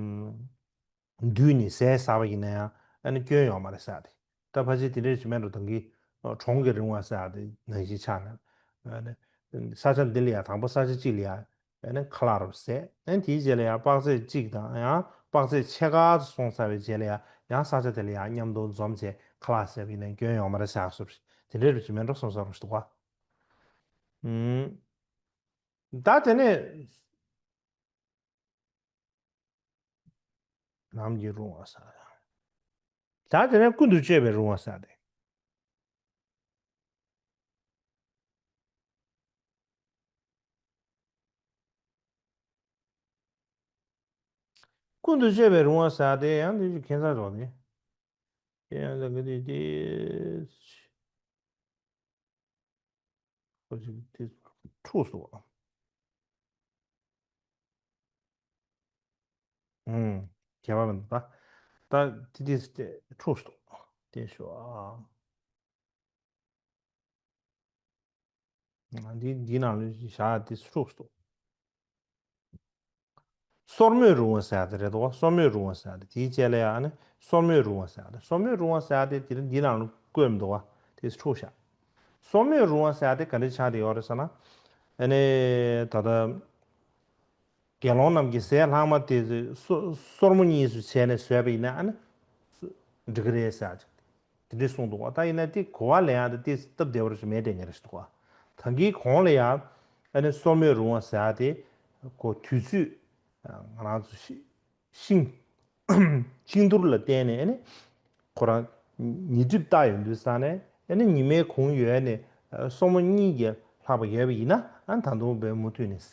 འདུས་ནས་ཟས་ཟ་བ་ཡིན་ན་ཡང་ཨ་ནི་སྐྱོན་ཡོད་མ་རེད་ཟེར་ཏེ། ད་ཕལ་ཆེར་དེ་འདྲས་ཅིག་མེད་འགྲོ། ད་གིན་གྲོང་གི་རུང་བ་ཟེར་ཡ་དེ་ནང་བཞིན་ཆགས་ནས། ཨ་ནི་ས་ཆ་འདི་ལ་ཡ་དང་པོ་ས་ཆ་གཅིག་ལ་ཡ་ཨ་ནི་ཁ་ལག་རུ་ཟས། ཨ་ནི་དེའི་རྗེས་ལ་ཡ་དཔག་ཚད་གཅིག་དང་ཡང་དཔག་ཚད་ཕྱེད་ཀ་ཙམ་སོང་ཚར་བའི་རྗེས་ལ་ཡ་ཡང་ས་ཆ་དེ་ལ་ཡ་མཉམ་དུ་འཛོམས་བྱས་ཁ་ལག་ཟས་པ་ཡིན་ན་སྐྱོན་ཡོད་མ་རེད་ཟེར་ཡ་སོགས་དེ་འདྲས་རུ་ཅིག་མེད་འགྲོ་བསམ་བསམ་རུ་ཞིག་འདུག་ག་ཨུམ། ད་དེ་ནས་ལམ་གྱི་རུང་བ་ཟེར། ད་དེ་ནས་ཀུན་ཏུ་སྤྱོད་པའི་རུང་བ་ཟེར་ཏེ། ཀུན་ཏུ་སྤྱོད་པའི་རུང་བ་ཟེར་ཏེ་ཡང་དེ་ཁྱད་མཚར་དོགས་ནས། དེ་ཡང་ལ་ག་དེ་དེ། ཁོ་ཅིག་དེ་འཁྲུགས་སོང་། ཨུམ། ཁྱད་པར་མི་འདུག་ད། ད་དེ་དེ་དེ་འཁྲུགས་སོང་། དེ་ཤོག་ཨ། འདི་འདི་ནང་ལ་བཞག་དེ་འཁྲུགས་སོང་། སོར་མོས་རུང་བ་ཟེར་ཡ་དེ་རེད་དོ། སོར་མོས་རུང་བ་ཟེར་ཡ་དེ། དེའི་རྗེས་ལ་ཡ་ཨ་ནི་སོར་མོས་རུང་བ་ཟེར་ཡ་དེ། སོར་མོས་རུང་བ་ཟེར་ཡ་དེ་དེ་འདི་ནང་ལ་བཀོད་མི་འདུག་བ། དེ་འཁྲུགས་ཤག་སོར་མོས་རུང་བ་ཟེར་ཡ་དེ་ག་འདྲ་ཆགས་བསྡད་ཡོད་རེད་ཟེར་ན། ཨ་ནི་ད་ལྟ་དགེ་སློང་རྣམས་ཀྱི་ཟས་ལྷག་མ་དེ་སོ་སོར་མོ་གཉིས་སུ་བྱས་ནས་བཟས་པ་ཡིན་ན་ཨ་ནི་འགྲིག་གི་རེད་ཟེར་ཡ་ཅིག་དེ་འདྲས་གསུངས་འདུག་བ། ད་ཡིན་ན་དེ་གོ་བ་ལེན་ཡ་དེ་དེ་སྟབས་བདེ་བ་རུ་མེད་དྲན་གྱི་རེད་འདུག་བ། ད་གིན་གོང་ལ་ཡ་ཨ་ནི་སོར་མོས་རུང་བ་ཟེར་ཡ་དེ་གོ་དུས་ཚོད་ང་རང་ཚོ་ཤི་ཤིང་ཤིང་དུར་ལ་བརྟེན་ནས་ཨ་ནི་ཁོ་རང་ཉི་གྲིབ་བཏགས་ཡོང་དུས་ཙ་ནས་ཨ་ནི་ཉི་མའི་གུང་ཡོལ་ནས་སོར་མོ་གཉིས་ཀྱི་ལྷག་པ་ཡོད་པ་ཡིན་ན་ཨ་ནི་ད་དུང་བའི་མུ་མཐུད་ནས་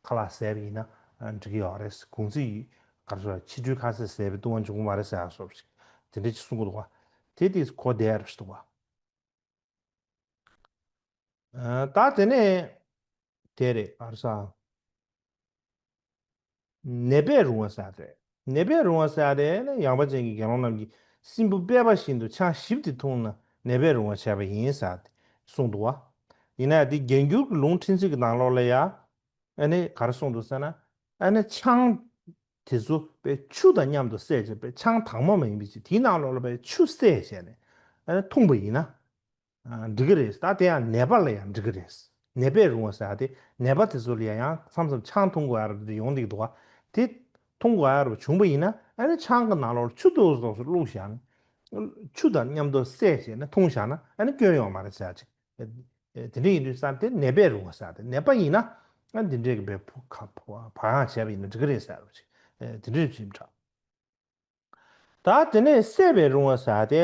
ཁ་ལག་ཟས་པ་ཡིན་ན་ཨ་འགྲིག་གི་ཡོད་རེད། གུང་ཚིགས་ག་རེ་ཟེར། ཕྱི་དྲོའི་ཁ་ཟས་ཟས་པས་ལྟུང་བ་འཇུག་གི་མ་རེད་ཟེར་ཡ་སོགས་ཤིག་དེ་འདྲ་ཅིག་གསུང་གི་འདུག་བ། དེ་དེ་གོ་བདེ་རུ་ཞིག་འདུག་བ། ད་དེ་ནས་དེ་རེད། ཨ་ར་ས། ནད་པས་རུང་བ་ཟེར་རེད། ནད་པས་རུང་བ་ཟེར་རེད་ན། ཡངས་པ་ཅན་གྱི་དགེ་སློང་རྣམས་ཀྱིས་སྲིན་བུ་པད་པ་བཞིན་དུ་ཆང་ཞིབ་ཏུ་འཐུངས་ན་ནད་པས་རུང་བ་བྱས་པ་ཡིན་ཟེར་གསུངས་འདུག་བ། ཡིན་ན་ཡང་དེ་རྒྱན་འགྱུར་གྱི་ལུང་ཕྲན་ཚེགས་ཀྱི་ནང་ལོགས་ལ་ཡང་ཨ་ནི་ག་རེ་གསུངས་འདུག་ཟེར་ན། ཨ་ནི་ཆང་དེ་ཚོ་པའི་ཆུ་དང་མཉམ་དུ་བསྲེས་བྱས་པའི་ཆང་དྭངས་མ་མ་ཡིན་པའི་ཕྱིར། དེའི་ནང་ལོགས་ལ་པའི་ཆུ་བསྲེས་བྱས་ནས་ཨ་ནི་འཐུངས་པ་ཡིན་ན། ཨ། འགྲིག་གི་རེད། ད་དེ་ཡང་ནད་པ་ལ་ཡང་འགྲིག་གི་རེད། ནད་པས་རུང་བ་ཟེར་ཡ་དེ་ནད་པ་དེ་ཚོ་ལ་ཡང་ཡང་མཚམས་མཚམས་ཆང་འཐུང་དགོས་ཡ་རབས་དེ་ཡོང་གི་འདུག་ག་དེ་འཐུང་དགོས་ཡ་རབས་བྱུང་པ་ཡིན་ན། ཨ་ནི་ཆང་གི་ནང་ལོགས་ཆུ་ཏོག་ཏོག་ཙམ་བླུགས་བཞག་ན། ཆུ་དང་མཉམ་དུ་བསྲེས་བྱས་ནས་འཐུང་བཞག་ན་ཨ་ནི་སྐྱོན་ཡོང་མ་རེད་ཟེར་ཡ་ཅིག་དེ་འདྲ་ཡིན་དུས་ཙང་དེ་ནད་པས་རུང་བ་ཟེར་ཡ་དེ། ནད་པ་ཡིན་ན་ཨ་འདི་འདྲའི་གི་བའི་བུ་ཁ་བ་ཡང་བྱས་པ་ཡིན་ན་འགྲིག་གི་རེད་ཟེར་ཡ་ཅིག་དེ་འདྲ་བྱེད་མི་དྲག་ད་དེ་ནས་བསྲེས་པས་རུང་བ་ཟེར་ཏེ་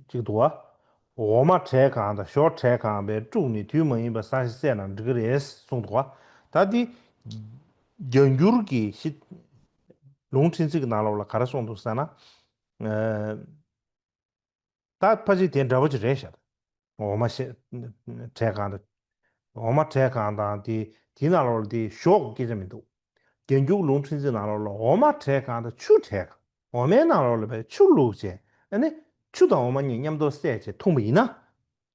གཅིག་འདུག་བ། འོ་མ་བྲེ་གང་དང་ཞོ་བྲེ་གང་བས་དཀྲུགས་ནས་དུས་མ་ཡིན་པར་བསྲེས་ན་འགྲིག་གི་རེད་གསུངས་འདུག་བ། ད་འདི་རྒྱན་འགྱུར་གྱི་ལུང་ཕྲན་ཚེགས་ཀྱི་ནང་ལོགས་ལ་ག་རེ་གསུངས་འདུག་ཟེར་ན། ད་ཕལ་ཆེར་དེ་འདྲ་བོ་ཅིག་རེད་ཤག་འོ་མ་ཞེས་བྲེ་གང་དང་། འོ་མ་བྲེ་གང་དང་དེ་དེའི་ནང་ལོགས་ལ་དེ་ཞོག་སྐད་ཆ་མི་འདུག་རྒྱན་འགྱུར་ལུང་ཕྲན་ཚེགས་ནང་ལོགས་ལ་འོ་མ་བྲེ་གང་དང་ཆུ་བྲེ་གང་། འོ་མའི་ནང་ལོགས་ལ་བའི་ཆུ་བླུགས་བྱས་ཨ་ནི་ཆུ་དང་འོ་མ་གཉིས་མཉམ་དུ་བསྲེས་བྱས་འཐུངས་པ་ཡིན་ན་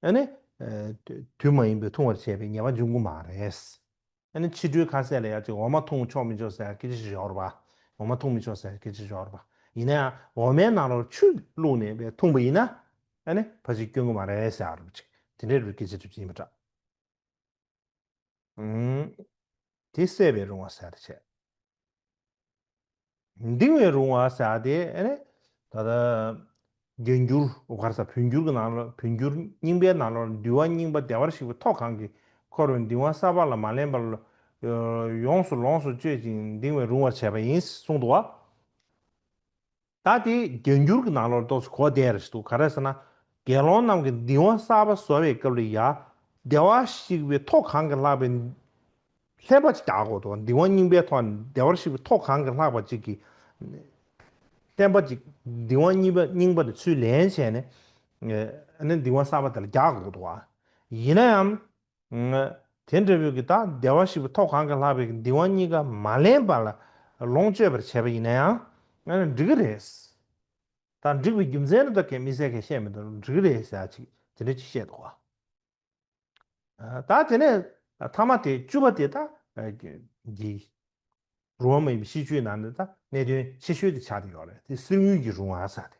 ཨ་ནི་དུས་མ་ཡིན་པའི་འཐུང་བར་བྱེད་པའི་ཉེས་པ་འབྱུང་གི་མ་རེད། ཨ་ནི་ཕྱི་དྲོའི་ཁ་ཟས་ལ་ཡ་ཅིག་འོ་མ་འཐུང་ཆོག་མི་ཆོག་ཟེར་སྐད་ཆ་ཞིག་ཡོད་རེད་པ། འོ་མ་འཐུང་མི་ཆོག་ཟེར་སྐད་ཆ་ཞིག་ཡོད་རེད་པ། ཡིན་ན་ཡང་འོ་མའི་ནང་ལོགས་ཆུ་བླུགས་ནས་བས་འཐུངས་པ་ཡིན་ན་ཨ་ནི་ཕལ་ཆེར་སྐྱོན་གྱི་མ་རེད་ཟེར་ཡ་རེད་པ་ཅིག་དེ་འདྲའི་རུ་སྐད་ཆ་གྲུབ་ཀྱི་ཡིན་པ་འདྲ། ཨུམ། དེ་བསྲེས་པས་རུང་བ་ཟེར་ཡ་དེ་བྱས། འདིང་བས་རུང་བ་ཟེར་ཡ་དེ་ཨ་ནི་ད་ལྟ་རྒྱན་འགྱུར་ག་རེ་ཟ། བོད་འགྱུར་གྱི་ནང་ལ། བོད་འགྱུར་རྙིང་པའི་ནང་ལོགས་འདུལ་བ་རྙིང་པ་བདེ་བར་གཤེགས་པའི་ཐོག་གང་གིས་འཁོར་བའི་འདུལ་བ་གསར་པ་ལ་མ་ལེན་པར་ཡོངས་སུ་ལོངས་སུ་སྤྱོད་ཅིང་འདིང་བས་རུང་བར་བྱས་པ་ཡིན་གསུངས་འདུག་བ། ད་དེ་རྒྱན་འགྱུར་གྱི་ནང་ལོགས་ཏོག་ཙམ་གོ་བདེ་རེ་ཞིག་འདུག་ག་རེ་ཟེར་ན། དགེ་སློང་རྣམས་ཀྱིས་འདུལ་བ་གསར་པ་བཟོ་བའི་སྐབས་ལ་ཡ། བདེ་བར་གཤེགས་པའི་ཐོག་གང་གིས་ལྷག་པའི་ལྷན་པ་ཅིག་རྒྱག་དགོས་འདུག་འདུལ་བ་རྙིང་པའི་ཐོག་ནས་བདེ་བར་གཤེགས་པའི་ཐོག་གང་གིས་ལྷག་པ་ཅིག་གི་ལྷན་པ་ཅིག་འདུལ་བ་རྙིང་པ་རྙིང་པ་དེ་ཚུར་ལེན་བྱས་ནས་ཨ་ནི་འདུལ་བ་གསར་པ་དེ་ལ་རྒྱག་དགོས་འདུག་ཡིན་ན་ཡང་། དེ་འདྲ་བོའི་གི་ད་བདེ་བར་གཤེགས་པའི་ཐོག་གང་གིས་ལྷག་པའི་གི་འདུལ་བ་རྙིང་པ་མ་ལེན་པ་ལ་ལོངས་སྤྱོད་པར་བྱས་པ་ཡིན་ན་ཡང་ཨ་ནི་འགྲིག་གི་རེད། ད་འགྲིག་པའི་རྒྱུ་མཚན་ནི་ད་གས་དམིགས་བསལ་གས་བཤད་མི་འདུག་འགྲིག་གི་རེད་ཟེར་ཡ་ཅིག་དེ་འདྲ་ཅིག་བཤད་འདུག་བ། ད་དེ་ནས་ཐ་མ་དེ་བཅུ་པ་དེ་ད་གི་རུང་བ་མ་ཡིན་པའི་ཤིས་བརྗོད་ནང་ནས་ད་གནད་དོན་ཆེ་ཤོས་དེ་ཆགས་བསྡད་ཡོད་རེད། དེ་གསེར་དངུལ་གྱི་རུང་བ་ཟེར་ཏེ།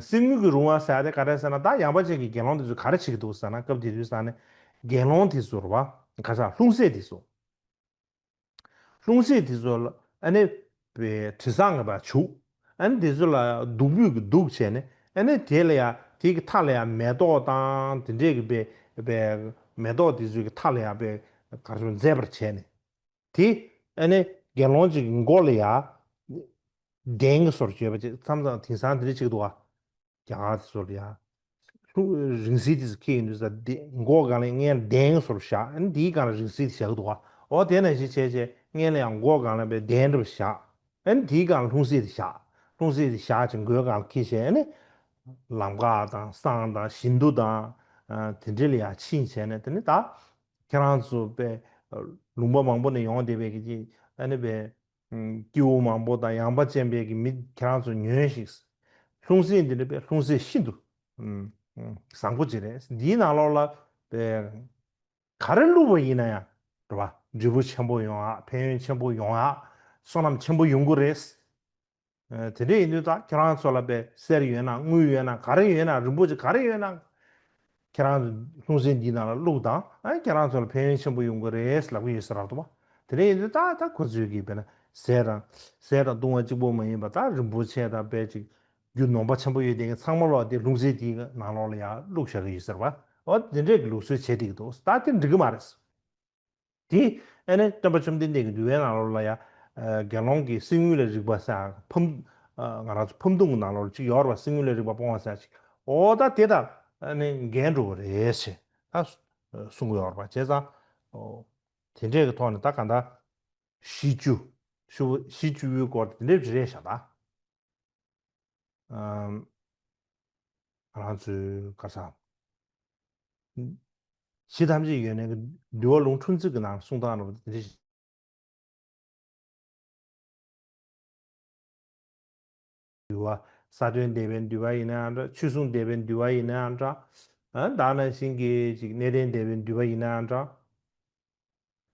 གསེར་དངུལ་གྱི་རུང་བ་ཟེར་ཏེ་ག་རེ་ཟེར་ན། ད་ཡངས་པ་ཅན་གྱི་དགེ་སློང་དེ་ཚོ་ག་རེ་བྱེད་ཀྱི་འདུག་ཟེར་ན། སྐབས་དེ་དུས་ས་ནས་དགེ་སློང་དེ་ཚོ་རེད་བ། ག་ས་ལྷུང་བཟེད་དེ་ཚོ། ལྷུང་བཟེད་དེ་ཚོ་ལ་ཨ་ནི་པའི་དྲི་བཟང་གི་བ་བྱུག་ཨ་ནི་དེ་ཚོ་ལ་བདུག་སྤོས་ཀྱི་བདུག་བྱས་ནས་ཨ་ནི་དེ་ལ་ཡ་དེ་གི་མཐའ་ལ་ཡ་མེ་ཏོག་དང་དེ་འདྲས་ཀྱི་པའི་པའི་མེ་ཏོག་དེ་ཚོའི་གི་མཐའ་ལ་ཡ་པའི་ག་རེ་མཛེས་པར་བྱས་ནས། དེ་ཨ་ནི་དགེ་སློང་གཅིག་གི་མགོ་ལ་ཡ་གདན་གྱི་བཟོ་འདྲ་བྱས་པ་ཅིག་མཚམས་མཚམས་དེང་སང་དེ་འདྲ་ཅིག་འདུག་བ། རྒྱ་གར་དེ་ཚོ་ལ་ཡ། ལྷུ་རིང་བསྲེལ་དེ་ཚོ་འཁྱེར་ཡོང་དུས་ས་དེ་མགོ་སྒང་ལ་སྔོན་ལ་གདན་གྱི་བཟོ་འདྲ་བཞག་ཨ་ནི་དེའི་སྒང་ལ་རིང་བསྲེལ་དེ་བཞག་གི་འདུག་བ། འོ་དེ་ནང་བཞིན་བྱས་བྱས་སྔོན་ལ་ཡང་མགོ་སྒང་ལ་པའི་གདན་འདྲ་བ་བཞག་ཨ་ནི་དེའི་སྒང་ལ་ལྷུང་བཟེད་དེ་བཞག་ལྷུང་བཟེད་དེ་བཞག་ཅིང་མགོའི་སྒང་ལ་འཁྱེར་བྱས་ཨ་ནི། ལམ་ཁ་དང་བསང་དང་བཞི་མདོ་དང་། དེ་འདྲ་ལ་ཡ་ཕྱིན་བྱས་ནས་དེ་ནི་ད། ཁྱེད་རང་ཚོ་པའི་ལུང་པ་མང་པོ་ནས་ཡོང་བསྡད་པའི་གི་ཨ་ནི་པའི་སྐྱེ་བོ་མང་པོ་དང་ཡངས་པ་ཅན་པའི་གི་མི་ཁྱེད་རང་ཚོ་ཉོན་ཞིག་ལྷུང་བཟེད་འདི་འདྲ་པའི་ལྷུང་བཟེད་ཤིན་ཏུ་བཟང་པོ་ཅིག་རེད། འདིའི་ནང་ལོགས་ལ་པའི་ག་རེ་བླུགས་པ་ཡིན་ན་ཡང་རེད་བ། འབྲས་བུ་ཆེན་པོ་ཡོང་ཨ། ཕན་ཡོན་ཆེན་པོ་ཡོང་ཨ། བསོད་ནམས་ཆེན་པོ་ཡོང་གི་རེད། དེ་འདྲ་ཡིན་དུས་ད་ཁྱེད་རང་ཚོ་ལ་པའི་གསེར་ཡོད་ན་དངུལ་ཡོད་ན་ག་རེ་ཡོད་ན་རིན་པོ་ཆེ་ག་རེ་ཡོད་ན། ཁྱེད་རང་ཚོ་ལྷུང་བཟེད་འདིའི་ནང་ལ་བླུགས་དང་ཨ་ཁྱེད་རང་ཚོ་ལ་ཕན་ཡོན་ཆེན་པོ་ཡོང་གི་རེད་ལབ་ཀྱི་ཡོད་ས་རེད་འདུག་བ། དེ་འདྲ་ཡིན་དུས་ད་ད་ཁོ་ཚོས་ཀྱིས་དཔེར་ན་ཟས་དང་ཟས་དང་བཏུང་བ་གཅིག་པོ་མ་ཡིན་པ་ད་རིན་པོ་ཆེ་དང་དཔེ་ཅིག་རྒྱུ་ནོམ་པ་ཆེན་པོ་ཡོད་དེ་གི་ཚང་མ་ལོག་དེ་ལྷུང་བཟེད་འདིའི་ནང་ལོགས་ལ་ཡང་བླུགས་བཞག་གི་ཡོད་ས་རེད་བ། འོ་དེ་འདྲས་ཀྱི་ལུགས་སྲོལ་བྱེད་བསྡད་ཀྱི་འདུག་ད་དེ་འགྲིག་གི་མ་རེད། དེ་ཨ་ནི་སྟོན་པ་བཅོམ་ལྡན་འདས་ཀྱི་འདུལ་བའི་ནང་ལོགས་ལ་ཡ། དགེ་སློང་གིས་གསེར་དངུལ་ལ་རིག་པ་ཟེར་ཕམ། ང་རང་ཚོ་ཕམ་བཏུང་གི་ནང་ལོགས་ལ་གཅིག་ཡོད་རེད་བ། གསེར་དངུལ་ལ་རིག་པ་སྤོང་བ་ཟེར་ཅིག་འོ་ད་དེ་དང་ཨ་ནི་འགལ་འགྲོ་གི་རེད་ཞེས་ད་གསུང་གི་ཡོད་རེད་བ། བྱས་ཙང་། དེ་འདྲས་ཀྱི་ཐོག་ནས་ད་ག་འདྲ། གཞི་བཅུ། གཞི་བཅུ་པོའི་སྐོར་དེ་འདྲས་ཅིག་རེད་ཤག་ད། ང་རང་ཚོའི་ག་ས། གཞི་ཐམས་ཅད་ཡོད་ནས་འདུལ་བ་ལུང་ཕྲན་ཚེགས་ཀྱི་ནང་གསུང་སྟངས་རེད་པ། དེ་འདྲ་ཞིག་འདུལ་བ་ས་བོན་འདེབས་པའི་འདུལ་བ་ཡིན་ནའང་འདྲ། ཆོས་སྲུང་འདེབས་པའི་འདུལ་བ་ཡིན་ནའང་འདྲ། ཨ་ད་ནང་བཞིན་གྱི་ཅིག་གནས་བརྟན་སྡེ་པའི་འདུལ་བ་ཡིན་ནའང་འདྲ།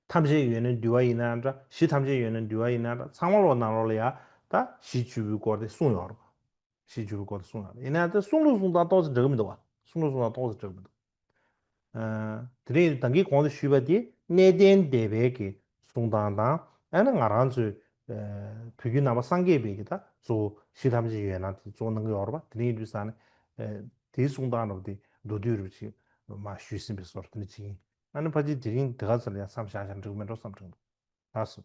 ཐམས་ཅད་ཡོད་ནས་འདུལ་བ་ཡིན་ན་འདྲ། གཞི་ཐམས་ཅད་ཡོད་ནས་འདུལ་བ་ཡིན་ན་འདྲ། ཚང་མ་ལོ་ནང་ལོགས་ལ་ཡ་ད་གཞི་བཅུ་པོའི་སྐོར་དེ་གསུངས་ཡོད་རེད། གཞི་བཅུ་པོའི་སྐོར་དེ་གསུངས་ཡོད་རེད། ཡིན་ན་ད་གསུང་ལུགས་གསུང་སྟངས་ཏོག་ཙམ་འདྲ་གི་མི་འདུག་བ། གསུང་ལུགས་གསུང་སྟངས་ཏོག་ཙམ་འདྲ་གི་མི་འདུག་ཨ། དེ་རིང་ད་གིན་གོང་དུ་ཞུས་པ་དེ་གནས་བརྟན་སྡེ་པའི་གི་གསུང་སྟངས་དང་། ཨ་ནི་ང་རང་ཚོའི་ཨ་བོད་བརྒྱུད་ནང་པ་སངས་རྒྱས་པའི་གི་ད་གཙོ་བོ་གཞི་ཐམས་ཅད་ཡོད་ན་དེ་གཙོ་བོ་གནང་གི་ཡོད་རེད་བ། དེ་རིང་ཡིན་དུས་ཙང་ནས་ཨ་དེའི་གསུང་སྟངས་རབ་དེ་མདོ་སྡུད་རུ་ཅིག་མ་ཞུས་ཟིན་པའི་བཟོ་འདྲ་དེ་འདྲ་ཅིག་ཡིན། ཨ་ནི་ཕལ་ཆེར་དེ་རིང་དེ་ག་ཚོད་ལ་ཡང་མཚམས་བཞག་བཞག་འགྲིག་མེད་འགྲོ་བསམ་དྲན་འདུག་ལགས་སོ།